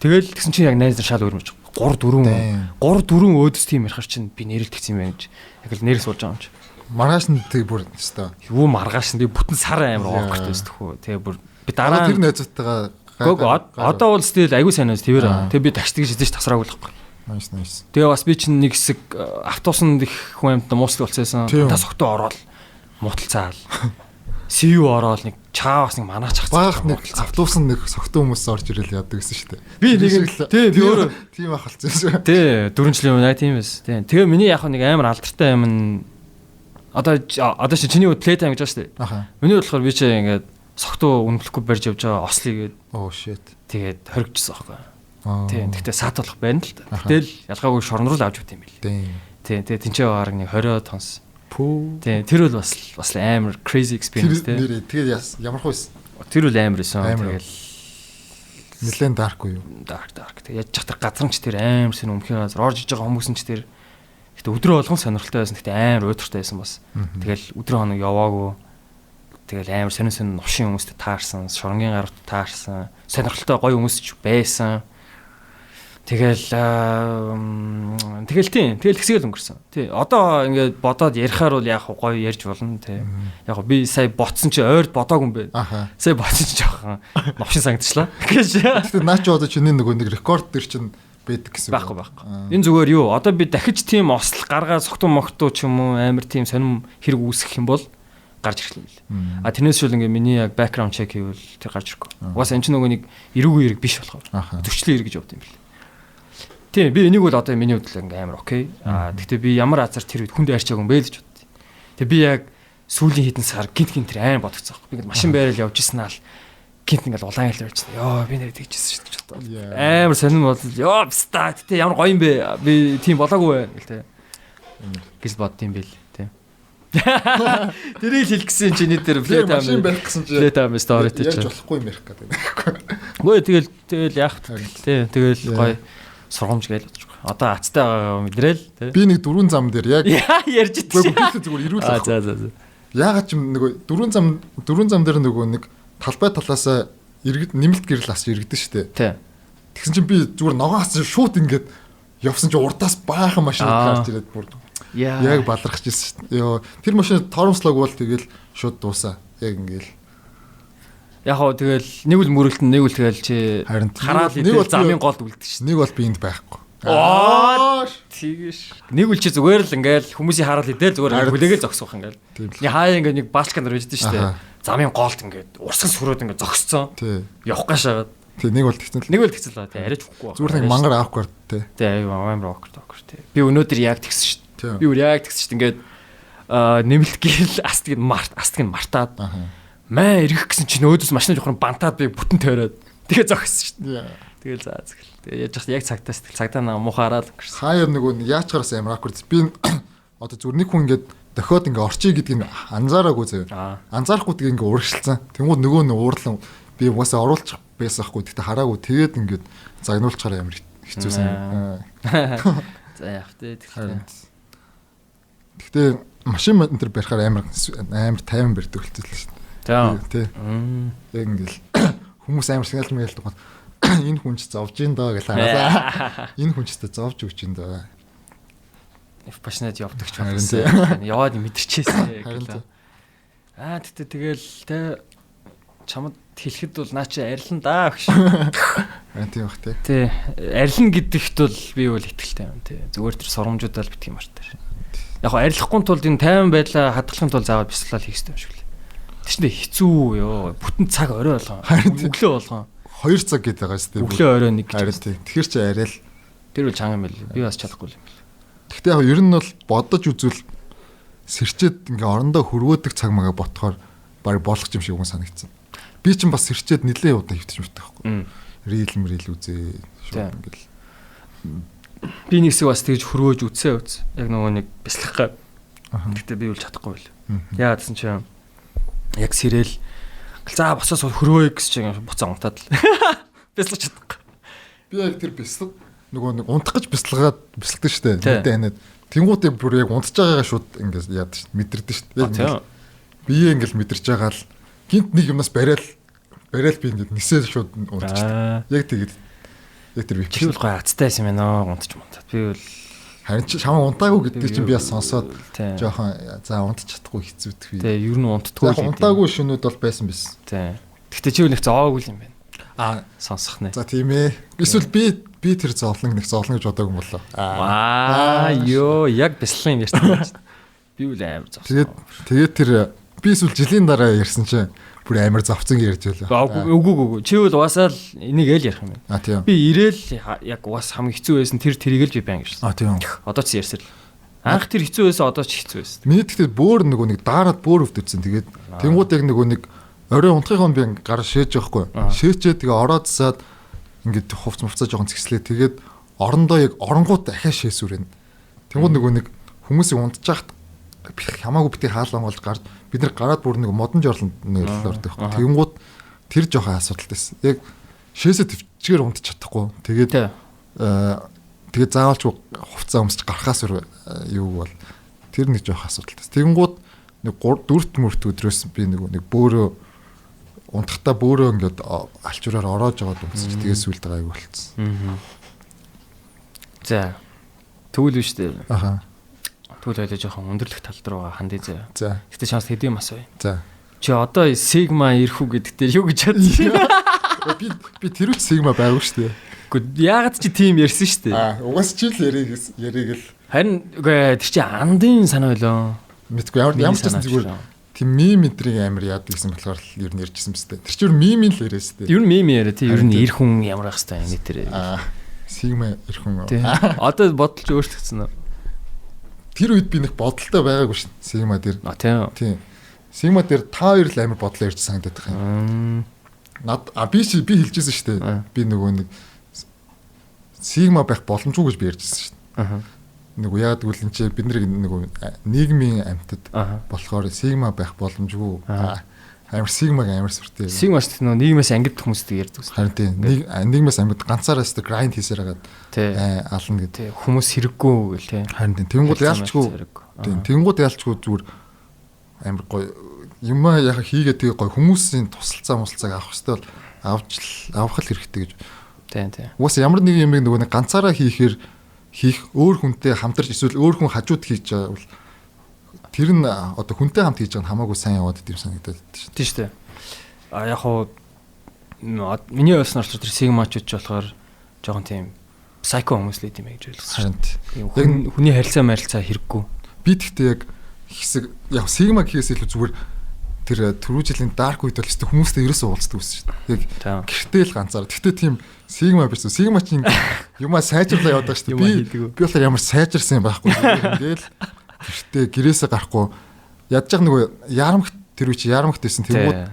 Тэгэл тэгсэн чинь яг найз нар шал өрмөж 3 4 3 4 өөдөс тийм ярихар чинь би нэрэл тэгсэн юм байна гэж. Яг л нэрэл сууж байгаа юм чи. Маргааш нь тэг бүр өстой. Юу маргааш нь тэг бүтэн сар амар awkward байсан төхөө. Тэгээ бүр би дараа тэр найзуудтайгаа одоо бол стил айгуу сайн байсан тэрээр. Тэгээ би тагч тэгж хэзээ ч тасраагүй л байхгүй. Nice nice. Тэгээ бас би чинь нэг хэсэг автобусанд их хүн амьтан мууслаг болцсон. Та согтуу ороод муталцаал. CU ороод нэг чаа бас нэг манаач хацсан. Баах нэг автобусанд нэг согтуу хүмүүс орж ирэл яадаг гэсэн шүү дээ. Би нэг тий би өөрөө тийм ах болсон шүү. Тий 4 жилийн өмнө тийм байсан. Тий. Тэгээ миний яг нэг амар алдартай юм нь одоо чи чиний үд play time гэж байгаа шүү дээ. Миний болохоор би чи ингээд согтуу үнэлэхгүй барьж явж байгаа ослыг гээд. Oh shit. Тэгээд хоригдчихсан байхгүй. Тийм. Гэхдээ саатуулах байна л та. Гэтэл ялгаагүй шорон руу л авч өгд юм бэл. Тийм. Тэгээ тэнцээ бараг нэг 20 тонс. Пүү. Тийм. Тэр бол бас амар crazy experience тийм. Тэр тэгээд ямар хөө байсан? Тэр бол амар байсан. Тэгэл Нилээн dark уу юу? Dark dark. Тэг яаж ч тэр газар нь ч тэр амар сонь өмхий газар орж иж байгаа хүмүүс нь ч тэр гэтээ өдрөө болгон сонирхолтой байсан. Гэтээ амар уйтгартай байсан бас. Тэгэл өдрөө хоног яваагүй. Тэгэл амар сонин сонин новшин хүмүүстэй таарсан, шоронгийн гарт таарсан, сонирхолтой гоё хүмүүс ч байсан. Тэгэл тэгэл тийм, тэгэл тэгсгээл өнгөрсөн. Тий. Одоо ингээд бодоод ярихаар бол яг гоё ярьж болно тий. Яг би сая ботсон чи ойрд бодоогүй юм бэ. Сая ботсон чи жоохон новшин санагдчихлаа. Гэж. Гэтэ наа чи одоо чиний нөгөө нэг рекорд төр чинь байдаг гэсэн. Байхгүй. Энэ зүгээр юу? Одоо би дахиж тийм осол гаргаа согтуу могтуу ч юм уу амар тийм сонирм хэрэг үүсгэх юм бол гарч ирэх юм бэл. А тэрнээс шүүл ингээ миний яг background check хийвэл тэр гарч ирэхгүй. Угаасаа энэ ч нөгөө нэг эрүүгүй хэрэг биш болохоор. Зөрчлийн хэрэг гэж явд юм бэл. Тийм би энийг бол одоо миний хувьд л ингээ амар окей. А тэгтээ би ямар азар тэр үед хүнд айрчаагүй юм бэ л гэж боддیں۔ Тэгээ би яг сүүлийн хэдэн сар гинт гинт тэр амар бодогцсон байхгүй. Би ингээ машин байрал явж ирсэн аа л гинт ингээл улаан хэл явж ирсэн. Йоо би нэр тэгжсэн шүү дээ гэж бодлоо. Амар сонирн бодол. Йоо бста тэгтээ ямар гоё юм бэ. Би тийм болоогүй байх гэл тэ. Гэж бодд юм бэл. Тийм. Тэрийг хэлэх гэсэн чиний тэр play time барих гэсэн чи play time story чи. Ярьж болохгүй юм ярих гэдэг. Үгүй тэгэл тэгэл яах вэ? Тийм тэгэл гоё сургамж гээл бодож байгаа. Одоо ацтай байгаа мэдрээл тий. Би нэг дөрвөн зам дээр яг ярьж идэв. Би зүгээр ирүүл. Аа за за за. Яагаад ч юм нөгөө дөрвөн зам дээр нөгөө нэг талбай талаасаа иргэд нэмэлт гэрэл ас иргэдэн штэ. Тий. Тэгсэн чинь би зүгээр ногоон ас шууд ингээд явсан чинь урдаас баахан машин гарч ирээд бүр яг балархаж ирсэн штэ. Йоо тэр машин торомслог бол тэгэл шууд дуусаа. Яг ингээл Яг хоо тэгэл нэг үл мөрөлтөн нэг үл тэгэл чи хараад идэл замын голд үлддэг шин. Нэг бол би энд байхгүй. Аа тэгш. Нэг үл чи зүгээр л ингээл хүмүүсийн хараад идэл зүгээр хүлээгээл зогсох ингээл. Нэг хаа ингээ нэг баалчка нар байждээ шүү дээ. Замын голд ингээд урсгал сүрөөд ингээд зогсцсон. Явах гашаагаад. Тий нэг бол тэгсэн л. Нэг бол тэгсэн л тий арайч үхгүй байна. Зүгээр нэг мангар awkward тий. Тий аюу амар awkward awkward тий. Би өнөөдөр яг тэгсэн шүү дээ. Би өөр яг тэгсэн шүү дээ. Ингээд нэмэлт гэрэл астыг нь мартаад. Маа эргэх гэсэн чинь өөдөөс машина жохон бантаад би бүтэн тойроод тэгээ зогссон шүү дээ. Тэгэл заа зүгэл. Тэгээ яаж яг цагтаас тэгэл цагдаа наа муухай хараад өнгөрсөн. Хаяа нөгөө яаж гараас амар awkward. Би одоо зүгээр нэг хүн ингээд дохиод ингээ орчий гэдгийг анзаараагүй заяа. Анзаарахгүй тэгээ ингээ урагшилсан. Тэнгууд нөгөө нь уурлан би угаасаа оруулчих байсан хгүй. Тэгтээ хараагүй тэгээд ингээд загнуулчихаар амар хэцүүсэн. За яах вэ тэгэхээр. Тэгтээ машин энэ төр барихаар амар амар тайван барьдаг болчихлоо шүү дээ. Тий. Яг ингээл хүмүүс амар сигнал мэгэл дугаар энэ хүн ч зовж ин доо гэж хараасаа. Энэ хүн ч зовж өгч ин доо. F машинад явдаг ч байсан. Яваад мэдэрчээсэ гэлээ. Аа тэгтээ тэгэл те чамд хэлэхэд бол наа чи арилна даа гэж. Аа тийм бах тий. Тий. Арилна гэдэгт бол би бол итгэлтэй юм тий. Зүгээр тэр сургамжуудаа л битгий мартаа. Яг го арилахгүй тулд энэ тайван байдлаа хадгалахын тулд заавал бяцлал хийх хэрэгтэй юм шиг лээ. Тэр чинь хэцүү ёо. Бүтэн цаг орой болгон. Өглөө болгон. 2 цаг гэдэг байгаа шүү дээ. Өглөө орой нэг гэж. Харин тий. Тэгэхээр чи арай л тэр бол чанга юм байл. Би бас чадахгүй юм байл. Гэхдээ яг ер нь бол бодож үзвэл сэрчээд ингээ орондоо хөрвөөдөг цаг мага ботхоор баг болох юм шиг юм санагдсан. Би чинь бас сэрчээд нилээ удаа хөвтөж мэддэг байхгүй. Рил мрил үзээ шууд ингээл. Би нэг хэсэг бас тэгж хөрвөөж үзсээ үз. Яг нөгөө нэг бяцлах га. Гэхдээ би бол чадахгүй байл. Яагаад гэсэн чинь яг сэрэл за босоос хөрвөөе гэж чинь буцаа унтаад л бяцлах чадахгүй. Би яг тэр бяцлах нөгөө нэг унтах гэж бяцлагаад бяцлагдаг штэ. Мэдээ анаад тэнгуүтээ бүр яг унтж байгаагаа шууд ингээд яадаг штэ мэдэрдэг штэ. Яг бие ингээд мэдэрч байгаа л гинт нэг юмнаас барайл би ингээд нисээ шууд унтчихдаг. Яг тэгээд яг тэр би чи бол гой азтай байсан юм байна унтч мунтаад. Би бол харин чи шамаа унтаагүй гэдгийг чинь би бас сонсоод жоохон за унтч чадахгүй хэцүүдэх би. Тий, ер нь унтдаггүй л. Унтаагүй шөнүүд бол байсан биз. Тий. Гэхдээ чи нэг зовоогүй юм байна. Аа сонсох нэ. За тийм ээ. Эсвэл би тэр зовлон нэг зовлон гэж бодоагүй юм болоо. Аа ёо яг бяцлан юм ярьсан байж. Би үл амар зовсон. Тэгээд тэр би эсвэл жилийн дараа ярьсан чинь бүр амар зовцсон ярьж байлаа. Үгүй. Чи бол угаасаа л энийг л ярих юм байна. А тийм. Би ирээл яг угаас хамгийн хэцүү байсан тэр тэрийг л би баян гэсэн. А тийм. Одоо ч ярьсаар л. Анх тэр хэцүү байсан одоо ч хэцүү байсан. Миний тэгтээ бөөр нөгөө нэг daarаад бөөр өвдөрсөн. Тэгээд тэнгууд яг нөгөө нэг орой унтахын би гар шээж байхгүй. Шээчээ тэгээ ороод засаад ингээд хувц мувцаа жоохон цэгслээ. Тэгээд орондоо яг оронгууд дахиад шээсүрэн. Тэнгууд нөгөө нэг хүмүүсийг унтж яхад хамаагүй битгий хаалан болж гарч бид нар гараад бүр нэг модон жорлонд нэг л ордог байхгүй. Тэнгууд тэр жоохон асуудалтай байсан. Яг Шээсээ төвчгээр унтчих чадахгүй. Тэгээд тэгээд заавалчгүй хувцас өмсч гарахаас өөр юу бол тэр нэг жоох асуудалтай. Тэгэнгүүт нэг 3 4 мөрт өдрөөс би нэг бөөрөө унтахтаа бөөрөө ингээд алчуураар ороож яваад унтсаж тэгээд сүлд гайгүй болцсон. За. Тэгвэл биш үү? Аха. Тэгвэл ойлоо жоохон өндөрлөх тал руугаа хандъя заяа. За. Гэтэ шанс хэдийн юм асууя. За. Чи одоо Сигма ирэх үү гэдэг дээр юу гэж бодсон? Би тэр үч Сигма байгаагүй шүү дээ. Гэхдээ яагаад чи тийм ярьсан шүү дээ. Аа, угаас чи л яриг л. Харин үгүй тэр чи андын санаа байлоо. Мэдгүй ямар ч гэсэн зүгээр тийм мим мэдрийг амар яад гэсэн болохоор л ер нь ярьжсэн биз дээ. Тэр чи ер нь мимийн л яриас дээ. Ер нь мим яриа тий. Ер нь ир хүн ямар ах хэвээр юм тэр. Аа, Сигма ир хүн. Одоо бодолч өөрчлөгдсөн үү? Тэр үед би нэг бодолтой байгаагүй шин. Сигма дээр. А тийм. Тийм. Сигма дээр та хоёр л амар бодлоо ярьж санагдаад байгаа юм. Над би хэлжсэн шүү дээ. Би нөгөө нэг Сигма байх боломжгүй гэж би ярьжсэн шүү дээ. Аа. Нөгөө яагаад гэвэл энэ чи бид нарыг нөгөө нийгмийн амьтад болохоор Сигма байх боломжгүй. Амар Сигмаг амар сүртэй. Сигма ч нөгөө нийгмээс ангид хүмүүстэй ярьдаг. Харин тийм. Нийгмээс ангид ганцаараа өстө грайнд хийсээр хагаад ална гэдэг. Тий. Хүмүүс хэрэггүй гэл тий. Харин тийм. Тэнгууд ялчгүй. Тийм. Тэнгууд ялчгүй зүгээр амар гоё юмаа яхаа хийгээ тэгээ гоё хүмүүсийн тусалцаа мусалцааг авах хэрэгтэй бол авах л хэрэгтэй гэж. Тийм тийм. Угаасаа ямар нэгэн юмыг нөгөө нэг ганцаараа хийх өөр хүнтэй хамтарч эсвэл өөр хүн хажууд хийж байгаа бол тэр нь одоо хүнтэй хамт хийж байгаа нь хамаагүй сайн яваад идэв санагдаад байна шүү. Тийм шүү дээ. А яг хуу миний ойлгосноор тэр сигмачууд ч болохоор жоохон тийм сайко хүмүүс л идэм гэж ойлгосон. Харин яг хүний харилцаа марилцаа хэрэггүй. Би тэгтээ яг хэсэг яг сигма гэхээс илүү зүгээр тэр түрүү жилийн дарк үед бол өстө хүмүүстэй ерөөсөө уулздаг байсан шүү дээ. Яг гэртээ л ганцаар. Тэгтээ тийм сигма биш үү? Сигма чинь юмаа сайжруулаа яваад байгаа шүү дээ. Би болохоор ямар сайжирсан юм байхгүй. Ингээл гэртээ гэрээсээ гарахгүй. Ядж яг нөгөө ярамгт тэр үе чи ярамгт байсан. Тэнгууд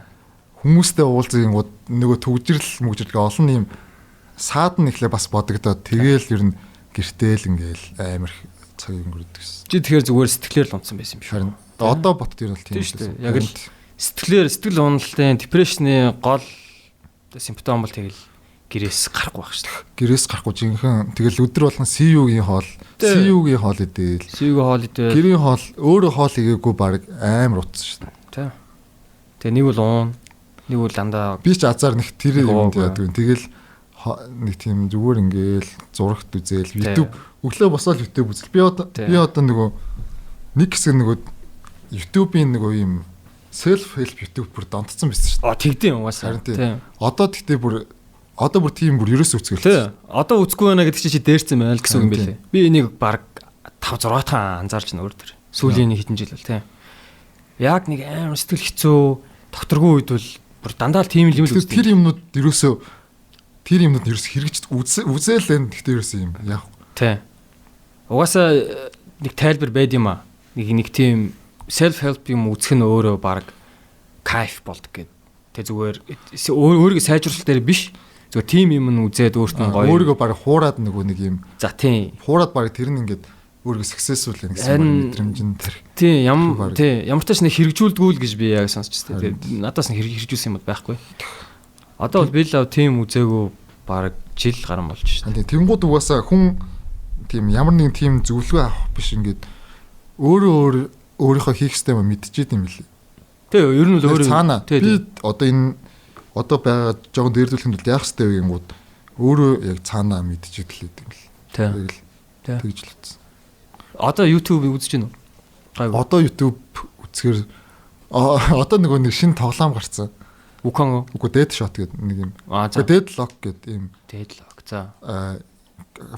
хүмүүстэй уулзгингууд нөгөө төгжрөл мүгжрэл олон юм саад нь ихлэ бас бодогдоод тэгээл ер нь гэртээ л ингээл амар цаг өнгөрдөг гэсэн. Чи тэгэхээр зүгээр сэтгэлээр л унтсан байсан юм шиг. Харин одоо ботд ер нь л тийм шүү дээ. Яг л сэтгэлээр сэтгэл уналтын депрешны гол симптом бол тэгэл гэрээс гарахгүй байх шүү дээ. Гэрээс гарахгүй жинхэнэ тэгэл өдөр болгон CU-гийн хоол, CU-гийн хоол идээл. CU-гийн хоол идээл. Гэрийн хоол өөрөө хоол игээгүй баг амар утсан шүү дээ. Тий. Тэгээ нэг бол уун, нэг бол дандаа би ч азар нэг тэр юмд яадаг. Тэгэл нэг тийм зүгээр ингээл зурагт үзээл YouTube өглөө босоод YouTube үзэл. Би одоо нөгөө нэг хэсэг нөгөө YouTube-ийн нөгөө юм self help YouTube бүр донтцсон байсан шүү дээ. А тэгдэм угаасаа. Тийм. Одоо тэгтээ бүр одоо бүр тийм бүр ерөөсөө үзгээл. Тийм. Одоо үзэхгүй байна гэдэг чи дээрцэн байна л гэсэн үг юм байлээ. Би энийг баг 5 6 таан анзаарч байна өөр төр. Сүүлийн нэг хэдэн жил бол тийм. Яг нэг амар сэтгэл хэцүү докторгүй үед бол бүр дандаа л тийм юм л үздэг. Тэр юмнууд ерөөсөө тэр юмнууд ерөөсөө хэрэгж үзээл энэ тэгтээ ерөөсөө юм яг. Тийм. Угаасаа нэг тайлбар байд юм аа. Нэг тийм self help юм үзэх нь өөрөө баг кайф болдог гэд. Тэ зүгээр өөрийгөө сайжруулах дээр биш. Зүгээр тийм юм нь үзээд өөрт нь гоё. Өөрийгөө баг хуураад нөгөө нэг юм. За тийм. Хуураад баг тэр нь ингээд өөрийгөө successful гэсэн мэдрэмж нь тэр. Тийм ям тийм ямар ч тач нэг хэрэгжүүлдэггүй л гэж би яг сонсч байна. Тэгээ надаас нэг хэрэгжүүлсэн юм байхгүй. Одоо бол би л тийм үзээгүй баг жил гарan болж шээ. Тийм тэнгууд угаасаа хүн тийм ямар нэгэн тийм зөвлөгөө авах биш ингээд өөрөө өөрийнхөө хийх ёстой юм мэдчихэд юм билээ. Тэ ер нь бол өөрөө цаана би одоо энэ одоо байгаа жоохон дээрдүүлэхэд бол яах ёстой вэ гингүүд өөрөө яг цаанаа мэдчихэд л гэдэг юм л. Тэг. Тэгэл тэгж л утсан. Одоо YouTube үзэж гин үү? Гайгүй. Одоо YouTube үзэхээр одоо нөгөө нэг шинэ тоглоом гарцсан. Wukong уу? Үгүй Deadshot гэдэг нэг юм. Аа Deadlock гэдэг юм. Deadlock. За.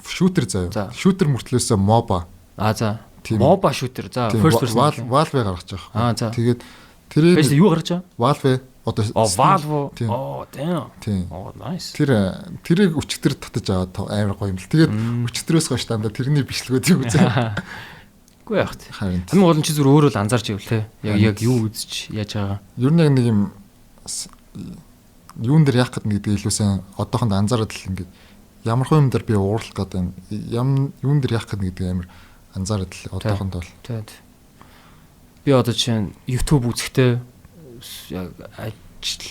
Шүүтер заяа. Шүүтер мөртлөөсөө MOBA. Аа за. MOBA шүүтер. За first person. Valve гаргаж байгаа. Аа за. Тэгээд тэрийг юу гаргаж байгаа? Valve одоо Valve. Оо damn. Оо nice. Тэрийг өчигдөр татаж аваад амар гоё юм л. Тэгээд өчигдрөөс хойш дандаа тэрний бичлэгүүдийг үзээ. Үгүй яах вэ? Хамгийн гол нь чи зүгээр өөрөө л анзаарч ивэл те. Яг юу үзэж яаж байгаа. Ер нь яг нэг юм юун дээр яах гэдэг гэдэг илүү сайн одоохонд анзаараад л ингээд ямар хүн юм дээр би уурлах гэдэг юм. Юун дээр яах гэдэг амар анзаараад л одоохонд бол. Тийм. Би одоо чинь YouTube үзэхдээ яг ажил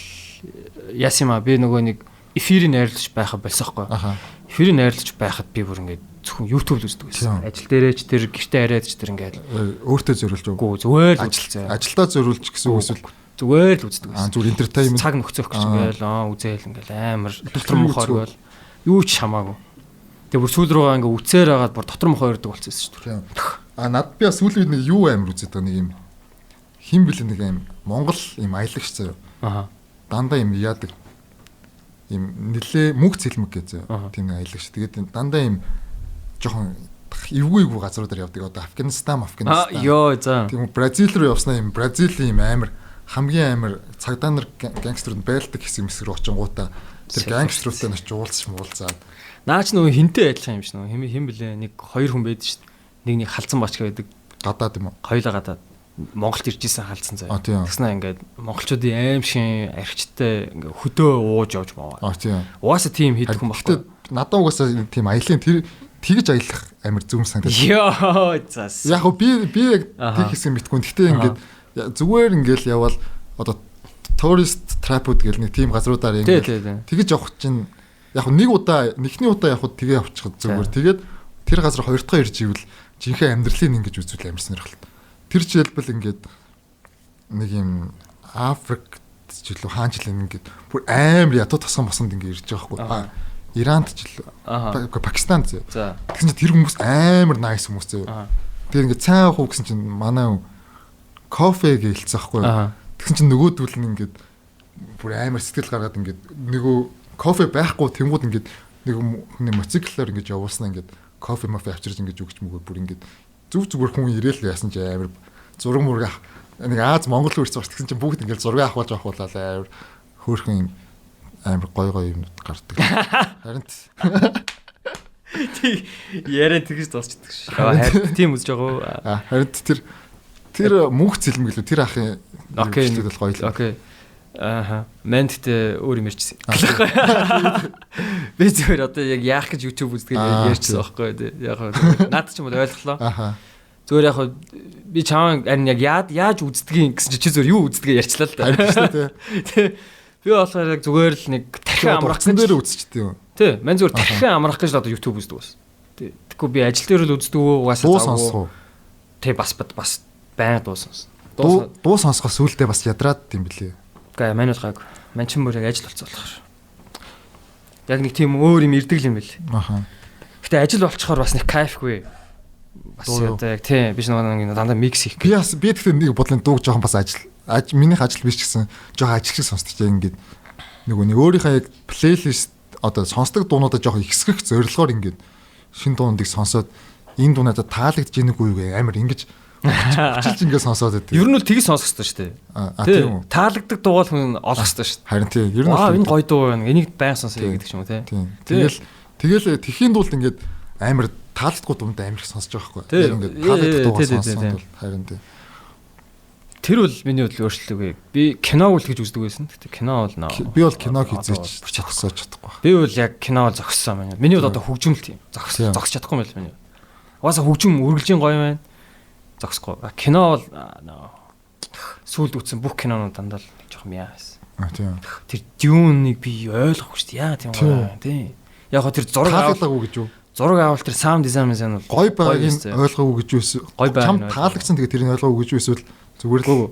яасан юм а би нөгөө нэг эфирийг найруулж байхад болсон байхгүй. Эфирийг найруулж байхад би бүр ингээд зөвхөн YouTube л үздэг байсан. Ажил дээрээ ч тэр гэртээ хараад ч тэр ингээд өөртөө зориулж үгүй зүгээр л үзэл. Ажилдаа зориулж гэсэн үг эсвэл зүгээр л үздэг байсан. Зүгээр entertainment цаг нөхцөх гэж ингээл үзээл ингээл амар дотор мохоор ингээл юу ч хамаагүй. Тэгээ бүр сүүл рүүгээ ингээ үцээр хагаад бүр дотор мохоор ирдэг болсон шүү дээ. А над би бас сүүлийн үед нэг юу амар үзээд байгаа нэг юм хин бэлэн нэг юм Монгол юм аялагч заяа. Аа. Дандаа юм яадаг. Юм нилээ мөнх цэлмэг гэж заяа. Тийм нэг аялагч. Тэгээд дандаа юм жоохон эвгүй эвгүй газруудаар явдаг. Одоо Афганистан. Йоо за. Тийм Бразил руу явснаа юм Бразилийн юм амар хамгийн амар цагдаа нар гангстерууд байлдаг хэсэг мэсэг рүү очингуудаа тэр гангстеруудтай нар ч уулзч муулзаад. Наа ч нөгөө хинтээ адилхан юм шиг нөгөө хин блэ нэг хоёр хүн байдаг шүү дээ. Нэг халдсан бач байдаг. Гадаад юм уу? Хоёулаа гадаад. Монголд ирж исэн халдсан заяа. Тэгснэ ингээд монголчуудын аим шин архичтай ингээ хөдөө ууж явж маа. Тийм. Угаасаа тийм хийдэг хүн баггүй. Гэтэ надад угаасаа тийм аялын тэр тэгж аялах амар зүм санагдав. Йоо за. Яг би яг тэг хэсэг мэдгүй. Гэтэ ингээд зүгээр ингээл явбал одоо tourist trap-ууд гэл нэг тийм газруудаар ингээд тэгж явах чинь яг нэг удаа нэгний удаа явхад тэгээ явчихад зүгээр. Тэгээд тэр газар хоёр дахь ирж ивэл жинхэнэ амьдралын ингэж үзвэл амар сонирхолтой. Тэр жишээлбэл ингээд нэг юм Африкт ч илүү хаан ч илүү ингээд бүр амар ядуу тасган босонд ингээд ирж байгаа байхгүй. Иранд ч илүү Пакистанд зөө. Тэгсэн чинь тэр хүмүүс амар nice хүмүүс зөө. Тэр ингээд цай уух уу гэсэн чинь манай кофе гэлцсэн байхгүй. Тэгсэн чинь нөгөөдөл нь ингээд бүр амар сэтгэл гаргаад ингээд нөгөө кофе байхгүй тэнгууд ингээд нэг хүний мотоциклоор ингээд явуулснаа ингээд кофе мофе авчирч ингээд өгч мөгөө бүр ингээд зүг зүгээр хүн ирээл яасан чи амар зураг мураг нэг Аз Монгол руу ирсэн бас тэгсэн чинь бүгд ингээд зураг авахулж авахулаад амар хөөрхөн юм амар гой гой юмнууд гардаг. Харин тий яриан тэгж дуусчихдаг ш. Харин тийм үзэж байгаа уу? Харин тэр мөнх цэлмэг лүү тэр ахын бичлэг бол гоё л. Окей. Ааха. Мэн гэтээ өөр юм ярьчихсан. Би зүгээр одоо яг яах гэж YouTube үздэг ярьчихсан байхгүй тий. Яг наад ч юм бол ойлголоо. Аха. Зүгээр яг би чамаа харин яг яаж үздгийг гэсэн чи зүгээр юу үздгээ ярьчлаа л да. Харин шүү дээ. Тий. Би болохоор яг зүгээр л нэг дахин амрах гэж дээр үзчихдэг юм. Тий. Мэн зүгээр дахин амрах гэж л одоо YouTube үздэг бас. Тий. Тэгэхгүй би ажил дээр л үздэг үү угаасаа заагүй. Тий бас байнга дуу сонс. Дуу сонсгоо сүултээ бас ядраад юм билээ. Гэ мань бол гайгүй. Ман ч мөр яг ажил болцсон болохоор. Яг нэг тийм өөр юм ирдэг юм бэл. Аха. Гэтэ ажил болцохоор бас нэг кайфгүй. Бас одоо яг тийм биш нэг дандаа микс хийх. Би бас би тэгэхээр нэг бодлын дууг жоохон бас ажил минийх ажил биш гэсэн жоохон ажил шиг сонсдог яг ингээд нөгөө нэг өөрийнхөө яг плейлист одоо сонсдог дуунуудаа жоохон ихсгэх зорилгоор ингээд шинэ дуунуудыг сонсоод энэ дуу надад таалагдж ийнэг үү гэх амар ингэж хүчилж ингээд сонсоод байдаг. Ер нь бол тгий сонсох хэрэгтэй шүү дээ. Аа тийм үү. Таалагддаг дуугаал хүн олох хэрэгтэй шүү дээ. Харин тийм. Ер нь бол энэ гоё дуу байна. Энийг баян сонсоё гэдэг ч юм уу тий. Тэгэл тэхийн тулд ингээд амар таалагдахгүй дунд амар их сонсож байгаа байхгүй. Яг ингээд таалагддаг дуугаа сонсоод бол харин тийм. Тэр бол миний бодлоо өөрчлөлгүй. Би киног үл гэж үздэг байсан. Гэтэ кино бол би бол киног хийзээч зогсоож чадахгүй. Би бол яг кино бол зогссон байна. Миний бол одоо хөгжим л тийм. Зогсож чадахгүй юм байна миний. Угаасаа хөгжим үргэлжийн гоё байна. Зогсохгүй. Кино бол сүүлд үзсэн бүх кинонууд дандаа л нэг жоохон яа байсан. А тийм. Тэр Dune-ыг би ойлгохгүй шүү дээ. Яа тийм гоё. Тийм. Яг хоо тэр зураг таалагдаагүй гэж юу? Зураг авал тэр sound design нь бол гоё байгааг нь ойлгоогүй гэж юу эсвэл чам таалагдсан тэгээ тэрийг ойлгоогүй гэж юу эсвэл зүгээр л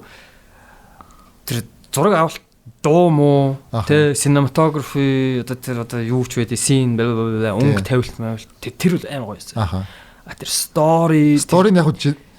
тэр зураг авалт дуу муу тэ cinematography одоо тэр одоо юу ч байдیں۔ Scene өнгө тавилт мавилт тэр бол амар гоё байсан. Аха. А тэр story нь яг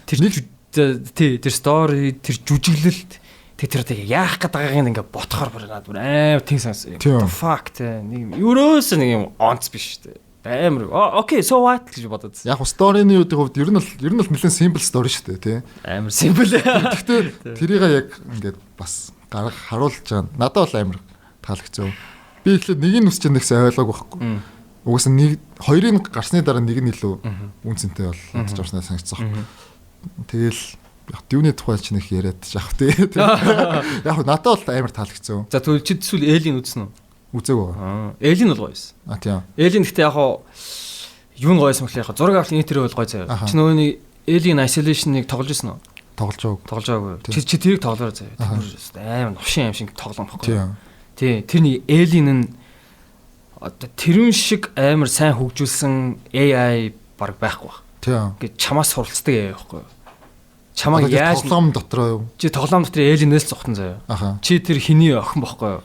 тэр тий тэр story тэр жүжиглэлт тэр одоо яах гээд байгаагийг ингээ ботхоор бүр надад бүр амар тийм санагдсан. What the fuck тэ нэг юм ерөөсөө нэг юм онц биш тэ. Амар окей so what гэж бодод. Яг нь story-ны юудын хувьд ер нь бол нэлээд simple story шүү дээ тий. Амар simple. Гэхдээ тэрийг яг ингээд бас гаргах харуулж байгаа. Надад бол амар таалагдсан. Би эхлээд нэг нь үсч нэгсэн ойлгоогүй байхгүй. Угаасаа нэг хоёрын гарсны дараа нэг нь илүү үн цэнтэй бол надад жавснаа санагдсан. Тэгэл яг Dune-ийн тухай ч нэг яриад жаах тий. Яг надад бол амар таалагдсан. За тэгвэл чи эсвэл Alien үзсэн үү? Үзээгүй. Аа, Alien бол гоё байсан. А тийм. Alien гэхдээ яг юу нь гоёсэн бэхлээ яг зураг авалт энэ бол гоё заяа. Чи нөгөө нэг Alien Isolation-ыг тоглож ирсэн үү? Тоглож байгаагүй. Чи тэрийг тоглоорой заяа. Тэр амар новшин юм шиг тоглоом баггүй. Тий. Тэр нэг Alien нь Одоо тэрүүн шиг амар сайн хөгжүүлсэн AI баг байхгүй баг. Ингээд чамаас суралцдаг AI байхгүй юу? Чамайг яаж тоглоом дотроо юу? Чи тоглоом дотор Alien-ээс зогтон заяа. Чи тэр хиний охин бохгүй юу?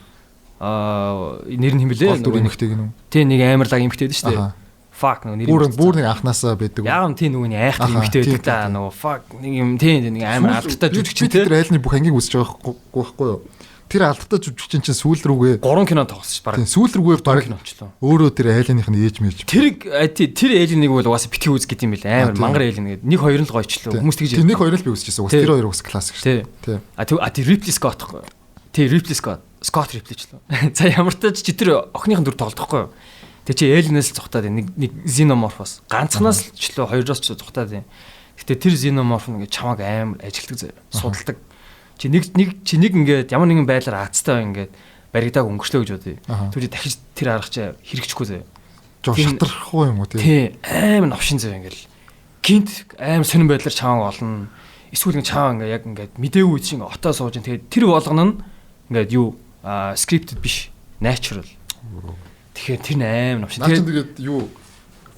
Нэр нь хэм бэлээ? Гол дүр эмэгтэй гэнэ үү? Тий, нэг амар лаг эмэгтэй байдаг шүү дээ. Fuck нөгөө нэр бүр нэг анханасаа байдаг. Яг юм тий нөгөө нэг айхтар эмэгтэй байдаг та нөгөө fuck нэг юм тий нэг амар алдартай жүжигчин тий. Тэр айлны бүх ангийг үзэж байгаа байхгүй юу? Тэр алдартай жүжигчин чинь сүүл рүүгээ 3 кино тоглосон ш баг. Тийм, сүүл рүүгээ баг кино болчлоо. Өөрөө тэр айлных нь ээж мэж. Тэр ээлийг бол угаасаа битгий үз гэдэг юм бэл амар мангар ээлин гэдэг. Нэг хоёр нь л гоёчлоо. Хүмүүс тэгж. Тэр нэг хоёр л би үзчихсэн. Угаас тэр хоёр угаас классик шүү. Тий. А тэр Ripley Scott гэхгүй. Тий, Ripley Scott. Scott Ripley ч лөө. За ямар ч тач чи тэр охиных нь дүр тоглохгүй юу? Тэг чи Alien-ээс л зугтаад нэг Xenomorph-оос ганцхнаас л ч лөө хоёроос ч зугтаад юм. Гэтэ тэр Xenomorph нь ингээд чамааг амар ажилтдаг заяа. Судалдаг. Чи нэг чи нэг ингээд ямар нэгэн байдлаар аацтай ингээд баригдааг өнгөрчлөө гэж бодъё. Тэр чи дахиж тэр арга чи хэрэгжихгүй заяа. Жоо шатархгүй юм уу тий. Тий, амар новшин заяа ингээд. Гинт амар сонин байдлаар чамааг олно. Эсвэл ингээд чамаа ингээд яг ингээд мдээгүй чи ингээд отоо сууж ин тэгээд тэр болгоно нь ингээд юу scripted биш, natural. Тэгэхээр тэр амар новшин. Тэгээд юу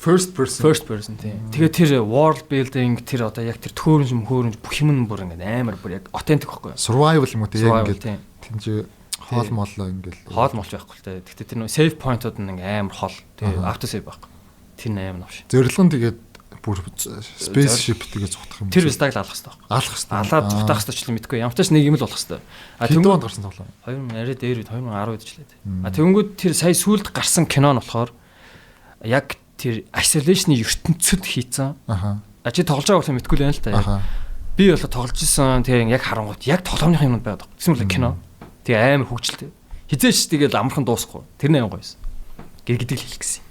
first person тий. Тэгээд тэр world building тэр одоо яг тэр төөрөнж мөхөөрөнж бүх юм нь бүр ингээд амар бүр яг authentic байхгүй юу? Survival юм уу тий яг ингээд тэнцээ хоол моллоо ингээд хоол молч байхгүй л тий. Гэхдээ тэр нөө save point-ууд нь ингээд амар хол тий auto save байхгүй. Тэр амар новш. Зорилго нь тэгээд бүр spaceship тэгээд зугтах юм. Тэр стаг л алах хэрэгтэй байхгүй. Алах хэрэгтэй. Алаад зугтаах хэрэгтэй ч л мэдгүй. Ямар ч нэг юм л болох хэрэгтэй. А тэнгууд онд гарсан тоглоом. 2000 арай дээр үед 2010 үед ч лээ. А тэнгууд тэр сая сүүлд гарсан кино нь болохоор яг тэр isolation-ы ертөнцид хийцэн. А чи тоглож байгааг болохоор мэдгүй л байна л та. Би болоо тоглож исэн тэгээ яг харангуут яг тоглоомных юмуд байдаг. Тэгсэн мэт кино. Тэгээ амар хөгжилтэй. Хизээч тэгэл амархан дуусахгүй. Тэр нь амар гоёсэн. Гэдэг л хэлэх гэсэн.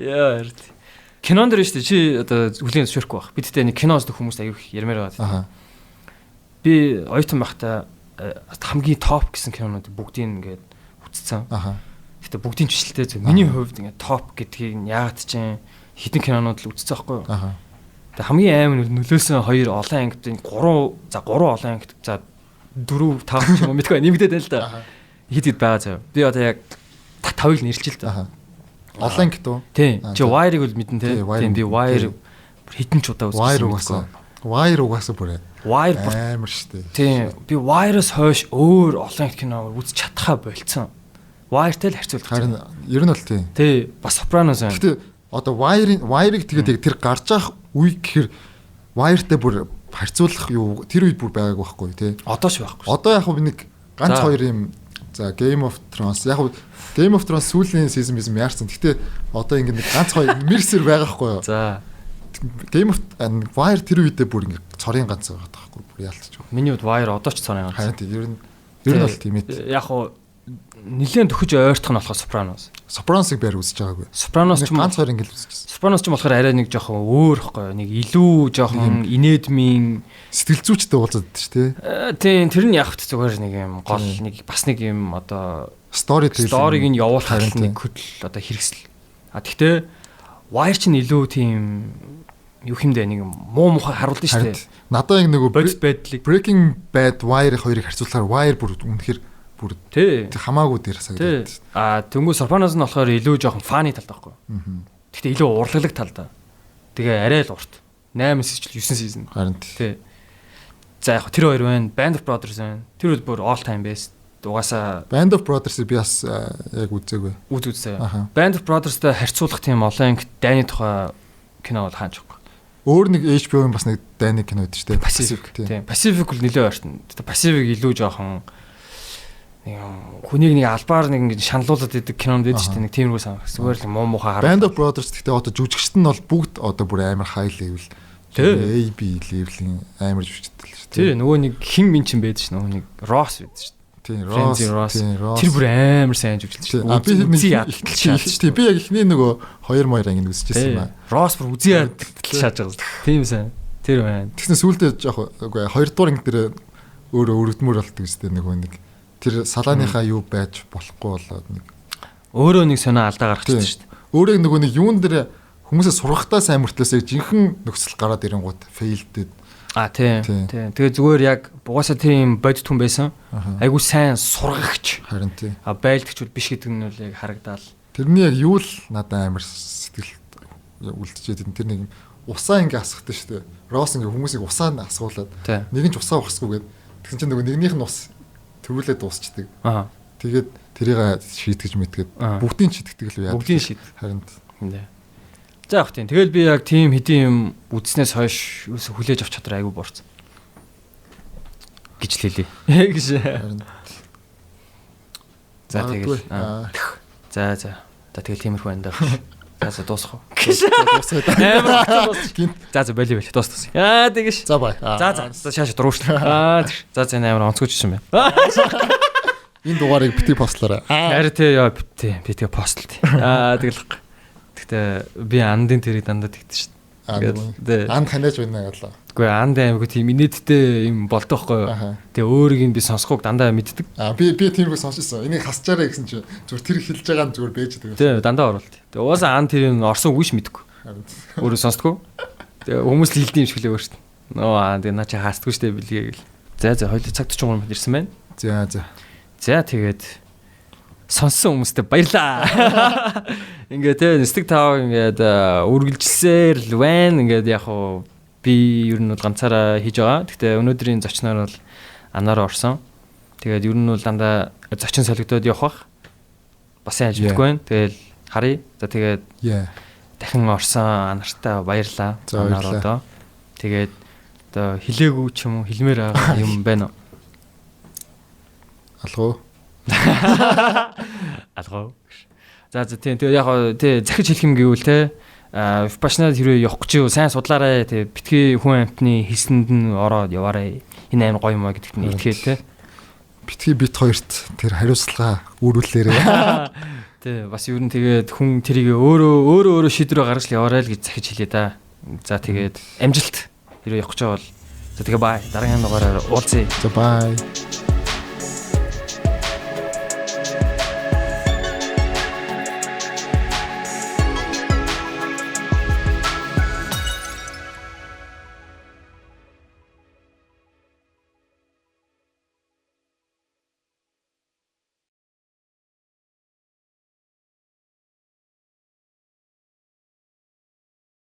Яа. Кинон дээр шүү дээ. Чи одоо хүлээн зөвшөөрөхгүй байх. Бид тэ нэг кино үздэг хүмүүст аюух ярмаар байгаа. Би оюутан байхдаа хамгийн топ гэсэн кинонууд бүгдийг ингээд үзсэн. Гэтэ бүгдийн чишлэлтэй зөв. Миний хувьд ингээд топ гэдгийг нь яагаад ч хэдэн кинонууд л үзсэн байхгүй юу? Тэгээ хамгийн амар нөлөөсөн хоёр олон ангид 3 за 3 олон ангид за 4 5 ч юм уу мэдгүй нэмэгдээд байна л да. Хэд хэд байгаа заяа. Би одоо яг 5-ыг нэрлэж л да. Олон ангид үү? Тийм. Чи Wire-ыг бол мэднэ те. Тийм би Wire хэдэн ч удаа үзсэн. Wire угаасаа бүр Wire бүр амар штэ. Тийм. Би Wire-аас хойш өөр олон ангид кино үзэж чадхаа болцсон. Wire-тэй л харьцуулах. Харин ер нь бол тийм. Тий, бас Sopranos байна. Гэтэ одоо Wire-ыг тэгээд яг тэр гарч явах үе гэхэр Wire-тэй бүр харьцуулах юу тэр үед бүр байгаагүй байхгүй тий. Одоо ч байхгүй. Одоо яг хөө нэг ганц хоёр юм за Game of Thrones яг хөө Game of Thrones сүүлийн season биз яарсан. Гэтэ одоо ингэ нэг ганц хоёр мэрсэр байгаа байхгүй юу. За Game of Wire тэр үедээ бүр ингэ цорын ганц байгаа байхгүй бүр яалтч. Миний хувьд Wire одоо ч цорын ганц. Харин тийм ер нь бол тийм ээ. Яг хөө нэлээд төхөж ойртох нь болохоор Sopranos. Sopranos-ыг байр үзэж байгаагүй. Sopranos ч ганц хоёр ингээл үзчихсэн. Sopranos ч болохоор арай нэг жоохон өөр ихгүй нэг илүү жоохон инээдмийн сэтгэл зүйчтэй уулзаад байдаг шүү дээ. Тийм тэр нь яг ч зүгээр нэг юм гол нэг бас нэг юм одоо story story-г нь явуулах нэг хөдөл одоо хэрэгсэл. А тэгтээ Wire ч нь илүү тийм юу хэмдэ нэг муу мухай харуулдаг шүү дээ. Надад яг нөгөө бодит байдлыг Breaking Bad Wire хоёрыг харьцуулахаар Wire бүр үнэхээр бүр хамаагүй дээр санагдаад. Аа тэнгуү Sopranos нь болохоор илүү жоохон funny талд байхгүй. Гэхдээ илүү урлаглаг талд. Тэгээ арай л урт. 8 season 9 season. Харин тий. За яг тэр хоёр байна. Band of Brothers байна. Тэр бол бүр all time best. Угаасаа Band of Brothers-ыг би бас яг үзээгүй. Үзээ. Band of Brothers-тай харьцуулах тийм олон анги дайны тухай кино бол хаанч байхгүй. Өөр нэг HBO-ын бас нэг дайны кино байдаг шүү дээ. Pacific. Тийм. Pacific бол нэлээд ойртон. Pacific илүү жоохон нэг хүнийг нэг албаар нэг ингэж шаналуулад идэг кинонд байдаг шүү дээ. Нэг тиймэрхүү санах. Зүгээр л муу муухай хараа. Band of Brothers гэхдээ одоо жүжигчт нь бол бүгд одоо бүр амар high level. A B level-ийн амар жүжигчтэй л шүү дээ. Тий, нөгөө нэг хин мин чинь байдаг ш. Нөгөө нэг Ross байдаг шүү. Тийм, Ross. Тэр бүр амар сайн жүжиглэж шүү. Би би яг эхний нөгөө хоёр моёр анги үзчихсэн юм аа. Ross бүр үзий ядтал шааж байгаа. Тийм сайн. Тэр байна. Тэгсэн сүүлдээ жоох үгүй хоёрдугаар анги дээр өөрөө өрөвдмөр болдог үстэй нөгөө нэг тэр салааныхаа юу байж болохгүй болоод нэг өөрөө нэг сонио алдаа гаргачихсан шүү дээ. Өөрөө нөгөө нэг юун дээр хүмүүсээ сургахтаа сайн мөртлөөсөө жинхэнэ нөхцөл гараад ирэнгүүт фейлдэд. А тийм. Тийм. Тэгээ зүгээр яг Угаасаа тийм бодит хүн байсан. Айгу сайн сургагч. Харин тий. А байлдагч бол биш гэдэг нь бол яг харагдаал. Тэрний яг юу л надад амар сэтгэл үлдчихэд тэр нэг юм усаа ингээ асгахтай шүү дээ. Рос ингээ хүмүүсийг усаа нь асгуулад нэг нь ч усаа ухасгүйгээд тэгсэн чинь нөгөө нэгнийх нь ус төрүүлээд дуусчдаг. Тэгээд тэрийг шийтгэж мэдгээд бүгдийг шийтгэдэг л яа. Бүгдийг шийд. Харин. За яг тийм. Тэгэл би яг тийм хэдийн юм үзснээс хойш юусе хүлээж авч чадвар айгүй буурсан. Гэж л хэлье. Гэж. За тэгэл. За за. За тэгэл тиймэрхүү байна даа. За за дуусах уу? Дуусгая. За за болио болио дуус дуус. Аа тэгш. За бай. За за шааш дуруушлаа. Аа за за энэ амар онцгойчсон байна. Энэ дугаарыг бити постлоорой. Харин тий яа бити бити постлт. Аа тэгэл. Гэхдээ би андын тэрийг дандаа тэгдэж шүү дээ. Анд ханиаж байна гэлээ. Үгүй анд аймаг тийм инээдтэй юм болдог байхгүй юу. Тэгээ өөрийг нь би сонсохгүйг дандаа мэддэг. Аа би тиймэрхүү сонсчихсон. Энийг хасчаарай гэсэн чинь зүгээр тэр хэлж байгаа нь зүгээр бэж гэдэг. Тий дандаа оруулт. Тэгээ угаасаа анд тэр юм орсон үгүй ш мэдгүй. Өөрөө сонсдгоо. Тэгээ хүмүүс л хэлдэг юм шиг лээ өөр шүү. Нөө аа тэгээ наа чи хаастгүй шүү дээ бэлгээ гэл. За за хоёул цаг 43 минут ирсэн байна. За за. За тэгээд сонссон хүмүүстээ баярлаа. Ингээ те нисдэг тав ингээд үргэлжилсээр л байна. Ингээд яг хуу би ер нь бол ганцаараа хийж байгаа. Гэхдээ өнөөдрийн зочноор бол анаар орсон. Тэгээд ер нь бол дандаа зочин солигдоод явах бах. Бас сайн ажиглахгүй байна. Тэгэл харъя. За тэгээд дахин орсон анартаа баярлаа. Анаар одоо. Тэгээд одоо хилээгүй ч юм уу хэлмээр байгаа юм байна уу? Алгуу. Алгуу. За за тийм тэгээ яг тий захиж хэлэх юм гэвэл те Випашнад хэрвээ явах гэж юу сайн судлаарай тий битгий хүн амтны хийсэнд нь ороод яваарай. Энэ амар гоё юм а гэдэгт нь итгээл те. Битгий бит хоёрт тэр хариуцлага үүрүүлээрэй. Тий бас ер нь тэгээд хүн тэрийг өөрөө шийдвэрээ гаргаж л яваарай л гэж захиж хэлье да. За тэгээд амжилт хэрвээ явах гэж бол за тэгээ бай дараагийн дугаараар уулзъя. За бай.